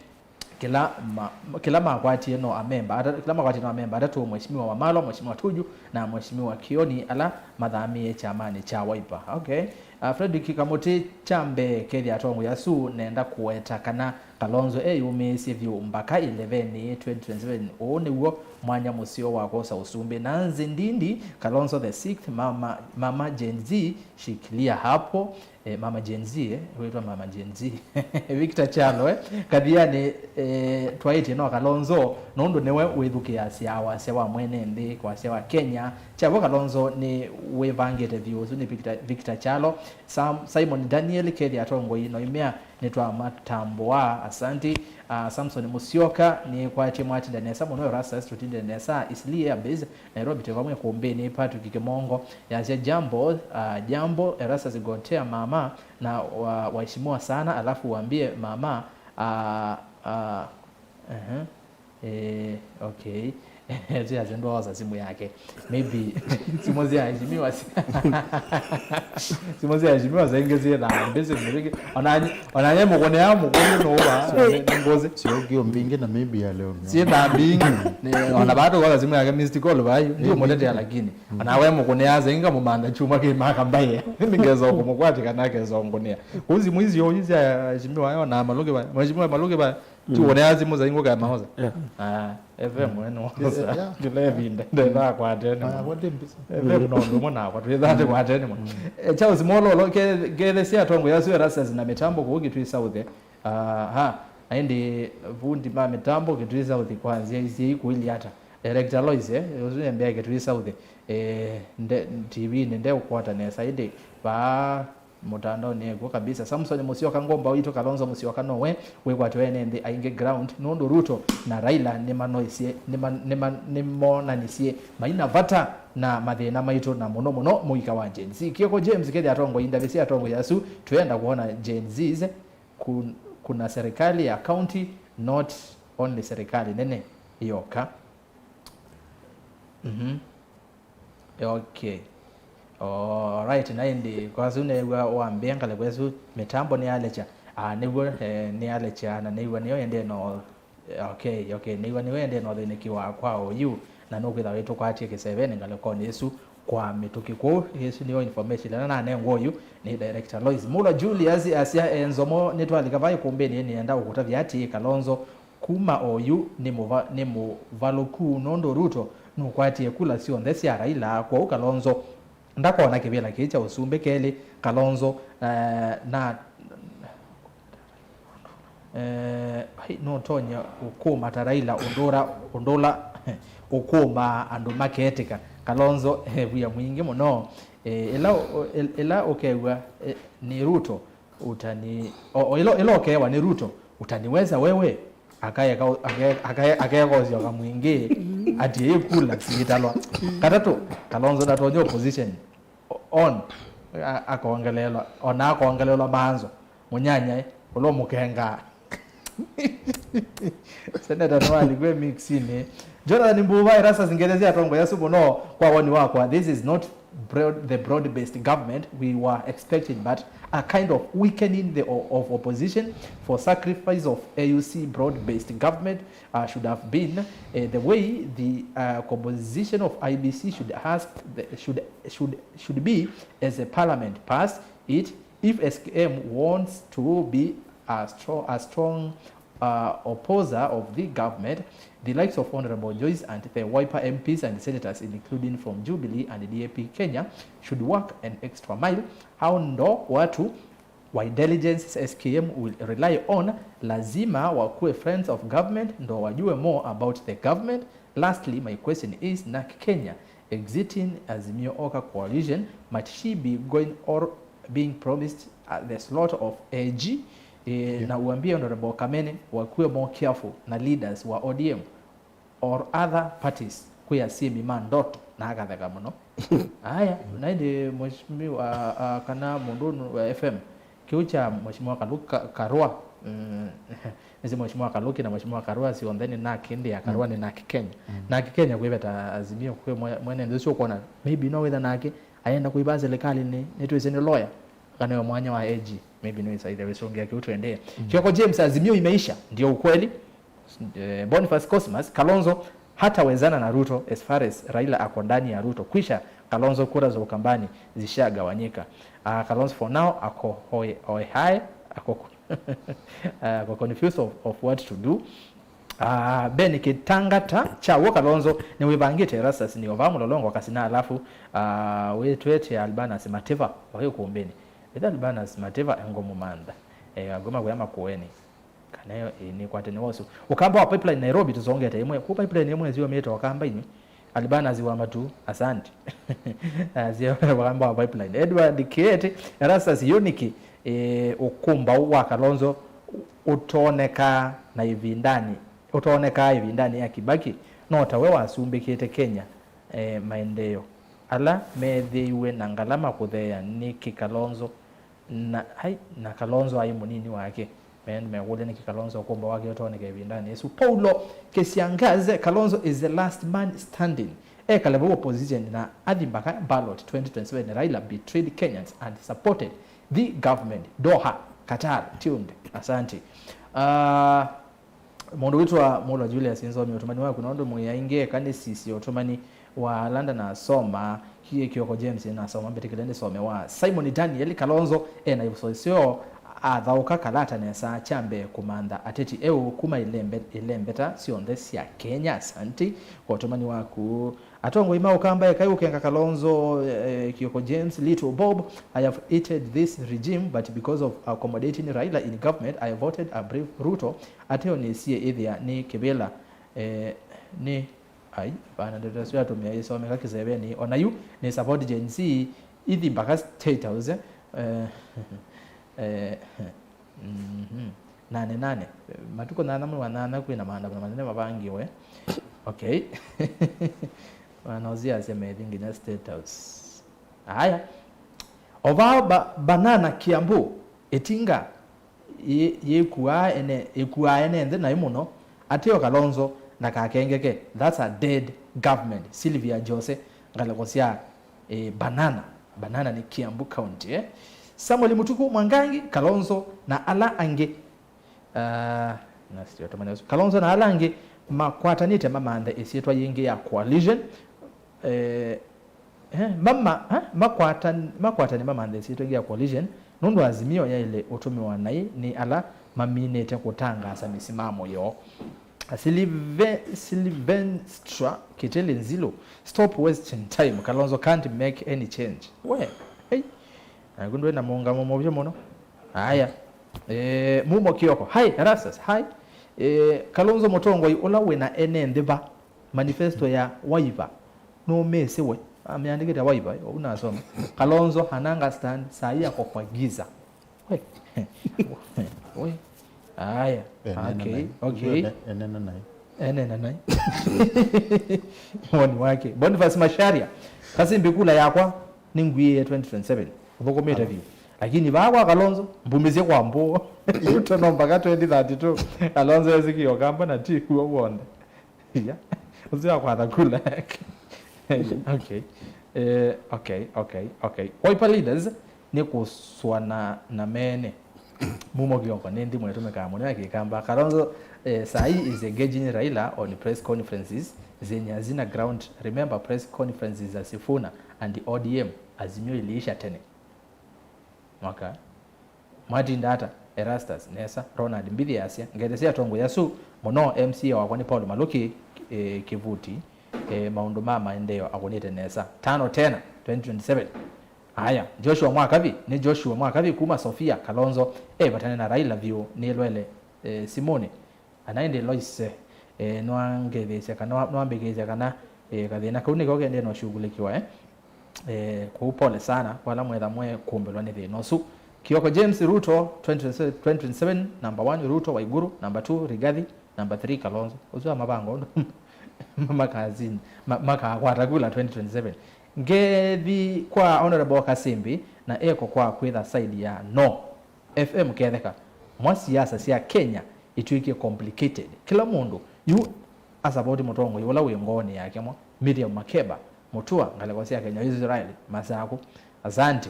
kĩla ma, kĩla makwatie no amemba ata, kĩla makwatie no amemba atatũ, Mheshimiwa Wamalwa, Mheshimiwa Tuju na Mheshimiwa Kioni, ala mathamĩe kyamanĩ kya Wiper. Okay. Uh, Fredrick Kamũtĩ, kya mbee, kethya atongoi asu nenda kũweta kana Kalonzo eyũmĩĩsye vyũ mbaka ĩlevenĩ twenty twenty-seven. Ũũ nĩw'o mwanya mũseo wa kwosa ũsumbĩ. Nancy Ndindi, Kalonzo the sixth, mama, mama Gen Z, shikilia hapo. Eh, mama Gen Z, eh, wĩtwa mama Gen Z. Victor Kyalo, eh, kathianĩ, eh, twaĩtye no Kalonzo, nũndũ nĩwe wĩthukĩĩasya wasya wa mwene nthĩ, wasya wa Kenya. Kyavo Kalonzo nĩ wĩvangĩte vyũ, ũsu nĩ Victor, Victor Kyalo. Sam, Simon Daniel, kethya atongoi no imea nĩtwamatambũa, asanti. Ah, Samson Musyoka, nĩkwatye mwatinda nesa mũno, Erastus, tũtinde nesa, Eastleigh Air Base, Nairobi, twĩ vamwe kũmbĩnĩ. Patrick Kimongo yasya, jambo, ah, jambo, Erastus Gotea mama, na wa, waheshimiwa sana, alafu waambie mama, ah, ah, ehe. Eh, okay. Eti ase ndwaosa simu yake. Maybe simu sya heshimiwa si- simu sya heshimiwa saingi sie na mbese muziki. Onanye, onanye mukone ya mukone no wa. Sio. Ngozi. Sio kio mbingi na maybe ya leo. Sie na mbingi. Ni ona bato kwa simu yake missed call bai. Ndio muletea lakini. Ona we mukone ya saingi kamumanda chuma ke maka mbaye. Ningeza kumukwatika na keza ngunia. Kuzi mwizi yo hizi ya heshimiwa yo na Maluki bai. Mheshimiwa Maluki bai. Tuonea simu za ingo kama hoza. Yeah. Ah, F M eno hoza. Yeah. Kila vinda ndetha kwatene. Ah, kwa dembisa. F M no ndo mwana kwa twetha kwatene mo. Eh, Charles Mololo ke ke the sia tongo ya Erastus na mitambo kwa Kitui South. Ah, ha. Aindi vundi ma mitambo Kitui South kwa nzia isi kuili hata. Director Lois, eh, usu nembea Kitui South. Eh, nde T V nende ukwata nesa indi ba mũtandaonĩ ekw'o kabisa. Samson Musyoka, ngomba witũ Kalonzo Musyoka nowe wĩkwatĩwe ene nthĩ aingĩ ground, nũndũ Ruto na Raila nĩmanoisye, nĩma-, nĩma-, nĩmonanisye maina vata na mathĩna maitũ, na mũno mũno mũika wa Gen Z. Kioko James, kethĩa atongoi, ndavĩsya atongoi asu, twĩenda kuona Gen Zs, kun-, kuna serikali ya county, not only serikali nene yoka. Mhm. Okay. Alright, na ĩndĩ kwa asu nĩw'a wambĩa ngalĩko ĩsu mĩtambo nĩyalekya. Ah, nĩw'o, eh, nĩyalekya na nĩw'a nĩyo ĩendee no, okay, okay, nĩw'a nĩyo ĩendee no thĩnĩkĩwa kwa oyu, na nũkwĩtha wĩtũkwatie kĩsevenĩ ngalĩkonĩ ĩsu kwa mĩtũkĩ. Kwoou ĩsu nĩyo information ĩla nanengwa oyu nĩ director Lois. Mula Julius asya, eh, Nzomo nĩtwalika vai kũmbĩnĩ, nĩenda ũkũtavya atĩĩ, Kalonzo kuma oyu nĩ mũva-, nĩ mũvalũku nũndũ Ruto nũkwatie kula syonthe sya Raila, kwoou Kalonzo ndakona kĩvĩla kĩĩ kya ũsumbĩ kelĩ. Kalonzo, eh, na Eh, ai, nũtonya ũkũma ta Raila ũndũ ũla, ũndũ ũla ũkũmaa andũ maketĩka. Kalonzo e wia mwingĩ mũno. Eh, ĩla, ĩla ũkew'a, eh, nĩ Ruto, utani, o, o, ĩla, ĩla ũkewa nĩ Ruto, utaniweza wewe? Akaeka, ake-, ake-, akekosyoka mwingĩ, atiĩ kula siitalwa. Katatũ, Kalonzo ndatonya opposition. O-, on, a-, akongelelwa, ona akongelelwa maanzo, mũnyanyae, ũla ũmũkengaa. Seneta nĩwalikw'e mixinĩ. Jonathan Mbuva, Erastus Ngelesi, atongoi asu mũno, kwa woni wakwa, this is not broad, the broad-based government we were expecting, but a kind of weakening the, o-, of opposition for sacrifice of A U C broad-based government uh, should have been, uh, the way the, uh, composition of I B C should ask, the, should, should, should be as a parliament passed it. If S K M wants to be a strong, a strong, uh, opposer of the government, the likes of Honorable Joyce and the Wiper M Ps and senators, including from Jubilee and D A P Kenya, should work an extra mile. Hao ndo watu wa intelligence S K M will rely on, lazima wakuwe friends of government ndo wajue more about the government. Lastly, my question is, NARC Kenya exiting Azimio Oka coalition, might she be going or being promised, uh, the slot of A G? Eh, yeah. Na uambie Honorable Kamene wakuwe more careful na leaders wa O D M or other parties, kwĩ asemi ma ndoto, na akatheka mũno. Aya, na ĩndĩ mheshimiwa, ah, kana mũndũ ũnũ wa F M, kĩu kya Mheshimiwa Kalu-, Ka-, Karua, mm, nĩsĩ Mheshimiwa Kaluki na Mheshimiwa Karua sionthe nĩ NARC, ĩndĩ ya Karua nĩ NARC Kenya. NARC Kenya kwĩveta Azimio kwĩ mwe-, mwene nthĩ ũsu ũkwona, maybe no wĩtha nake ayenda kũiva serikali nĩ, nĩtwĩsĩ nĩ lawyer. Kana we mwanya wa A G, maybe nĩwĩsaĩthya wĩsũngĩa kĩu tũendee. Kioko James, Azimio imeisha, ndio ukweli. Eh, Boniface Cosmas, Kalonzo hatawezana na Ruto as far as Raila ako ndani ya Ruto. Kwisha, Kalonzo, kura za Ukambani zishagawanyika. Ah, Kalonzo for now ako hoi-, hoi hai, ako, ah, ako confused of, of what to do. Ah, Ben Kitangata, kya w'o Kalonzo nĩwĩvangĩte Erastus nĩ ovaa Mũlolongo Kasina, alafu, ah, wĩtwetye Albanus Mativa wa Ikumbĩnĩ. Ĩtha Albanus Mativa engũmũmantha, eh, angũma kũya Makueni. Kana ĩyo, ĩĩ, nĩkwate nĩ wosu. Ũkamba wa pipeline Nairobi tũsongete ĩmwe. Kũ pipeline ĩmwe ĩsyũmĩte Ũkambainĩ. Albanus wa Matu, asante. Asio Ũkamba wa pipeline. Edward Kieti, Erastus Yuniki, eh, ũkũmbaũ wa Kalonzo ũtonekaa na ĩvindanĩ, ũtonekaa ĩvindanĩ ya Kibaki, no tawe wasumbĩkĩte Kenya, eh, maendeeo ala meethĩiwe na ngalama kũtheea nĩkĩ Kalonzo Na, ai, na Kalonzo aĩ mũnini wake. Maendee mekũlya nĩkĩ Kalonzo ũkũmbaũ wake ũtooneka ĩvindanĩ yĩsu. Paulo Kisiangaze, Kalonzo is the last man standing. Ekale vau opposition na athi mpaka ballot twenty twenty-seven. Raila betrayed Kenyans and supported the government. Doha, Qatar, tuned. Asante. Ah, Mũndũ wĩtwa Mulwa Julius, nĩnzomi ũtũmani waku, nũndũ mwĩ aingĩ eka nĩsisye ũtũmani wa ala ndanasoma. Ki-, Kioko James nĩnasoma, mbĩtĩkĩle nĩsome wa Simon Daniel. Kalonzo e na ĩsoesyo, athaũka kalata nesa kya mbee kũmantha ateti eũ kuma ilembe-, ilembeta syonthe sya Kenya. Asante kwa ũtũmani waku. Atongoi ma Ũkamba, ekai ũkenga Kalonzo, eh, Kioko James, Little Bob, I have hated this regime, but because of accommodating Raila in government, I voted a brave Ruto. Ateo nĩsie ĩthĩa nĩ kĩvĩla, eh, nĩ, ai, vana ndeto ĩsu yatũmĩa ĩsomeka kĩsevenĩ. Ona yu, nĩ support Gen Z, ithi mpaka State House, eh, eh, Mhm. Nane nane. Matukũ nyanya mwei wa nyanya kwĩ na maandamano manene mavangiwe. Okay. Mwana ũsu asya methi nginya State House. Aya. Ovaa ba-, banana Kiambu, ĩtinga yĩ-, yĩkuaa ene, ĩkuaa ene nthĩ naĩ mũno. Ateo Kalonzo ndakakengeke. That's a dead government. Sylvia Jose, ngalĩko sya eh, banana. Banana nĩ Kiambu County, eh? Samuel Mutuku Mwangangi, Kalonzo na ala angĩ. Ah, na sio tamanya ũsu. Kalonzo na ala angĩ makwatanĩte mamanthe ĩsyĩtwa yĩngĩ ya coalition. Eh, eh, mama, ha? Makwatan-, makwatane mamanthe ĩsyĩtwa yĩngĩ ya coalition. Nũndũ Azimio yaĩle ũtũmĩwa naĩ nĩ ala maminĩte kũtangaasa mĩsimamo yoo. Sylve-, Sylvestra Kitele Nzilo, stop wasting time. Kalonzo can't make any change. We, hey. Naku ndwĩ na mũngamo mũvyu mũno. Aya. Eh, Mumo Kioko. Hi, Erastus. Hi. Eh, Kalonzo mũtongoi ũla wĩna ene nthĩ va. Manifesto ya Wiper. Nũmĩĩsĩ we. Amĩandĩkĩte Wiper, ũu nasoma. Kalonzo hananga stand, saa hii ako kwa giza. We. We. Aya. Enena okay, naĩ. Okay. Ene-, enena naĩ. Enena naĩ. Woni wake. Boniface Masharia. Kasimbi kula yakwa nĩngwiĩe twenty twenty-seven. Ũthũkũmĩte vyũ. Lakini vaa kwa Kalonzo, mbumĩsye kwa mbũũ. Ruto no mpaka twenty thirty-two. Kalonzo esikio kamba na ti kuo wonde. Yeah. Ũsio akwatha kula yake. Okay. Eh, okay, okay, okay. Wiper leaders nĩ kũsũana na mene. Mumo Kioko nĩ nthimo ĩtũmĩkaa mũno ya Kĩkamba. Kalonzo, eh, saa hii is engaging Raila on press conferences zenye hazina ground. Remember press conferences za Sifuna and O D M, Azimio iliisha tene. Mwaka. Mwatinda ata? Erastus, nesa. Ronald Mbithi asya, ngethesya atongoi asu mũno, M C A wakwa nĩ Paul Maluki, eh, Kivuti, eh, maũndũ ma maendeeo akũnĩte nesa. Tano tena, twenty twenty-seven. Aya, Joshua Mwakavi, nĩ Joshua Mwakavi kuma Sofia, Kalonzo, eh, vatane na Raila vyũ, nĩlwele, eh, simũnĩ. Ana ĩndĩ Loise, eh, nĩwangethĩĩsya kana, nĩwambĩkĩĩsya kana, eh, kathĩna kau nĩko kendee na ũshughulikiwa, eh. Eh, kwoou pole sana kwa ala mwetha mwekũmbĩlwa nĩ thĩna ũsu. Kioko James, Ruto twenty twenty-seven, number one, Ruto, Waiguru, number two, Rigathi, number three, Kalonzo. Ũsu amavanga ũndũ makazin-, ma-, makakwata kula twenty twenty-seven. Ngethi kwa Honorable Kasimbi na eko kwa kwĩtha side ya no. F M ketheka, mwa siasa sya Kenya itw'ĩkie complicated. Kĩla mũndũ yu asavoti mũtongoi ũla wĩ ngoonĩ yake mwa. Miriam Makeba, Mutua, ngalĩko sya Kenya, Israel Masaku. Asante.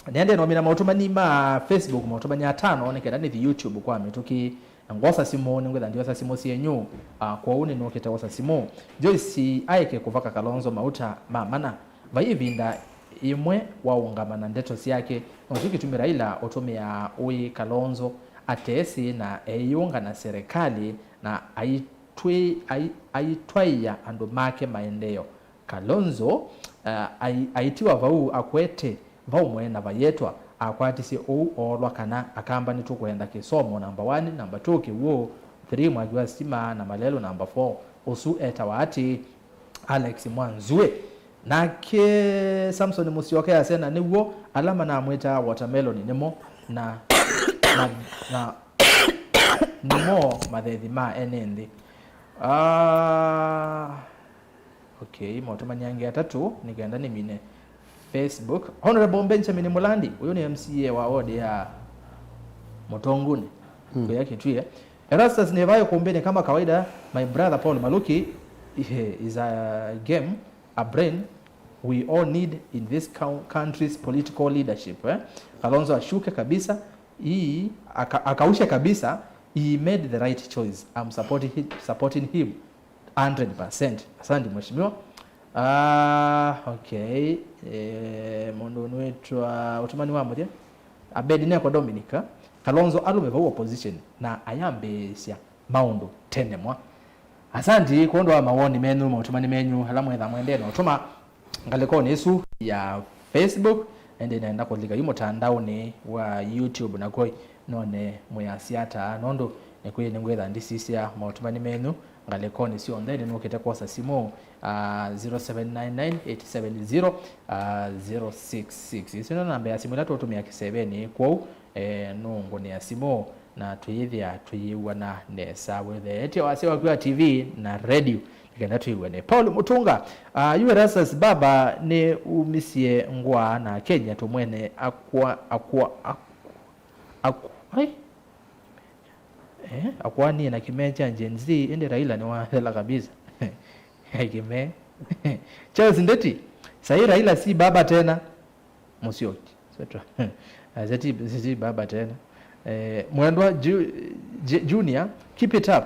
Nĩendee nomina maũtũmani ma Facebook, maũtũmani atano, nĩ kenda nĩthi YouTube kwa mĩtũkĩ. Ngwosa simũ, nĩngwĩtha ndiosa simũ syenyu. Ah, kwoou nĩnũkĩte wosa simũ. Joyce Aeke kũvaka Kalonzo mauta ma mana. Vai ĩvinda yĩmwe waũngama na ndeto syake, nokyo kĩtumi Raila ũtũmĩaa ũĩ Kalonzo atesĩ na eĩũnga na serikali na aitwĩ-, ai-, aitwaĩa andũ make maendeeo. Kalonzo, uh, ai-, aitiwa vau akwete vaũmwe na vayetwa akwatisye ũu oolwa kana Akamba nĩtũkwenda kĩsomo number one, number two kĩw'ũ, three mwaki wa sitima na malelũ number four. Ũsu etawa atĩ Alex Mwanzue. Nake Samson Musyoka asya, na nĩw'o ala manamwĩtaa watermelon nĩmo na, na, na nĩmo mathethi ma ene nthĩ. Ah, okay, maũtũmani angĩ atatũ nĩ kenda nĩmine Facebook. Honorable Benjamin Mulandi, ũyũ nĩ M C A wa ward ya Mũtonguni, mm, kũya Kitwie. Erastus Nevayo Kumbini, kama kawaida, my brother Paul Maluki, eh, is a game, a brain we all need in this cou-, country's political leadership, eh? Kalonzo ashuke kabisa, hii, aka-, akaushe kabisa, he made the right choice. I'm supporting him, supporting him hundred percent. Asante, mheshimiwa. Ah, okay. Eh, mũndũ ũnwĩtwa ũtũmani wa mũthya. Abednego Dominic, Kalonzo alũme vau opposition na ayambĩĩsya maũndũ tene mwa. Asanti kwondũ wa mawoni menyu, maũtũmani menyu, ala mwetha mwendee na ũtũma ngalĩkonĩ ĩsu ya Facebook, ĩndĩ nenda kũlika yu mũtandaonĩ wa YouTube nakw'o none mwĩasya ata, nũndũ nĩkwĩ nĩngwĩtha ndisisya maũtũmani menyu ngalĩkonĩ syonthe. Nĩnũkĩte kwosa simũ, ah, zero seven nine nine eight seven zero, ah, zero six six. Ĩsu nĩ namba ya simũ ĩla tũtũmĩa kĩsevenĩ, kwoou, eh, nũngũnĩa simũ na twĩyĩthĩa twĩyĩw'ana nesa. Wĩtheetye wasya waku wa T V na radio, nĩ kenda twĩw'ane. Paul Mutunga, ah, yu Erastus baba nĩ umisye ngũa na Kenya tũmwene akwa, akwa, akwa, akwa, ai? Eh, akwa niĩ na kĩmee kya Gen Z, ĩndĩ Raila nĩwathela kabisa. Kĩmee. Charles Ndeti, sahi Raila si baba tena. Musyoki, et cetera. Ah, zeti, zeti baba tena. Eh, Mwendwa Ju-, J-, Junior, keep it up.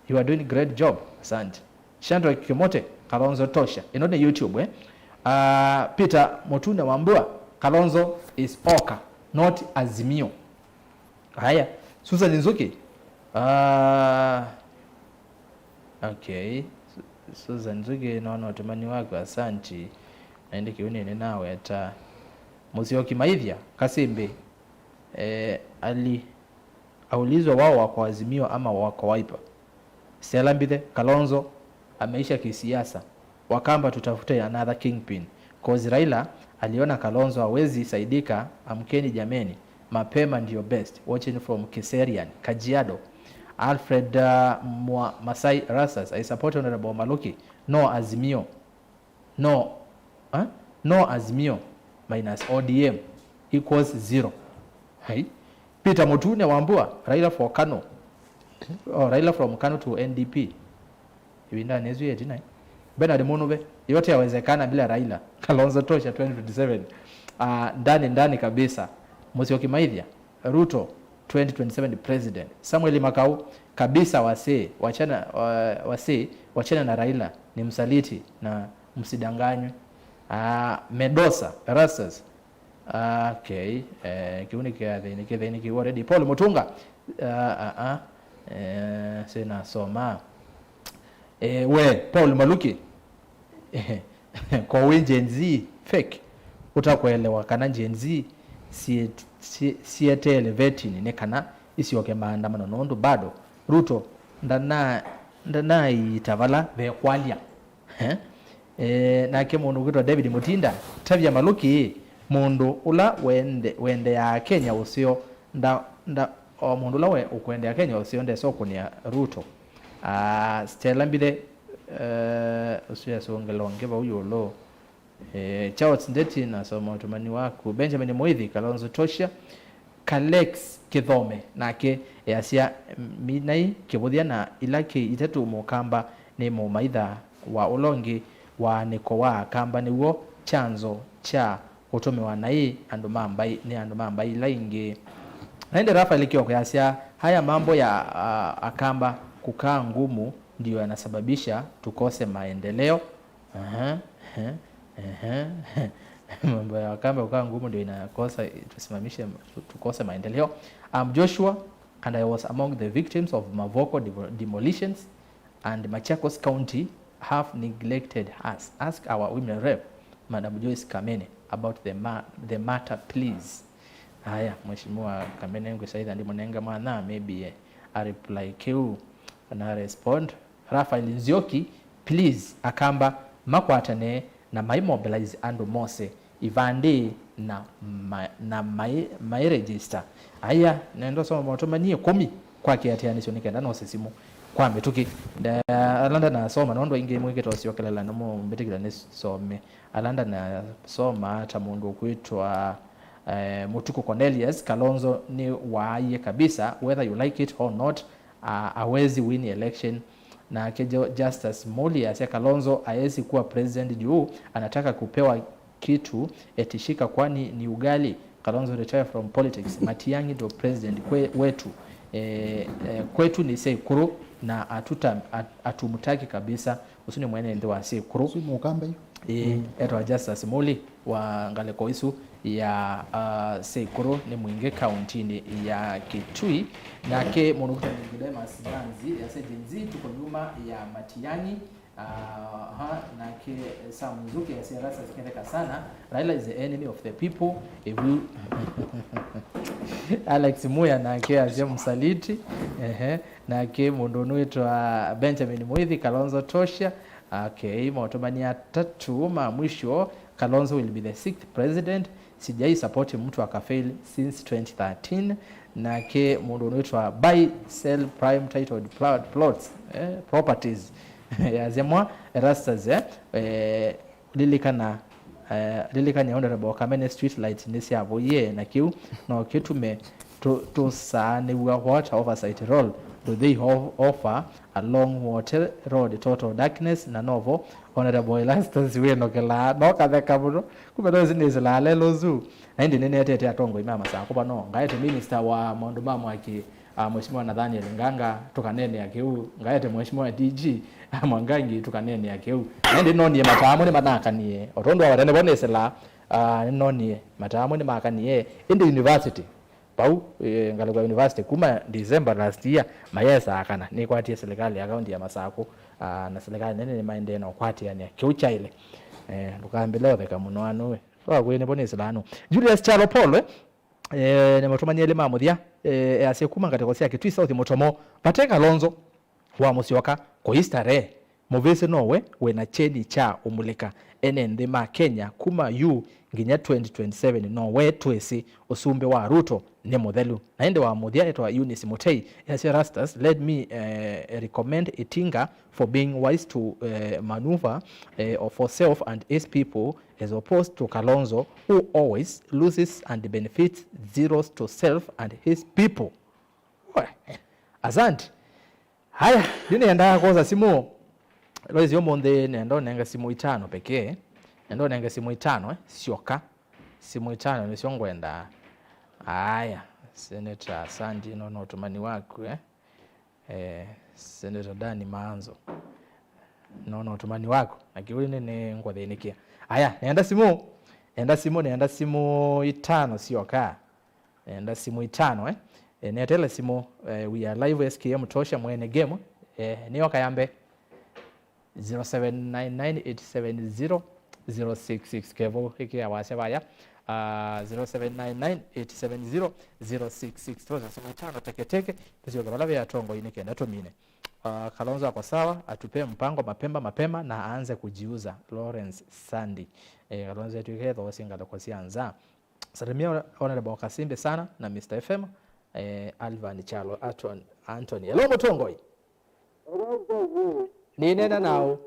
You are doing great job. Asante. Shadrack Kimote, Kalonzo tosha. Ĩno nĩ YouTube, eh? Ah, Peter Mutune Wambua, Kalonzo is Oka, not Azimio. Haya, Susan Nzuki. Ah, Okay. Su- Susan Nzuki, nona ũtũmani waku, asanti. Na ĩndĩ kĩu nĩ nĩnaweta. Mũsyoki Maithya, Kasimbi, eh, ali aulizwa wao wako Azimio ama wako Wiper. Stella Mbithe, Kalonzo ameisha kisiasa. Wakamba tutafute another kingpin. Cause Raila aliona Kalonzo hawezi saidika, amkeni jameni. Mapema ndio best. Watching from Kiserian, Kajiado. Alfred, uh, Mwa-, Masai Rasas, I support Honorable Maluki. No Azimio. No, eh? No Azimio minus O D M equals zero. Hai. Peter Mutune Wambua, Raila for Kano. Oh, Raila from Kano to N D P. Ivindanĩ ĩsu yĩ ĩtina. Bernard Munuve, yote yawezekana bila Raila. Kalonzo tosha twenty twenty-seven. Ah, ndani, ndani kabisa. Musyoki Maithya, Ruto twenty twenty-seven president. Samuel Makau, kabisa wasee, wachana, wa- wasee, wachana na Raila, ni msaliti na msidanganywe. Ah, Medosa, Erastus. Ah, okay. Eh, kĩu nĩ kĩathĩnĩ, kĩthĩnĩ kĩu already. Paul Mutunga. Ah, ah, ah. Eh, sina soma. Eh, we, Paul Maluki. Ko wĩ Gen Z fake, ũtakwelewa kana Gen Z sie- sie- sieteele vetting nĩ kana isyoke maandamano, nũndũ bado Ruto ndana- ndanaiita vala vekwalya. Eh? Eh, nake mũndũ ũkwĩtwa David Mutinda, tavya Maluki, mũndũ ũla wende- wendeaa Kenya ũseo nda- nda- o mũndũ ũla we ũkwendea Kenya ũseo ndesa ũkũnĩa Ruto. Ah, Stella Mbithe, eh, ũsu yasũngĩla ũngĩ vau ĩũlũ. Eh, Charles Ndeti, nasoma ũtũmani waku. Benjamin Muithi, Kalonzo tosha. Kalex Kithome nake easya, minai kĩvũthya na ila kĩ itatũ mũkamba nĩ mũmaitha wa ũla ũngĩ, waanĩko wa akamba nĩw'o kyanzo kya kũtũmĩwa naĩ andũ ma mbaĩ, nĩ andũ ma mbaĩ ila ingĩ. Na ĩndĩ Rafael Kioko yasya, haya mambo ya, ah, akamba kukaa ngumu ndio yanasababisha tukose maendeleo. Aha, ehe, ehe. Mambo ya wakamba kukaa ngumu ndio inakosa tusimamishe, tukose maendeleo. I'm Joshua and I was among the victims of Mavoko devo- demolitions and Machakos County have neglected us. Ask our women rep, Madam Joyce Kamene, about the, ma- the matter, please. Haya, Mheshimiwa Kamene, ngwĩsaitha ndimũnenga mwana, maybe, eh, a reply kĩu na respond. Rafael Nzioki, please, akamba makwatane na mai mobilize andũ mose ivandĩ na ma- na mai mai register. Aya, nenda ũsoma maũtũmanie kũmi kwa kĩatĩanĩsyo nĩ kenda nose simũ kwa mĩtũkĩ. Nda- ala ndanasoma, nũndũ aingĩ mwĩkĩte ũsyokelela nĩmũmbĩtĩkĩla nĩsome. Ala ndanasoma ta mũndũ ũkwĩtwa, eh, Mũtuku Cornelius, Kalonzo nĩ waaie kabisa, whether you like it or not, ah, hawezi win election. Nake Jo- Justus Muli asya Kalonzo haezi kuwa president juu anataka kupewa kitu eti shika, kwani ni ugali? Kalonzo retire from politics. Matiang'i ndo president kwe- wetu. Eh, eh, kwetu ni Sekuru na atuta- at- atumutaki kabisa. Ũsu nĩ mwene nthĩ wa Sekuru. Ũsu nĩ mũkamba yu. Ĩĩ, mm, etwa Justus Muli wa ngalĩko isu ya, uh, Sekuru nĩ Mwingĩ kauntinĩ ya Kitui. Nake mũndũ ũkwĩtwa Nicodemus Manzi yasya Gen Z tuko nyuma ya Matiang'i. Aha, nake Sam Nzuki yasya Erastus ketheka sana. Raila is the enemy of the people. Evu Alex Muya nake asya msaliti. Ehe, nake mũndũ ũnũĩtwa Benjamin Mwithi, Kalonzo tosha. Okay, maũtũmani atatũ ma mwisho, Kalonzo will be the sixth president. Sijai support mtu akafail since twenty thirteen. Nake mũndũ ũnũĩtwa buy, sell, prime titled plot- plots, eh, properties. Yazemwa Erastus, eh, eh, lilikana, eh, lilikania Honorable Kamene, street light nĩsyavũie, na kĩu no kĩtume tũ- tũsaanĩw'a water oversight role do they ho- offer along Wote Road, total darkness, na novo Honorable Erastus wĩnokelaa. No katheka mũno. Kumbe no ĩsu nĩsĩlaa lelũ zu. Na ĩndĩ nĩnetete atongoi ma Masakũva, no ngaete minister wa maũndũ ma mwaki, ah, Mheshimiwa Nathaniel Nganga, tũkaneenea kĩu. Ngaete Mheshimiwa D G, ah, Mwangangi, tũkaneenea kĩu. Na ĩndĩ nonie mataa mo nĩmanakanie. O tondũ awete nĩvo nĩsĩlaa, ah, nĩnonie mataa mo nĩmakanie. Ĩndĩ university, vau, eh, ngalĩko ya university kuma December last year, mayesaa kana nĩkwatie serikali ya kaunti ya Masaku, ah, na serikali nene nĩmaendee na ũkwatĩanĩa kĩu kyaĩle. Eh, ndũkambĩle ũtheka mũno anu we. Wakwĩ nĩvo nĩ silano. Julius Kyalo Paul, eh, eh, nĩ matũmani elĩ ma mũthya, eh, easya kuma ngalĩko sya Kitui South Mũtomo, vate Kalonzo wa Mũsyoka kũistarehe. Mũvĩsĩ nowe wĩna kyeni kya ũmulĩka ene nthĩ ma Kenya kuma yu nginya twenty twenty-seven. Nowe twĩsĩ ũsumbĩ wa Ruto nĩ mũthelu. Na ĩndĩ wa mũthya etwa Eunice Mutei, easya, Rastas, let me, eh, recommend Itinga for being wise to, eh, maneuver, eh, for self and his people as opposed to Kalonzo, who always loses and benefits, zeros to self and his people. We, asante. Haya, yu nĩendaa kwosa simũ. Loisi, ũmũnthĩ nenda ũnenge simũ itano pekee. Nenda ũnenge simũ itano, eh, syoka. Simũ itano nĩsyo ngwendaa. Aya, Senator Sandi, nona ũtũmani waku, eh. Eh, Senator Dani Maanzo, nona ũtũmani waku. Na kĩu nĩ, nĩ ngũthĩnĩkĩa. Aya, nenda simũ. Nenda simũ, nenda simũ itano syoka. Nenda simũ itano, eh. Eh, netele simũ, eh, we are live, S K M Tosha, mwene game. Eh, nĩyoka ya mbee. Zero seven nine nine eight seven zero zero six six. Kevo ĩkĩa wasya vaya. Ah, zero seven nine nine eight seven zero zero six six. Twosa simũ itano teketeke, tũsyoke vala ve atongoi nĩ kenda tũmine. Ah, Kalonzo ako sawa, atupe mpango mapema mapema na aanze kujiuza. Lawrence Sandi. Eh, Kalonzo etw'ĩke thoosi ngalĩko sya nza. Salimia Honorable Kasimbi sana na Mister F M, eh, Alvan Kyalo Aton-, Anthony. Hello, Mũtongoi. Nĩneena naũ?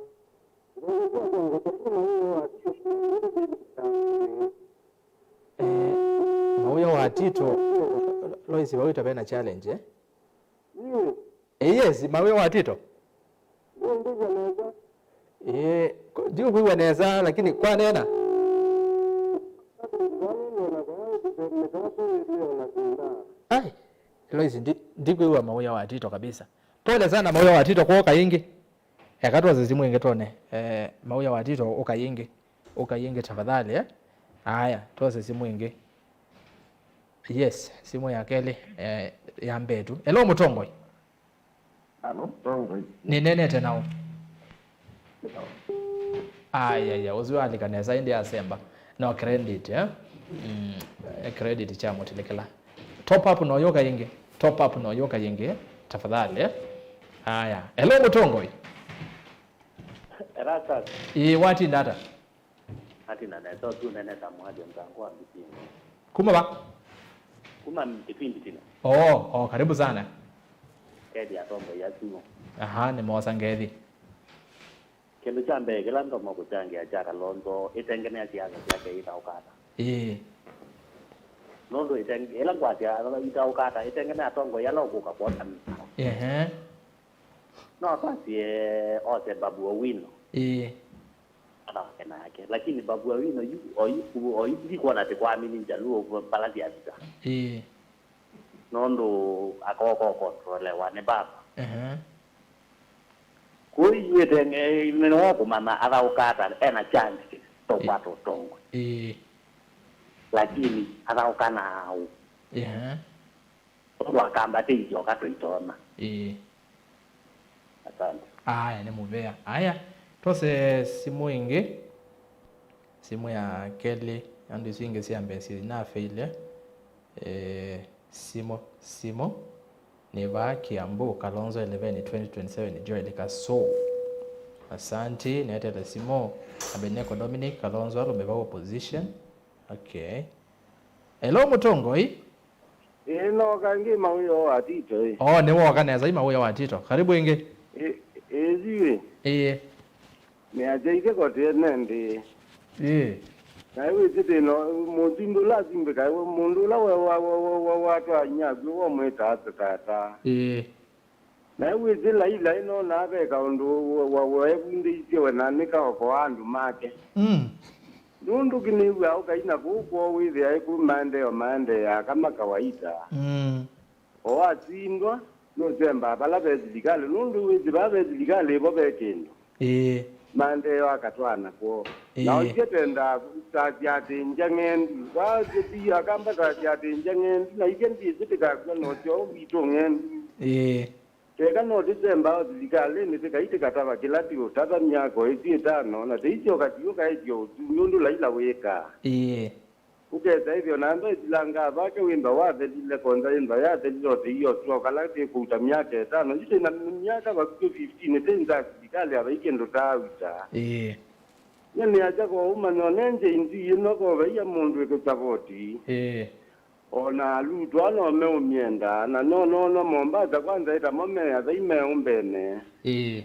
Eh, Mawĩa wa Tito, Lois, vau ĩtavena challenge, eh? Eh, yes, Mawĩa wa Tito. Ĩĩ, ko-, ndiũkwĩw'a nesa, lakini kwaneena. Ai, Lois, ndi-, ndikwĩw'a Mawĩa wa Tito kabisa. Pole sana Mawĩa wa Tito, kwoka ĩngĩ. Eka twose simũ ĩngĩ twone. Eh, Mawĩa wa Tito, ũka ĩngĩ. Ũka ĩngĩ tafadhali, eh? Aya, twose simũ ĩngĩ. Yes, simũ ya kelĩ, eh, ya mbee tu. Hello, Mũtongoi. Alo, Tongoi. Nĩneenete naũ? Aya, aya, ũsu alika nesa, ĩndĩ asemba. No credit, eh? Mm, eh, credit kya mũtilĩkĩla. Top up no yoka ĩngĩ. Top up no yoka ĩngĩ, tafadhali, eh? Aya. Hello, Mũtongoi. Erastus. Ĩĩ, watinda ata? Atina nesa, ũsu nene ta mwathi mtango wa mbitini. Kuma va? Kuma kipindi tino. Oh, oh, karibu sana. Kedi atombo ya sumo. Aha, nĩmoosa ngethi. Kĩndũ kya mbee kĩla ndomo kũkyangĩa kya Kalonzo, ĩtengenea siasa syake itaũkata. Ĩĩ. Nũndũ ĩteng-, ĩla ngwasya itaũkata, ĩtengenea atongoi ala ũkũka kwona mĩao. Ehe. No twasye ose Babu Owino. Ĩĩ. Athaũke nake. Lakini Babu Owino yu, oyu, oyu ndikwona atĩ kwamini Njaluo vala syavika. Ĩĩ. Nũndũ akooka ũkontrolewa nĩ baba. Ehe. Kũu yu ĩtenge-, nĩwe ũkũmanya athaũka ata, ena chance tũkwata ũtongoi. Ĩĩ. Lakini athaũka na aũ? Ehe. Tondũ akamba tĩ ityoka tũitona. Ĩĩ. Asante. Aya, nĩ mũvea. Aya, twose simũ ĩngĩ. Simũ ya kelĩ, andũ isu ingĩ sya mbee syĩnafeile. Eh, simũ, simũ. Nĩ vaa Kiambu, Kalonzo eleven twenty twenty-seven, Joel Kasũ. Asante, netele simũ. Abednego Dominic, Kalonzo alũme vau opposition. Okay. Hello, Mũtongoi. Ĩĩ, nooka ĩngĩ Mawĩa wa Tito, ĩ. Oh, nĩwooka nesa, i Mawĩa wa Tito. Karibu ĩngĩ. Ĩ-, ĩĩ, yu ĩ. Ĩĩ. Nĩatyaitye koti ene ndĩ. Ĩĩ. Na wĩsĩ thĩna, mũthimbi ũla asimbĩka, mũndũ ũla wa, wa, wa, wa, wa, watwaa nyakw'o wamwĩtaa tata. Ĩĩ. Na wĩsĩ Laila ĩnonaa ve kaũndũ wa, wa, weevundĩisye we na nĩkaokoa andũ make. Mm. Nũndũ kĩnĩw'aa ũkaina kũu kwoo wĩthĩa ĩkũ maendeeo maendeeaa kama kawaida. Mm. O wasindwa, nũsembaa vala ve silikalĩ, nũndũ wĩsĩ vaa ve silikalĩ ĩvo ve kĩndũ. Ĩĩ. maendeeo akatwaa nakw'o. Na Ĩĩ. Ithyĩ twendaa ta syathĩnja ng'endu. Kwa ithyĩ ti Akamba ta syathĩnja ng'endu, na ithyĩ ndĩsĩ tĩkakw'a na ũseo witũ ng'endu. Ĩĩ. Keka no tĩsemba o silikalĩnĩ tĩkai tĩkatava kĩla tĩũtava myaka ĩsu ĩtano, na tĩisyoka tiũkaĩtya ũsu, nũndũ Laila wĩkaa. Ĩĩ. Ũkesa ĩthĩo na nthwa ĩsilangaa vake wĩmba wathelile, konza ĩmba yathelile o tĩio twa kala tĩkũuta myaka ĩtano. Yu twĩ na myaka vakuvĩ fifteen, tĩ nza silikalĩ avai kĩndũ taawita. Ĩĩ. Nĩnĩasya ko ũmanya one Gen Z ĩno ko vaia mũndũ ĩkũsavoti. Ĩĩ. O na Ruto no meũmyenda, na no, no, no Mombasa kwanza ĩtamo me athai me ũmbene. Ĩĩ.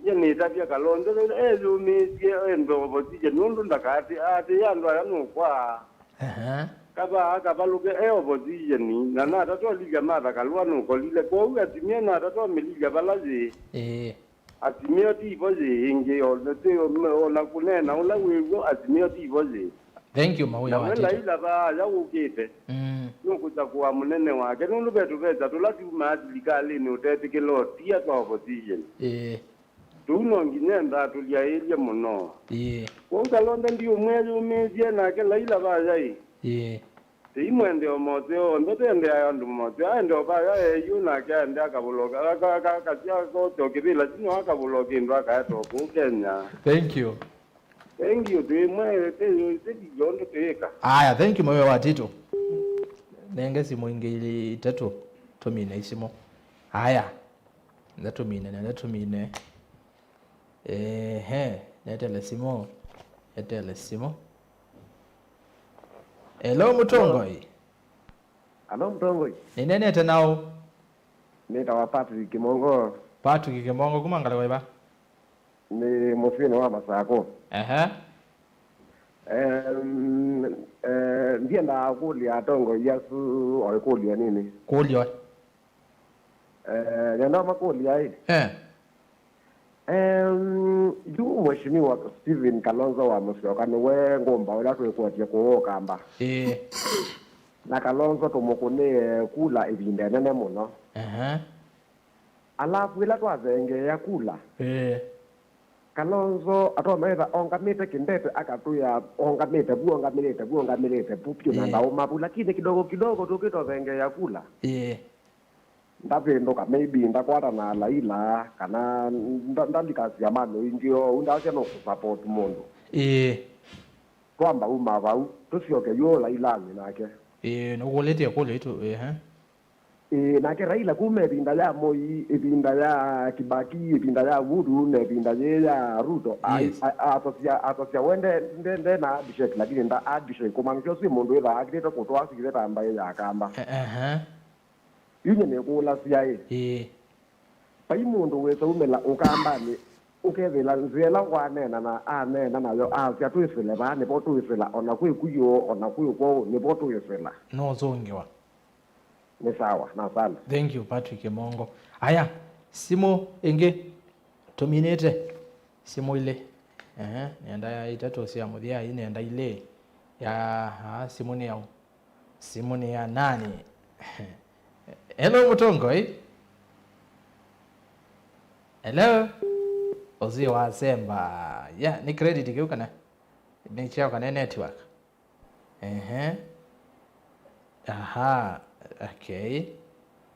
Nye nĩtavya Kalonzo eyũmĩĩsye ende opposition nũndũ ndakati atĩ andũ aya nũkwaa. Aha. Kavaa akavalũke e opposition, na natatwa Lydia Martha Karua nũkolile. Kwoou Azimio natatwa mĩlilya vala yĩ. Ĩĩ. Azimio ti vo yĩ ĩngĩ, o na ti, o na kũneena ũla wĩ w'o, Azimio ti vo yĩ. Thank you, Mawĩa. Na we Watito. Laila vaaya ũkĩte, Mm. nũkũsakũa mũnene wake, nũndũ ve tũvesa tũla tumaa silikalĩnĩ ũtetĩkĩla ũtia twa opposition. Ĩĩ. Tũu no nginya endaa tũlyaĩlye mũno. Ĩĩ. Kwoou Kalonzo ndiũmwĩyũmĩĩsye nake Laila vaaya ĩ. Ĩĩ. Tĩimwende o moseo onthe, twendeae andũ moseo, aende o vaya eyu, nake aende akavũloka, aka-, aka-, akasya akosya o kĩvĩla kino akavũloka kĩndũ akaeta o kũu Kenya. Thank you. Thank you, twĩmwe, tĩ, tĩ, yondo tĩĩka. Aya, thank you, Mawĩa Watito. Nenge simũ ingĩ ilĩ itatũ, tũmine isimũ. Aya, nenda tũmine, nenda tũmine. Ehe, netele simũ, netele simũ. Hello, Mũtongoi. Alo, Mũtongoi. Nĩneenete naũ? Nĩtawa Patrick Kĩmongo. Patrick Kĩmongo, kuma ngalĩko ĩva? Nĩ mũsyĩnĩ wa Masakũ. Ehe. Em, eh, ndiendaa kũlya atongoi asu o ĩkũlyo nini. Kũlyo. Eh, nenda makũlya ĩ. Eh. Em, yu Mheshimiwa Stephen Kalonzo wa Musyoka nĩwe ngũmba ũla twĩkwetye kũũ Ũkamba. Ĩĩ. Na Kalonzo tũmũkũnĩe kula ĩvinda ĩnene mũno. Ehe. Alafu ĩla twavengeea kula, Ĩĩ. Kalonzo atomaetha ongamĩte kĩndete akatwĩa ongamĩte vu, ongamĩte vu, ongamĩte vu, piũ na Ĩĩ. ndaũma vu, lakini kidogo kidogo tũkĩtovengeea kula. Ĩĩ. Ndavĩndũka, maybe ndakwatana na Laila, kana nda-, ndalika siamanĩ ingĩ oou, ndasya no kũsupport mũndũ. Ĩĩ. Twamba uma vau, tũsyoke yu Lailanĩ nake. Ĩĩ, nũkũlĩtye kũlyo itu, ĩĩ. Ĩĩ, nake Raila kuma ĩvinda ya Moi, ĩvinda ya Kibaki, ĩvinda ya Uhuru, na ĩvinda yĩĩ ya Ruto, ai-, Yes. a-, asosya, asosya we nde, nde, nde na handshake, lakini nda handshake, kũmaanisha ũsu mũndũ wĩthaa akĩlĩte kũtwaa sikĩte ta mbaĩ ya Kamba. E-, ehe. Yu nyie nĩkũlasya ĩ, Ĩĩ. Vai mũndũ wĩsaumĩla Ũkambanĩ, ũkethĩla nzĩa ĩla waneena na aneena nayo asya twĩsĩle vaa nĩvo twĩsĩla, o na kwĩ kũyũ, o na kwĩ kwoou nĩvo twĩsĩla. Nũũsũngĩwa. Nĩ sawa, na asante. Thank you, Patrick Mongo. Aya, simũ ĩngĩ tũminĩte. Simũ ilĩ. Ehe, nenda itatũ sya mũthya, ii nenda ilĩ. Ya, aa, simũ nĩ yaũ? Simũ nĩ ya nani? Hello, Mũtongoi. Hello? Ũsĩ wasemba. Ya, nĩ credit kĩu kana? Nĩ kyao kana network? Ehe. Aha, okay.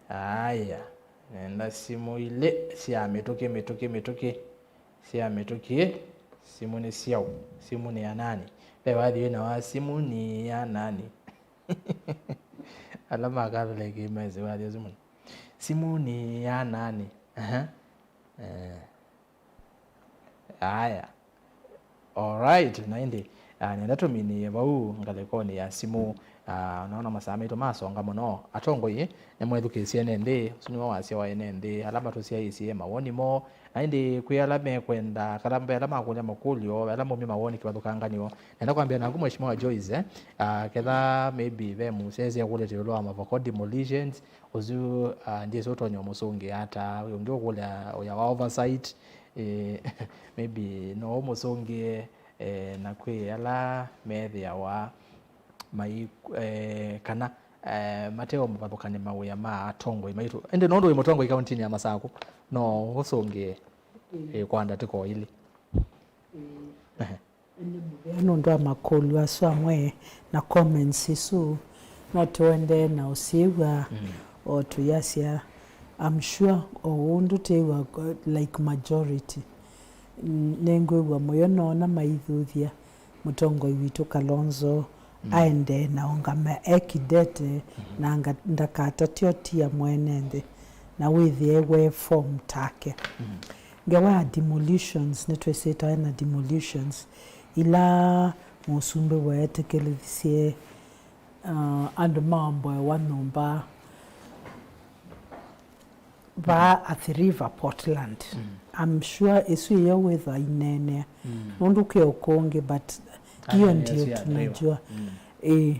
Aya. Nenda simũ ilĩ sya mĩtũkĩ, mĩtũkĩ, mĩtũkĩ. Sya mĩtũkĩ. Simũ nĩ syaũ? Simũ nĩ ya nani? Ve wathi wĩna wa simũ nĩ ya nani? Ala ma Catholic mesi wathi ũsu mũno. Simũ nĩ ya nani? Aha. Eh. Aya. Alright, na ĩndĩ, ah, nenda tũminĩe vau ngalĩkonĩ ya simũ. Ah, naona masaa maitũ masonga mũno. Atongoi, nĩmwethukĩĩsye ene nthĩ, ũsu nĩwe wasya wa ene nthĩ, ala matũsyaĩĩsye mawoni moo. Na ĩndĩ kwĩ ala mekwenda, kana ve ala makũlya makũlyo, ve ala maumya mawoni kĩvathũkanganyo. Nenda kwambĩa naku Mheshimiwa Joyce, eh, ah, ketha maybe ve mũsyaĩĩsye akũlĩte ĩũlũ wa Mavoko Demolitions, ũsu, ah, ndyĩsĩ ũtonya ũmũsũngĩa ata, ũyũ ũngĩ ũkũlya ũya wa oversight, eh, maybe no ũmũsũngĩe, eh, na kwĩ ala methĩawa mai, eh, kana, eh, mateũmavathũkany'a mawĩa ma atongoi maitũ. Ĩndĩ nũndũ wĩ mũtongoi kauntinĩ ya Masakũ, no ũsũngĩe, eh, kwa ndatĩka o ilĩ. Ehe. Nĩ mũvea nũndũ wa makũlyo asu amwe na comments isu. No tũendee na ũsyĩw'a o tũyasya, I'm sure o ũndũ twĩw'a, uh, like majority. N- nĩngwĩw'a mũyo noona maithuthya mũtongoi witũ Kalonzo aendee na ũngama ekidete na anga- ndakatate ũtia mwene nthĩ na wĩthĩe we form take. Ngewa ya demolitions, nĩtwĩsĩtae na demolitions ila mũsumbĩ weetĩkĩlithisye, uh, andũ maomboewa nyũmba vaa Athi River, Portland. I'm sure ĩsu ĩyo wĩthwa ineenea nũndũ kwĩ ũkũngĩ, but hiyo ndio tunajua. Ĩ,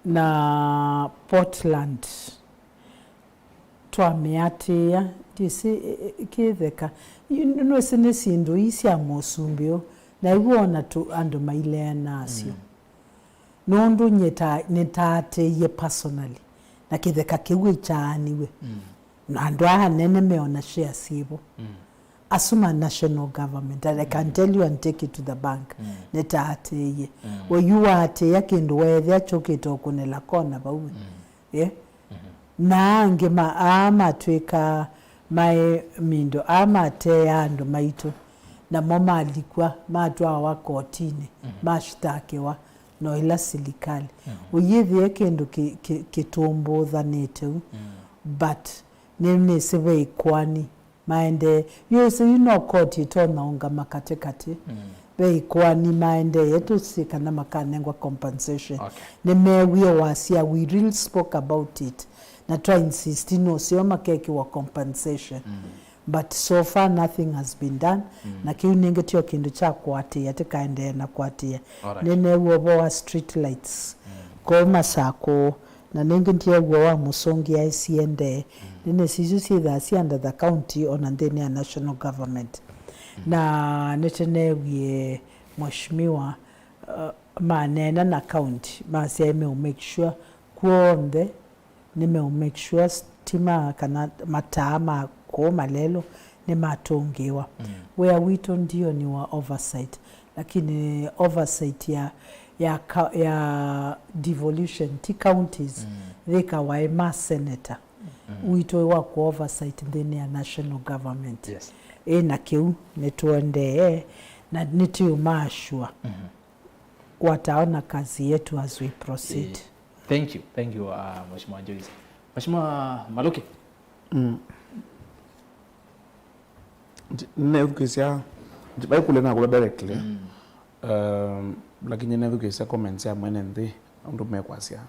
na Portland twamĩatĩĩa, ndĩsĩ, ĩ- ĩ- kĩtheka. Yu- nĩwĩsĩ nĩ syĩndũ ii sya mũsumbĩ ũũ, na iw'o ona tũ- andũ maileana nasyo. Nũndũ nyie ta- nĩtaatĩĩie personally, na kĩtheka kĩu ĩkyaaniw'e. Na andũ aa anene meona shares ivo. Asu ma national government, and I can tell you and take it to the bank, nĩtaatĩĩie. We yu waatĩĩa kĩndũ weethĩa kyũkĩte ũkũnĩla kona vau. Eh? Na angĩ ma- aa matw'ĩkaa maĩ mindo, aa mateaa andũ maitũ, namo malikw'a, matwawa kotinĩ, mashitakiwa no ĩla silikalĩ. Ũyĩthĩe kĩndũ kĩ- kĩ- kĩtũmbũthanĩte u, but nĩ- nĩsĩ ve ĩkoani maendee. Yu ĩsu yu no koti ĩtonya ũngama katĩ katĩ. Ve ĩkoani maendee, tũsĩ kana makanengwa compensation. Okay. Nĩmeewie wasya, we really spoke about it. Na twa insist nũseo makekĩwa compensation. But so far nothing has been done. Na kĩu nĩngĩ tyo kĩndũ kya kũatĩĩa, tĩkaendee na kũatĩĩa. Alright. Nĩneew'a ũvoo wa street lights. Kũu Masakũ, na nĩngĩ ndyew'a wa mũsũngĩa ĩsiendee. Nĩnĩsĩ isu syĩthaa syĩ under the county ona nthĩnĩ ya national government. Na nĩtũneewie mheshimiwa, uh, maneena na county, masyae meũ make sure kw'onthe nĩmeũ make sure stima kana mataa ma kũũ malelũ nĩmatũngĩĩwa. Wĩa witũ ndio nĩ wa oversight, lakini oversight ya, ya, ka- ya devolution ti counties, yĩkawa ĩ ma senator. Witũ wĩ wa kũ oversight nthĩnĩ ya national government. Yes. Ĩ na kĩu nĩtũendee na nĩtũũma assure wataona kazi yetu as we proceed. Eh, thank you, thank you, uh, Mheshimiwa Joyce. Mheshimiwa Maluki. Mm. Ndi- nĩnethukĩsya, ndi- vai kule nakula directly. Um, lakini nĩnethukĩsya comments ya mwene nthĩ, ũndũ mekwasya.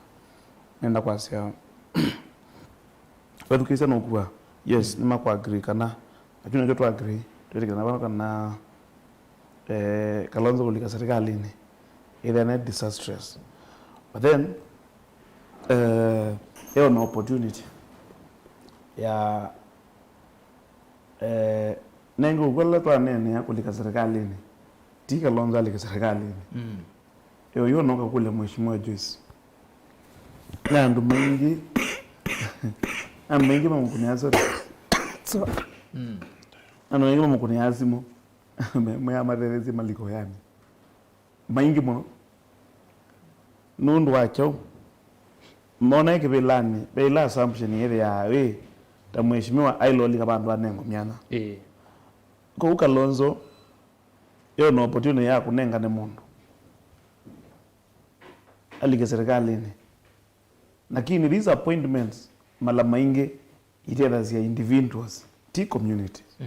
Nenda kwasya, wethukĩsya nũkua, yes, nĩmakũagree kana, na kyu nakyo tũagree, twĩtĩkĩlana vano kana eh, Kalonzo kũlika serikalini, ĩthĩa nĩ disastrous. But then, eh, eo na opportunity ya, eh, nenge ũkwela twaneenea kũlika serikalini, ti Kalonzo alike serikalini. Eo yo noka kũlya Mheshimiwa Joyce. Na andũ maingĩ, andũ maingĩ mamũkũnĩa, sorry. Andũ maingĩ mamũkũnĩa simũ. Me- meamatetheesye maliko yani maingĩ mũno. Nũndũ wa kyaũ? Mona kĩvĩlanĩ, ve ĩla assumption yĩthĩaa wĩ ta mheshimiwa ailolika vandũ anengwa myanya. Ĩĩ. Kwoou Kalonzo yo na opportunity ya kũnengane mũndũ alike serikalini. Lakini these appointments mala maingĩ itethasya individuals, ti communities.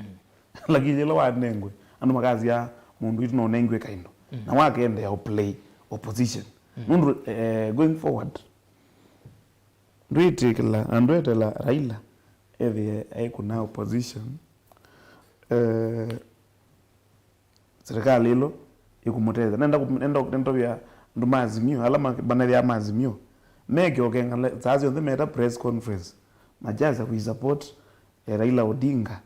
Lakini ĩla wanengwe, andũ makasya mũndũ witũ nonengiwe kaindo. Na wakendea ũplay opposition. Nũndũ, eh, going forward, ndwĩtĩkĩla, na ndwetela Raila ethĩe aikũna opposition. Eh, serikali ĩlo ĩkũmũtethya. Nenda kũ- nenda nenda vya andũ ma Azimio, ala ma- manethĩa ma Azimio, meke ũkengala saa syonthe meta press conference, makyasya we support, eh, Raila Odinga,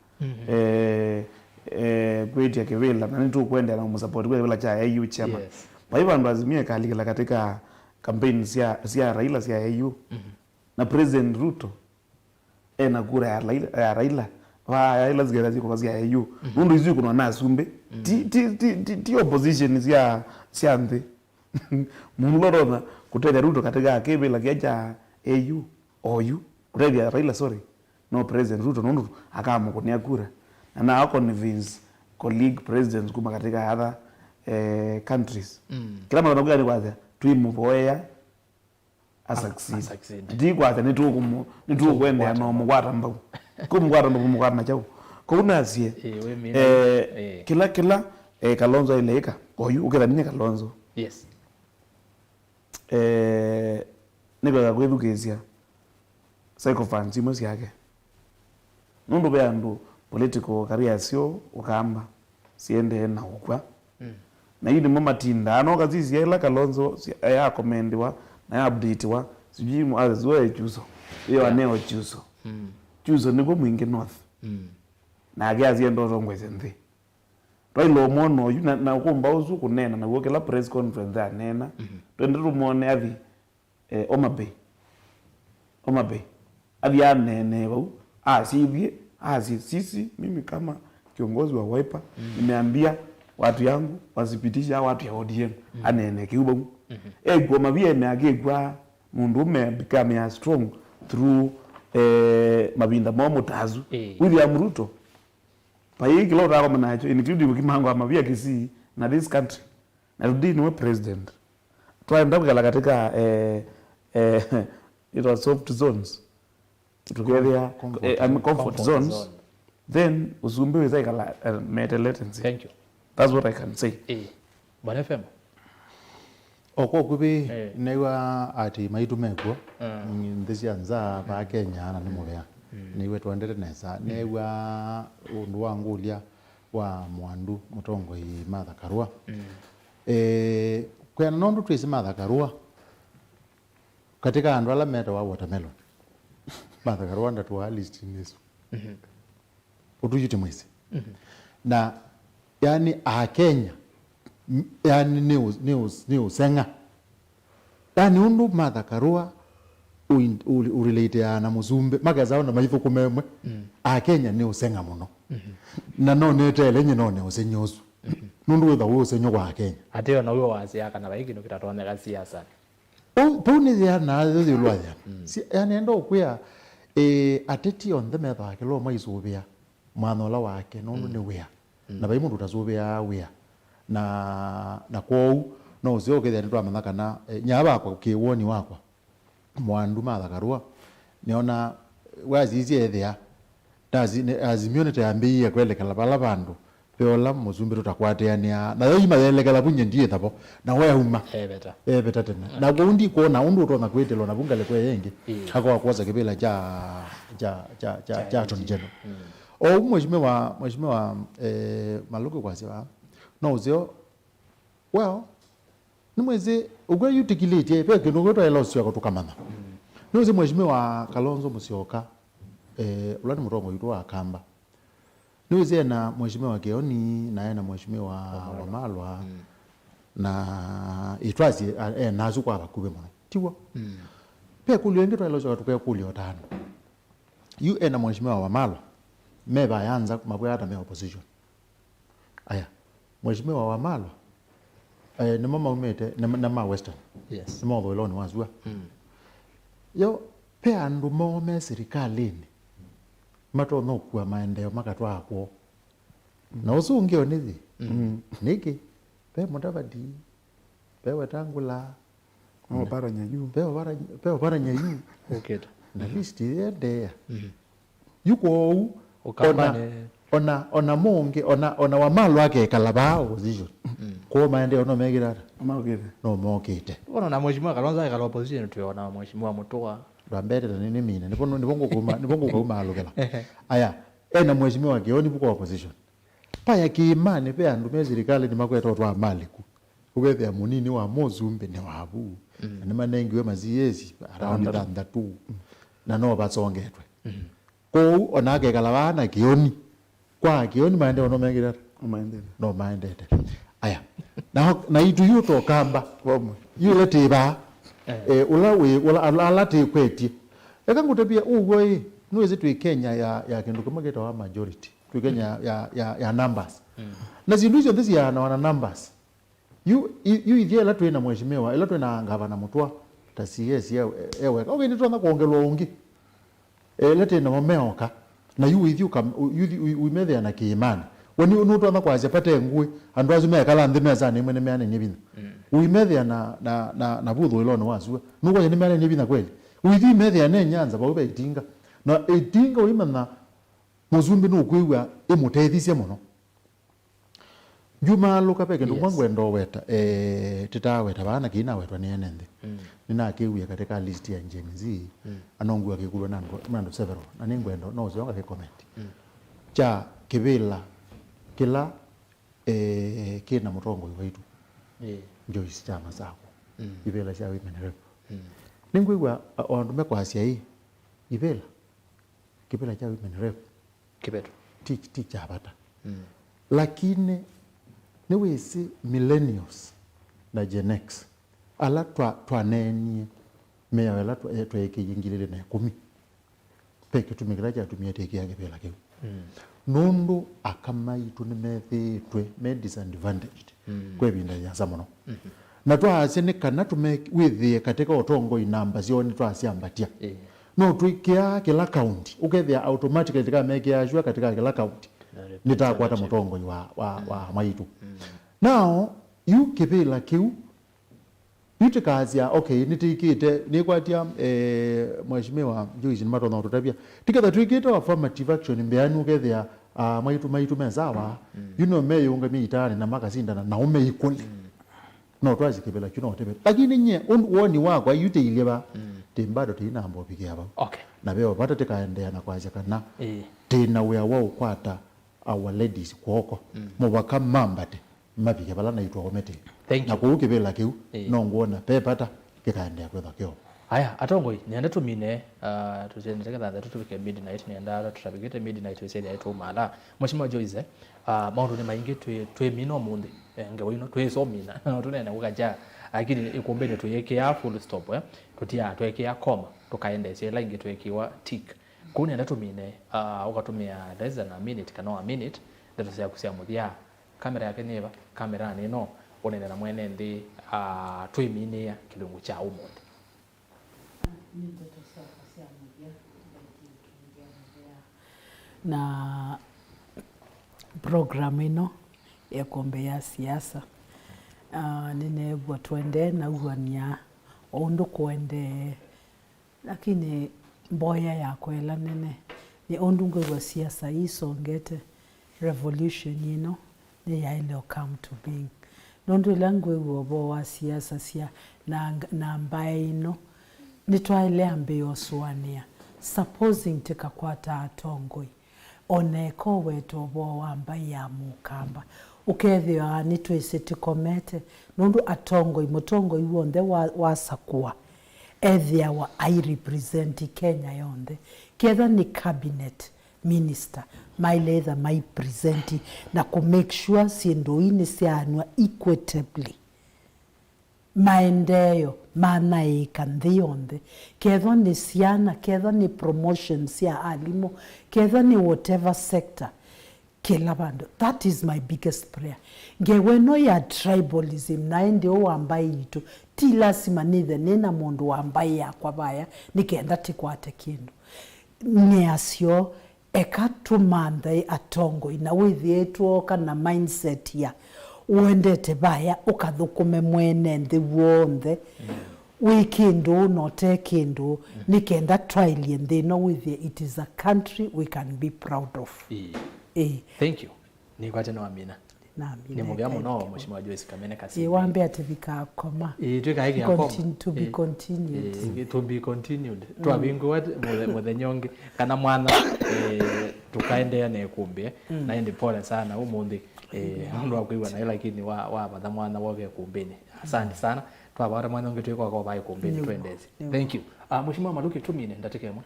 eh, eh, kwĩtya kĩvĩla, na nĩtũkũendeea na kũmũsupport kwa kĩvĩla kya A U chairman. Yes. Vai vandũ Azimio ĩkalikĩla katika campaign sya sya Raila sya A U. Na President Ruto ena kura ya Raila, ya Raila Vaya ila sikethasya kũvasya A U. Nũndũ isu ikunwa na asumbĩ. Ti, ti, ti, ti, ti opposition sya, sya nthĩ. Mũndũ ũla ũtonya kũtethya Ruto katika kĩvĩla kĩa kya A U, O U, kũtethya Raila, sorry, no President Ruto, nũndũ akamũkũnĩa kura. Na na convince colleague presidents kuma katika other, eh, countries. Kĩla mathana kwĩa nĩ kwasya, twĩmũvoea a succeed. Ndikwasya nĩtũkũmũ-, nĩtũkwendea na ũmũkwata mbau. Kũmũkwata mbau, kũmũkwata na kyaũ? Kũu nasye, eh, kĩla, kĩla, eh, Kalonzo aile ĩka, oyu ũkethani nĩ Kalonzo. Yes. Eh, nĩkwenda kwĩthukĩĩsya sycophants imwe syake. Nũndũ ve andũ political career syoo ũkamba siendee na ũkw'a. Na yu nĩmo matindaa, no kasisya ĩla Kalonzo sya-, yakomendiwa na ya updatiwa, sijui mu-, athesua e Chuso. Ĩyo aneo Chuso. Chuso nĩkw'o Mwingi North. Nake asienda ũtongoesya nthĩ. Twaile ũmwona oyu, na, na ũkũmba ũsu kũneena naw'o kĩla press conference aneena. Twende tũmwone athi, eh, Homa Bay. Homa Bay. Athi aneenee vau, asye ithyĩ, asye, "Sisi, mimi kama kiongozi wa Wiper, nimeambia watu yangu wasipitishe hawa watu ya O D M." Aneenee kĩu vau. Ekw'a mavia ene akĩkw'a mũndũ ũme become a strong through, eh, mavinda moo mũtasu. William Ruto, vai kĩla ũtakomana nakyo, including ũkimangwa mavia Kisii na this country. Na today nĩwe president. Twaenda kwĩkala katika, eh, eh, it was soft zones. Tukethĩa, comfort, eh, I mean, comfort zones. Then ũsumbĩ wĩsa ĩkala, eh, mete latency. Thank you. That's what I can say. Eh, Bwana F M. O kwa ũkuvĩ, nĩw'a ati maitũ mekw'o, mm, nthĩ sya nza, vaa Kenya, na nĩ mũvea. Nĩw'a tũendete nesa. Nĩw'a ũndũ wa ngũlya wa mwandu mũtongoi Martha Karua. Eh, kwĩana nũndũ twĩsĩ Martha Karua, katika andũ ala metawa watermelon, Martha Karua ndatũaa list-inĩ ĩsu. Ũtuyu ti mwĩsĩ. Na, yani, Akenya, m-, yani, nĩ ũ-, nĩ ũ-, nĩ ũseng'a. Yani, ũndũ Martha Karua ũ-, ũ-, ũrelateaa na mũsumbĩ, makesa ona maithũkũme ĩmwe, Akenya nĩ ũseng'a mũno. Na no neteele nyie none ũseng'yo ũsu. Nũndũ wĩtha wĩ ũseng'yo kwa Akenya. Ateo na w'o wasya kana vai kĩndũ kĩtatonyeka siasanĩ. Ũu, vau nĩ yĩana yĩũlũ wa yĩana. Si, yani, enda ũkwĩa, eh, ateti onthe methaa kĩla ũmwe aisũvĩa mwanya ũla wake, nũndũ nĩ wĩa. Na vai mũndũ ũtasũvĩaa wĩa. Na, na kwoou, no ũseo ũkethĩa nĩtwamanya kana, eh, nyava wakwa, kĩwoni wakwa, mwandu Martha Karua, nĩona wasisye ethĩa, ndasi-, nĩ-, Azimio nĩtayambĩĩie kwelekela vala vandũ ve ũla mũsumbĩ tũtakwatĩanĩaa. Nayo ima yelekela vu nyie ndiĩtha vo, na we auma. Eveta. Eveta tene. Na kwoou ndikwona ũndũ ũtonya kwĩtĩlwa navu ngalĩko ĩyo ĩngĩ. Ĩĩ. Akoa kwosa kĩvĩla kya, kya, kya, kya, kya Attorney General. Oou Mheshimiwa, Mheshimiwa, eh, Maluki kwasya vaa, no ũseo, well, nĩmwĩsĩ, ũkw'a yu tĩkilĩtye, ve kĩndũ kĩu twaĩle ũsyoka tũkamanya. Nĩwĩsĩ Mheshimiwa Kalonzo Musyoka, eh, ũla nĩ mũtongoi witũ wa Kamba. Nĩwĩsĩ ena Mheshimiwa Kĩoni, na ena Mheshimiwa Wamalwa, na itwasi, a, e nasu kwa vakuvĩ mũno. Tiw'o? Ve kũlyo ĩngĩ twaĩle ũsyoka tũkekũlya ũtano. Yu ena Mheshimiwa Wamalwa, me vaya nza mavwĩa ata me opposition? Aya, Mheshimiwa Wamalwa, eh, nĩmo maumĩte, nĩ, nĩ ma Western. Yes. Nĩmo ũthũĩlonĩ wa sua. Yo, ve andũ moo me sirikalĩnĩ matonya ũkua maendeeo makatwaa kwoo. Na ũsu ũngĩ o nĩthi. Nĩkĩ? Ve Mudavadi, ve Wetangula, Oparanya yu. Ve Oparanya, ve Oparanya yu. Ũkĩte. Na list ĩendeea. Yu kwoou, ona, ona, ona mũngĩ, ona, ona Wamalwa akekala vaa opposition. Kwoou maendeeo no mekĩte ata? Mokĩte. No mokĩte. Ona na Mheshimiwa Kalonzo akekala opposition, twĩona Mheshimiwa Mutua. Ndwambete na nĩ, nĩ mina. Nĩvo, nĩvo ngũkuma, nĩvo ngũkaumaalũkĩla. Aya, ena Mheshimiwa Kĩoni vu kwa opposition. Paya kĩĩmanĩ ve andũ me silikalĩ nĩmakwete ũtwaa malĩ ku. Ũkethĩa mũnini wa mũsumbĩ nĩ wa vu. Na nĩmanengiwe ma C As around thanthatũ. Na no vasongetwe. Kwoou ona akekala vaa na Kĩoni. Kwa Kĩoni maendeeo no mekĩte ata? No maendete. No maendete. Aya. Na, na itu yu tokamba. Vamwe. Yu ĩla tĩ vaa. Eh, ũla wĩ, ũla, ala, ala tĩkwetye. Eka ngũtavya ũw'o ĩ. Nĩwĩsĩ twĩ Kenya ya, ya kĩndũ kĩmwe kĩtawa majority. Twĩ Kenya ya, ya, ya numbers. Na syĩndũ icio nthĩ siaanawa na numbers. Yu, i- yu ithyĩ ĩla twĩ na mheshimiwa, ĩla twĩ na ngavana Mũtũa, ta C S e, e weka. Okay, nĩtũtonya kwongelwa ũngĩ. Ĩla twĩ namo meoka. Na yu ithyĩ ũka- yu thi- ui- uimethĩa na kĩĩmanĩ. We nĩ- nũtonya kwasya vate ngũĩ, andũ asu mekala nthĩ mesanĩ ĩmwe nĩmeanenie vinya. Uimethĩa na, na, na, na vuthũĩlonĩ wa sua. Nũkwasya nĩmeanenie vinya kweli? Uithyĩ imethĩa ne Nyanza vau ve itinga. Na itinga ũimanya mũsumbĩ nũkwĩw'a ĩmũtethisye mũno. Ndyumaalũka, ve kĩndũ kĩmwe Yes. ngwenda ũweta, eh, tĩtaaweta vaa na kĩĩ nawetwa nĩ ene nthĩ. Nĩnakĩw'ie katĩ ka list ya Gen Z, na nongw'a kĩkulwa na andũ, na andũ several, na nĩngwenda no ũseo ngakĩcomment. Kya kĩvĩla kĩla, eh, kĩ na mũtongoi waitũ, Ĩĩ. Joyce Kyama Sako, ivĩla sya women rep. Nĩngwĩw'a, a- o andũ mekwasya ĩ, ivĩla, kĩvĩla kya women rep Kĩvetu. ti, ti kya vata. Lakini nĩwĩsĩ millennials na Gen X, ala twa- twaneenie mĩao ĩla twa- tweekĩie ngili ilĩ na ĩkũmi, ve kĩtumi kĩla kyatumie twĩkĩa kĩvĩla kĩu. Nũndũ aka maitũ nĩmethĩĩtwe me disadvantaged kwa ĩvinda yĩasa mũno. Na twaasya nĩ kana tũme- wĩthĩe katĩ ka ũtongoi namba syoo nĩtwasyambatya. Ĩĩ. No twĩkĩaa kĩla kaunti, ũkethĩa automatically tĩkamekĩaa sure katĩ ka kĩla kaunti Na nĩtakwata representative. mũtongoi wa, wa, wa maitũ. Now, yu kĩvĩla kĩu, yu tĩkasya, okay, nĩtĩkĩte, nĩkwatya, eh, Mheshimiwa Joyce nĩmatonya ũtũtavya. Tiketha twĩkĩte affirmative action mbeani ũkethĩa, ah, maitũ, maitũ me sawa, yu no meyũngamie itaanĩ na makasindana na ũme equally. No twasye kĩvĩla kyu no tĩvĩla. Lakini nye, un- woni wakwa, yu tĩilye va, tĩ bado tĩinamba ũvikĩa vau. Okay. Na veo vata tĩkaendeea na kwasya kana Ĩĩ. tĩ na wĩa wa ũkwata our ladies kw'oko. Mũvaka mambate, mavike vala naitũ aũme tĩ. Thank Na you. kũu kĩvĩla kĩu, Ĩĩ. no ngwona ve vata kĩkaendeea kwĩthwa kĩo. Aya, atongoi, nĩenda tũmine, ah, tũtendete kathathatũ tũvike midnight, nĩenda tũtavikĩte midnight, wĩsĩthĩa ĩtũmaala. Mheshimiwa Joyce, ah, maũndũ nĩ maingĩ twĩ- twĩmina ũmũnthĩ, eh, ngewa ino twĩsomina, no tũnene kũkakya, lakini ĩkũmbĩnĩ tũyĩkĩa full stop, eh, tũtiaa twekĩa comma, tũkaendeesya ĩla ingĩ twekĩwa tick. Kũu nĩenda tũmine, ah, ũkatũmĩa less than a minute kana a minute, ndeto syaku sya mũthya. Kamera yake nĩ va? Kameranĩ ĩno, ũnene na mwene nthĩ, ah, twĩminĩa kĩlungu kya ũmũnthĩ. Nĩ ndeto syakwa sya mũthya, tũthaitye ũtũngĩa mũvea. Na program ĩno ya kombe ya siasa, ah, nĩneew'a tũendee na uania o ũndũ kũendee. Lakini mboya yakwa ĩla nene nĩ ũndũ ngwĩw'a siasa ii isongete, revolution ĩno nĩyaĩle o come to being. Nũndũ ĩla ngwĩw'a ũvoo wa siasa sya na, na mbaĩ ĩno, nĩtwaĩle ambĩĩa ũsũanĩa. Supposing tĩkakwata atongoi, o na eka ũweta ũvoo wa mbaĩ ya Mũkamba, ũkethĩawa nĩtwĩsĩ tĩkomete, nũndũ atongoi, mũtongoi w'onthe wa, wasakũa, ethĩawa ai represent Kenya yonthe. Ketha nĩ cabinet minister, maĩle ĩtha mai present na kũ make sure syĩndũ ii nĩsyaanw'a equitably. Maendeeo manaĩĩka nthĩ yonthe. Kethwa nĩ syana, kethwa nĩ promotion sya alimũ, kethwa nĩ whatever sector, kĩla vandũ. That is my biggest prayer. Ngewa ĩno ya tribalism na ĩndĩ ũũ wa mbaĩ yitũ, ti lasima nĩthe nĩ na mũndũ wa mbaĩ yakwa vaya nĩ kenda tĩkwate kĩndũ. Nĩ asyo, eka tũmanthe atongoi na wĩthĩe twooka na mindset ya ũendete vaya ũkathũkũme mwene nthĩ w'onthe. Wĩ kĩndũ na ũte kĩndũ, nĩ kenda twaĩlye nthĩ ĩno wĩthĩe it is a country we can be proud of. Ĩĩ. Ĩĩ. Thank you. Nĩkwatya nĩwamina. Namina. Nĩ mũvea mũno, Mheshimiwa Joyce Kamene Kasinde. Ĩĩ, wambe atĩ vikakoma. Ĩĩ, twĩkaĩkĩa koma. Contin-, to be Ĩĩ. continued. Ĩĩ, to be continued. Twavingũa mũthe- mũthenya ũngĩ. Kana mwana, eh, tũkaendeea na ĩkũmbĩ, eh. Na ĩndĩ pole sana ũmũnthĩ, eh, nũndũ wa kwĩw'a naĩ, lakini wa- wavatha mwana wove ĩkũmbĩnĩ. Asante sana. Twavata mwana ũngĩ twĩkoka ũvaa ĩkũmbĩnĩ Nĩguo. Twendeesye. Nĩguo. Thank you. Ah, Mheshimiwa Maluki, tũmine ndatĩka ĩmwe.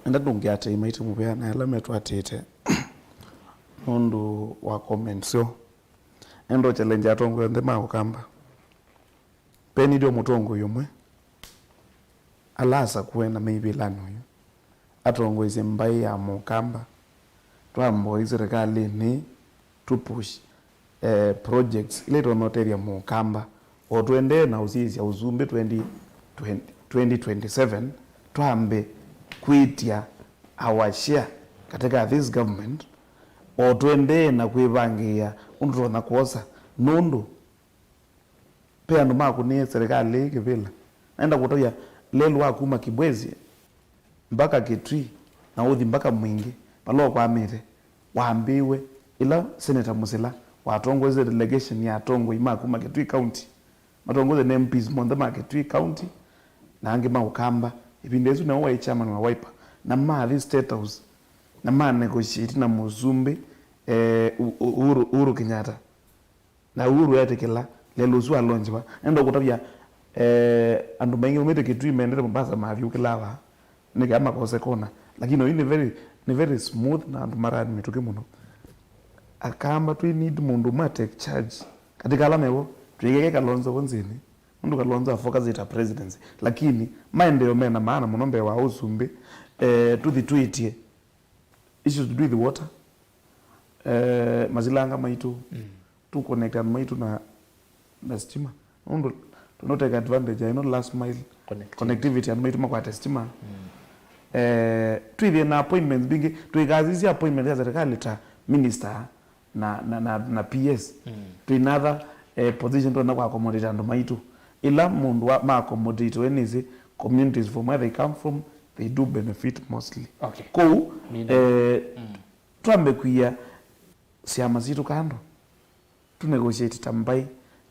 Enda ndũngĩatĩĩ maitũ mũvea na ala metwatĩte nũndũ wa comments syoo. Enda ũchallenge atongoi onthe ma Ũkamba. Penilye mũtongoi ũmwe ala asakũe na me ivĩlanĩ ũyũ. atongoesye mbaĩ ya Mũkamba, twamboe serikalĩnĩ tũ push, eh, projects ila itonya ũtethya Mũkamba, o tũendee na ũsisya ũsumbĩ twenty twenty, twenty twenty-seven, twambe kwĩtya our share katika this government, o tũendee na kwĩvangĩĩa ũndũ tũtonya kwosa, nũndũ ve andũ makũnĩe serikali ĩĩ kĩvĩla. Naenda kũtavya lelũ wa kuma Kibwezi mpaka Kitui na ũthi mpaka Mwingi, vala ũkwamĩte, wambĩĩwe ĩla Senator Musila watongoesye delegation ya atongoi ma kuma Kitui County, matongoesye nĩ M Ps monthe ma Kitui County na angĩ ma Ũkamba. Ĩvinda ĩsu nĩwe waĩ chairman wa Wiper, na mathi State House na ma negotiate na mũsumbĩ, eh, U-, U-, Uhuru, Uhuru Kenyatta. Na Uhuru etĩkĩla, lelũ ũsu alonjiwa. Nenda kũtavya, eh, andũ maingĩ maumĩte Kitui mendete Mombasa mathyũkĩlaa vaa. Nĩ kana makose kona. Lakini oyu nĩ very, nĩ very smooth na andũ marani mĩtũkĩ mũno. Akamba twĩ need mũndũ ũma take charge. Katika ala mevo, twĩkeke Kalonzo vonzini. Nũndũ Kalonzo afocusĩte presidency. Lakini, maendeeo mena maana mũno mbee wa ũsumbĩ, eh, tũthi twĩtye issues to do with water, eh, masilanga maitũ, mm, to connect andũ maitũ na, na stima. Nũndũ tũno take advantage ya ĩno last mile connectivity, connectivity, andũ maitũ makwate stima. Mm. Eh, twĩthĩe na appointments mbingĩ, tũikasisya appointment ya serikali ta minister na, na, na, na P S. Mm. Twĩ na other, eh, position tũtonya kũ accommodate andũ maitũ. Ĩla mũndũ wa, ma accommodate we nĩsĩ communities from where they come from, they do benefit mostly. Okay. Kũu, meaning, eh, mm, twambe kwia syama sitũ kando, tũ negotiate ta mbaĩ,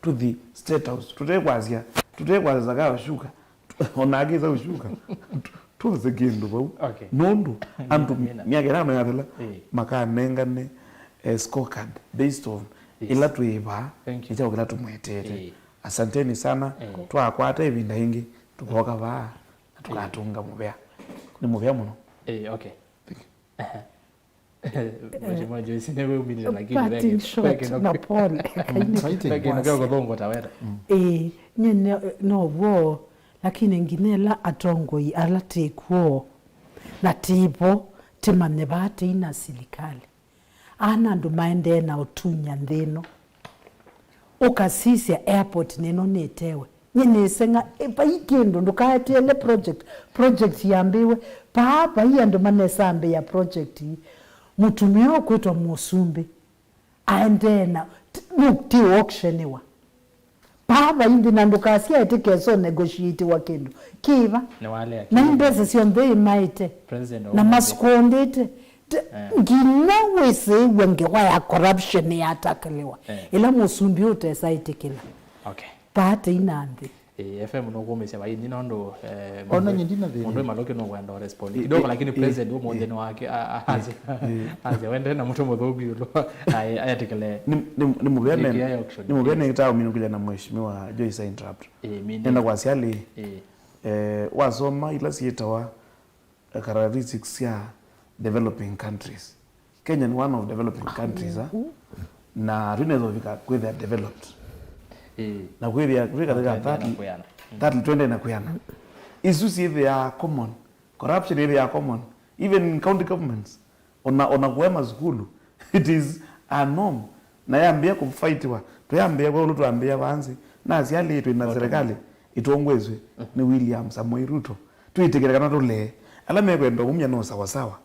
tũthi State House, tũtekwasya, tũtekwasya Zakayo Shuka, ona akĩsa ũshuka, twose kĩndũ vau. Okay. Nũndũ andũ myaka ĩtano yathela, eh, makanengane, eh, scorecard based on, yes, ĩla twĩ vaa, thank you, nĩ kyaũ kĩla tũmwetete. Eh. Asanteni sana. Eh. Twakwata ĩvinda ĩngĩ, tũkoka vaa na tũkatũnga mũvea. Nĩ mũvea mũno. Eh, okay. Thank you. Mheshimiwa Joyce, nĩwe umĩlile, lakini parting shot na pole. Lakini kũthũngũta weta. Ĩĩ, nye ne-, now'o, lakini nginya ĩla atongoi ala tĩ kw'o na tĩ vo, tĩmanye vaa tĩi na silikalĩ. Ana andũ maendee na ũtunya nthĩ ĩno. Ũkasisya airport nĩno nĩtewe. Nyie nĩseng'a, ĩ, vai kĩndũ, ndũkaeteele project. Project yambĩwe. Paa vai andũ manesambĩĩa project ii. Mũtumĩa ũkwĩtwa Mũsumbĩ aendee na, t-, nũ-, ti auctioniwa. Paa vai nthĩ na ndũkasyae tĩkeso negotiatiwa kĩndũ. Kĩva? Nĩwalea na kĩndũ. Mbesa syonthe imaĩte. President na ũmũnthĩ masukũndĩte. T-, eh, nginya wĩsĩĩw'e ngewa ya corruption yatakĩlĩwa. Eh. Ĩla mũsumbĩ ũtesa ĩtĩkĩla. Okay. Paa tĩi na nthĩ. Eh, F M nũkũmĩsya vaini nũndũ, eh, ona mũndũ, nyie ndina thĩna, mũndũ wĩ malũkĩ nũkwenda respond kidogo, lakini president ũmũnthĩ nĩ wake, a-, a-, asya, asya wende na mũtwe mũthũku ĩũlũ, aye, ayetĩkĩle. Nĩ, nĩ, nĩ mũvea nĩ, nĩ mũvea nĩ taũminũkĩlya na Mheshimiwa Joyce interrupt. Eh, nenda kwasya lĩ, eh, wasoma ila syĩtawa characteristics sya developing countries. Kenya nĩ one of developing countries, ah? Na twĩnaweza kũvika kwĩthĩa developed. Eh. Na kwĩthĩa, kwĩ katika thirdly, thirdly twende na kwĩana. Isu syĩthĩaa common. Corruption ĩthĩaa common. Even in county governments. Ona, ona kũya masukulu, it is a norm. Na yambĩa kũfaitiwa, tũyambĩa kwa ũlũ twambĩa vaa nthĩ. Na asyali twĩ na serikali ĩtongoeswe nĩ William Samoei Ruto. Twĩtĩkĩle kana tũlee. Ala mekwenda ũmya no sawasawa.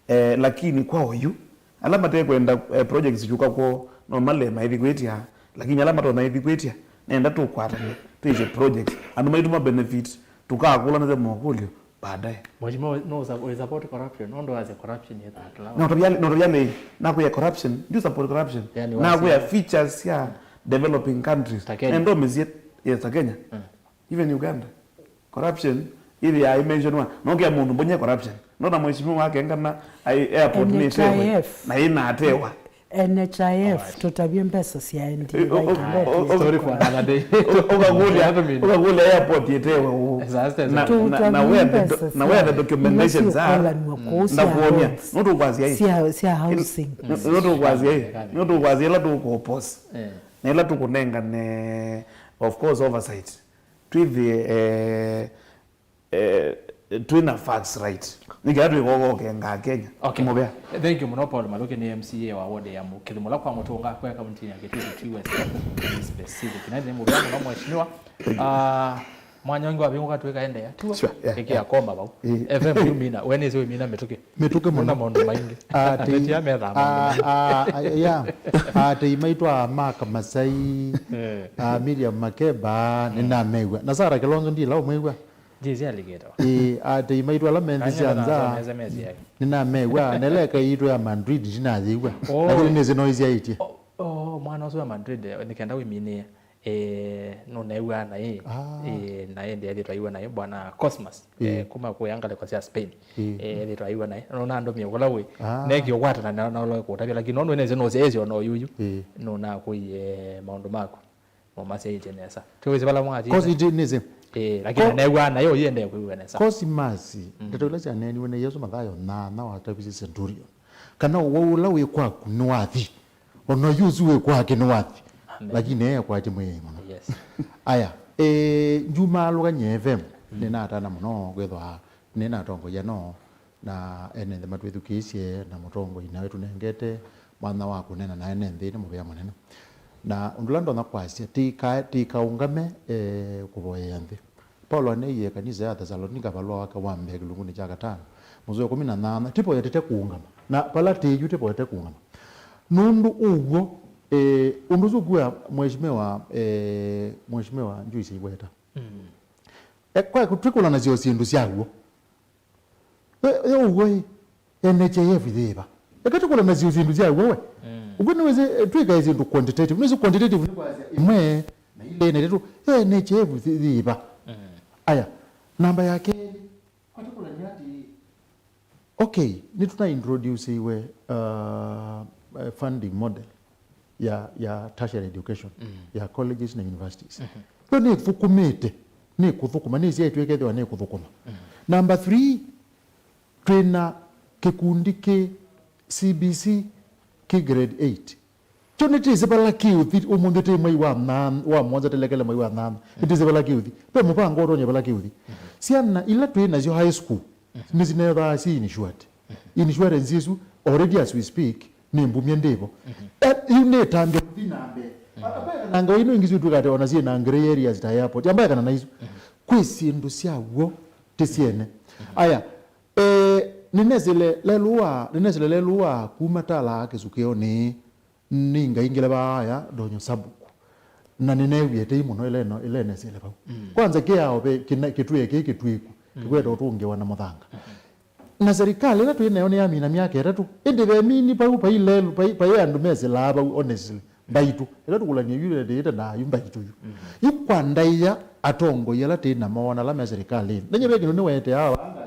Eh, lakini kwa oyu, ala matekwenda, eh, projects syũka kwoo, no malee maithi kwĩtya. Lakini ala matonya ithi kwĩtya, nenda tũkwatane, twĩsye projects. Andũ maitũ ma benefit, tũkakũlanĩsya mokũlyo. Baadaye. Mheshimiwa, no usa-, we support corruption? No ndo ase corruption yetha kila. No, to really, no, to really, na kuya corruption, do you support corruption? Yani, na kuya features ya developing countries. Ta Kenya. And don't miss it. Yes, ta Kenya. Mm. Even Uganda. Corruption, ili ya mention one. No kia mundu mbonye corruption. No na mheshimiwa wake ngana ai airport ni tewa. N H I F. Na ina atewa. N H I F, tũtavye mbesa sya N D Y. Story for another day. Ũkakũlya, ũkakũlya airport ĩtewe ũũ. Na, na, na where the do-, na where the documentations are. Ndakuonia. Nũtũkwasya ĩ. Sya, sya housing. Nũtũkwasya ĩ. Nũtũkwasya ĩla tũkũoppose. Eh. Na ĩla tũkũnengane, of course, oversight. Twĩthĩe, eh, eh, eh, twĩ na facts right. Nĩ kĩla twĩkogokenga Kenya. Okay. Mũvea. Thank you mũno, Paul Maluki, nĩ M C A wa ward ya Mũkĩthĩ Mũla kwa Mũtũnga, kwa kaunti ya Kitui, Kitui West, specific. Na nĩ mũvea mũno, mheshimiwa. Ah, mwanya ũngĩ wavingũka twĩkaendeea. Tiwa? Sure, yeah, yeah. Koma vau. Eh. F M yumina, we nĩsĩ wĩmina mĩtũkĩ. Mĩtũkĩ mũno. Nũna maũndũ maingĩ. Atĩ, ateti aa methaa maũndũ maingĩ. A, a, ya. Atĩ maitũ a Mark Masai, eh, a Miriam Makeba, nĩnamew'a. Na Sarah Kilonzo ndila ũmwĩw'a. Jay-Z alikĩtwa. Ĩĩ, atĩ maitũ ala me nthĩ sya nza. Nĩnamew'a. Na ĩla ĩkai yitũ ya Madrid ndinayĩw'a. Oh. Lakini nĩsĩ no ĩsyaĩtye. Oh, oh, mwana ũsu wa Madrid, eh, nĩ kenda wĩminĩe. Eh, nũneew'aa naĩ. Ah. Eh, naĩ ndĩ ethĩtwa aiw'a naĩ bwana Cosmas. Eh, kuma kũya ngalĩko sya Spain. Eh, ethĩtwa aiw'a naĩ. Nũnandũmie kũla wĩ. Ah. Neki ũkwatana na, na ũloe kũtavya, lakini nũndũ nĩsĩ nũsyaĩsye ona ũyuyu. Nũnakũie maũndũ maku. Mũmasyaĩtye nesa. Tiwĩsĩ vala mwati. Kosi iti nĩsĩ. Eh, lakini neew'aa naĩ ũyĩendee kwĩw'a nesa. Cosmas, ndeto ila syaneeniwe nĩ Yesũ Mathayo nyanya watavisye centurion. Kana ũwau ũla wĩ kwaku nĩwathi. Ona yu ũsu wĩ kwake nĩwathi. Amen. Lakini eekwatye mwĩai mũno. Yes. Aya, eh, njumaalũka Nyie F M, nĩnatana mũno kwĩthwa nĩnatongoia no, na ene nthĩ matwĩthukĩĩsye, na mũtongoi nawe tũnengete mwanya wa kũneena na ene nthĩ nĩ mũvea mũnene. Na ũndũ ũla ndonya kwasya, tĩka-, tĩkaũngame, eh, kũvoyea nthĩ. Paulo aneeie ĩkanisa ya Thesalonika valũa wake wa mbee kĩlungunĩ kya katano, mũsoa wa ĩkũmi na nyanya, tĩvoye tĩte kũũngama. Na vala tĩ yu tĩvoye tĩte kũũngama. Nũndũ ũw'o, eh, ũndũ ũsu ũkwĩa Mheshimiwa, eh, Mheshimiwa Joyce Iweta. Mm. E, kwa twĩkũlanasya o syĩndũ sya w'o. Yo, yo ũw'o ĩ, N H I F yĩva? Eka tũkũlanasye syĩndũ sya w'o we. Mm. Ũkw'o nĩwĩsĩ, eh, twĩkae syĩndũ quantitative. Nĩwĩsĩ quantitative nĩ kwasya ĩmwe, na ilĩ, na itatũ. Yo N H I F yĩva? Mm. Aya, namba ya kelĩ, kwa tũkũlany'a atĩĩ. Okay, nĩtũna introduceiwe, uh, uh, funding model ya, ya tertiary education, mm, ya colleges na universities. Mhm. Yo nĩthũkũmĩte, nĩkũthũkũma, nĩsyaĩtw'e ĩkethĩwa nĩkũthũkũma. Mhm. Number three, twĩna kĩkundi kĩ C B C kĩ grade eight. Kyo nĩtĩsĩ vala kĩũthi, ũmũnthĩ tĩ mwei wa nana, wa mũonza tĩlekele mwei wa nana. Nĩtĩsĩ vala kĩũthi. Ve mũvango ũtonye vala kĩũthi. Mhm. Syana ila twĩ nasyo high school, mhm, nĩsinethĩawa syĩ insured. Mhm. Insurance ĩsu, already as we speak, nĩ mbumye ndĩvo. Mhm. E, yu nĩtambya kũthi na mbee. Mhm. A-, apekananga ĩno ĩngĩ syĩtw'ĩka atĩ ona syĩ na gray areas ta airport. Ambaekana na isu. Mhm. Kwĩ syĩndũ sya w'o tĩ syene. Mhm. Aya, e, nĩnesĩle lelũ wa, nĩnesĩle lelũ wa kuma Talaa kĩsukĩonĩ, nĩngaingĩle vaaya ndonyo Sabuku. Na nĩneewie tei mũno ĩla ĩno, ĩla ĩnesĩle vau. Mm. Kwanza kĩao ve, kĩna-, kĩtwĩe kĩĩ kĩtw'ĩku. Mm. Kĩkwete ũtũngĩwa na mũthanga. Mm-hmm. Na serikali ĩla twĩ nayo nĩyamina myaka ĩtatũ. Ĩndĩ ve mini vau, vai lelũ, vai, vai andũ mesĩlaa vau, honestly. Mbaitũ. Ĩla tũkũlanie yu ĩla ndĩĩte na yu mbaitũ yu. Mm. Yu kwa ndaĩa atongoi ala twĩ namo na ala me serikalĩnĩ. Nenye ve kĩndũ nĩweteaa wa-, mm.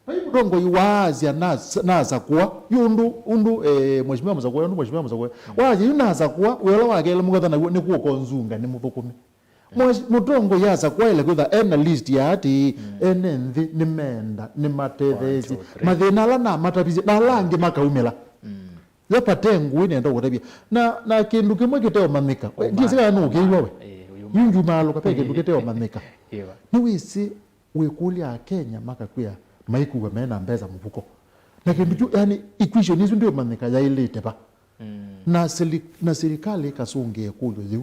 Vai mũtongoi waasya nas-, nasakũa, yu ũndũ, ũndũ, eh, Mheshimiwa Mũsakũa, ũndũ Mheshimiwa Mũsakũa. Mm. Waasya yu nasakũa, wĩa ũla wa kelĩ mũketha naw'o nĩ kũka ũnzunga nĩ mũthũkũme. Mm. Mwesh-, mũtongoi asakũa aĩle kwĩtha ena list ya atĩĩ, mm, ene nthĩ nĩmeenda, nĩmatetheesye. One, two, three. Mathĩna ala namatavisye, na ala angĩ makaumĩla. Mm. Ya vate ngũĩ nenda ũkũtavya. Na, na kĩndũ kĩmwe kĩteũmanyĩka. We, ndiĩsĩ kana nũkĩiwa we. Eh, ũyũma. Yu njumaalũka, ve kĩndũ kĩteũmanyĩka. Ĩwa. Nĩwĩsĩ wĩkũlya Akenya makakwĩa maikuwa mena mbesa mũvuko. Na kĩndũ kyu, yani, equation ĩsu ndĩũmanyĩka yaĩlĩte va. Mm. Na sili-, na silikalĩ ĩkasũngĩa ĩkũlyo yĩu.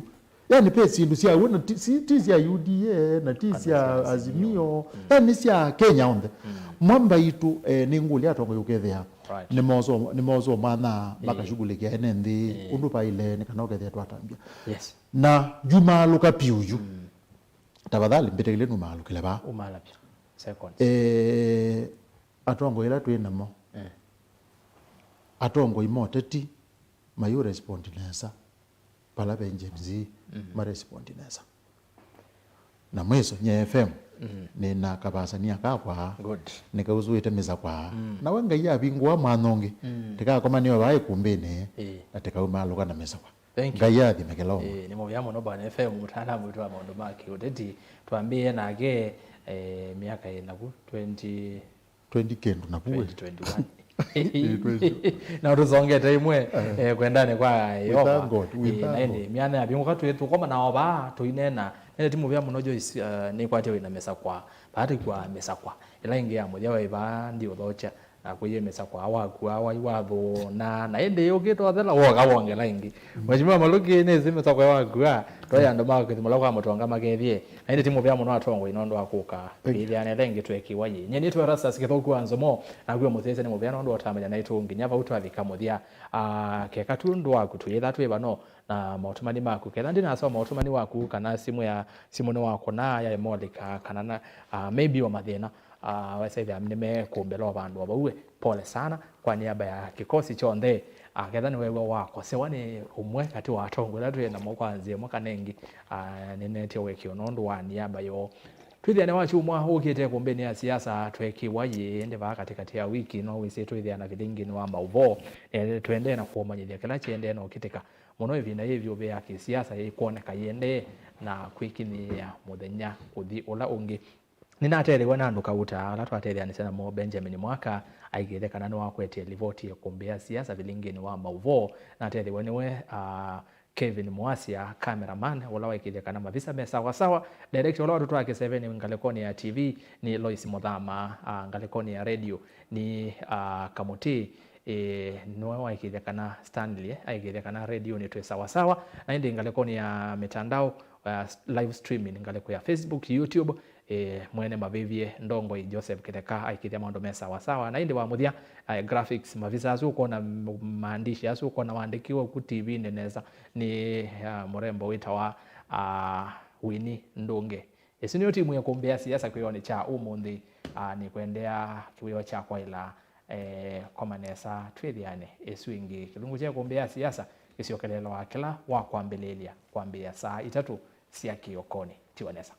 Yani, ve syĩndũ sya w'o, na ti, si, ti sya U D A, na ti sya Azimio. Mm. Yani, sya Kenya onthe. Mm. Mwa mbaitũ, eh, nĩngũlya atongoi ũkethĩa. Right. Nĩmosoo, nĩmosoo mwana, eh, makashughulikia ene nthĩ, eh, ũndũ vaĩle, nĩ kana ũkethĩa twatambya. Yes. Na njumaalũka piũ yu. Mm. Tafadhali, mbĩtĩkĩlye numaalũkĩle vaa. Umaala piũ. Seconds. Eh, atongoi ĩla twĩ namo. Eh. Atongoi ma ũteti mayũ respond nesa. Vala ve Gen Z, mhm, ma respond nesa. Na mwiso, Nyie F M, mhm, nĩ na kavasania kakwa, good, nĩkausũĩte mĩsakwa. Mm. Na we Ngai avingũa mwanya ũngĩ, mm, tĩkakomanĩwa vaa ĩkumbĩnĩ, ĩĩ, na tĩkaumaalũka na mĩsakwa. Thank you. Ngai athime kĩla ũmwe. Ĩĩ, nĩ mũvea mũno Bwana F M, mũtaalamu witũ wa maũndũ ma kĩũteti. Twambĩĩe nake, eh, myaka ĩna vu, twenty, twenty kĩndũ na vu, twenty twenty-one. Ĩĩ, twenty. Na tũsongete ĩmwe, eh, eh, kwendanĩ kwa Yeova. We thank God, we thank God. Ĩĩ, na ĩndĩ, myanya yavingũka twĩthũkũma na o vaa tũineena Ĩndĩ ti mũvea mũno Joyce, uh, nĩkwatya wĩna mĩsakwa. Vaa tĩkw'a mĩsakwa. Ĩla ĩngĩ ya mũthya waĩ vaa ndiũthokya. Na kwĩyĩ mĩsakwa wakua wai wathũna. Na ĩndĩ ũkĩtothela woka wongela ĩngĩ. Mheshimiwa Maluki nĩsĩ mĩsakwa wakua. Twaĩ andũ ma kĩthimũla kwa mũtonga makethie. Na ĩndĩ ti mũvea mũno atongoi nũndũ wa kũka. Thank you. Ĩthĩane ĩla ĩngĩ twekiwa yĩ. Nye nĩtwe Erastus Kĩthũku wa Nzomo. Nakw'o mũsyaĩĩsya nĩ mũvea nũndũ ũtamanya naitũ nginya vau twavika mũthya. Ah, keka tu ũndũ waku tũyĩtha twĩ vano. Na maũtũmani maku. Ketha ndinasoma ũtũmani waku kana simũ ya, simũ nĩwakũna ya ĩmolika kana na, ah, maybe wa mathĩna, ah, wesa ĩthĩa nĩmekũmbela o vandũ o vau we. Pole sana kwa niaba ya kĩkosi kyonthe. Ah, ketha nĩweew'a wakosewa nĩ ũmwe katĩ wa atongoi ala twĩ namo kwa nzĩa ĩmwe kana ĩngĩ, ah, nĩnetye ũekeo nũndũ wa niaba yoo. Twĩthĩane wa kyumwa ũkĩte ĩkũmbĩnĩ ya siasa twekiwa yĩ ĩndĩ vaa katĩkatĩ ya wiki no wĩsĩ twĩthĩana vilinginĩ wa maũvoo. Eh, tũendee na kũmanyĩthya kĩla kĩendee na ũkĩtĩka. Mũno ĩvinda yĩĩ vyũ ya kĩsiasa yĩkwoneka yĩendee na kwĩkinyĩĩa mũthenya kũthi ũla ũngĩ. Nĩnatetheew'a na andũ kauta ala twatetheanĩsya namo. Benjamin Mwaka aikĩĩthya kana nĩwakwetie livoti ya ĩkũmbĩ ya siasa vilinginĩ wa maũvoo. Natetheew'a nĩwe, ah, Kevin Mwasia, cameraman, ũla waikĩĩthya kana mavisa me sawa sawa. Director ũla watũtwaa kĩsevenĩ ngalĩkonĩ ya T V nĩ Lois Mũthama, ah, ngalĩkonĩ ya radio nĩ, ah, Kamũtĩ. Ĩĩ, nĩwe waĩkĩĩthya kana Stanley, eh, aĩkĩĩthya kana redionĩ twĩ sawa sawa. Na ĩndĩ ngalĩkonĩ ya mĩtandao, uh, s-, live streaming, ngalĩko ya Facebook, YouTube, eh, mwene mavĩvye ndongoi Joseph Kĩtheka aĩkĩĩthya maũndũ me sawa sawa. Na ĩndĩ wa mũthya, eh, graphics, mavisa asu ũkwona m-, maandishi asu ũkwona waandĩkiwe ku T V-nĩ nesa nĩ, uh, mũrembo wĩtawa, uh, Winnie Ndũnge. Ĩsu nĩyo timu ya kũmbĩa siasa kĩwĩonĩ kya ũmũnthĩ. Ah, nĩkwendea kĩwĩo kya kwaĩla, eh, koma nesa twĩthĩane ĩsu ĩngĩ. Kĩlungu kya kũmbĩa siasa kĩsyokeleelaw'a kĩla wa kwambĩlĩĩlya kwambĩĩa saa itatũ sya kĩokonĩ. Tiwa nesa.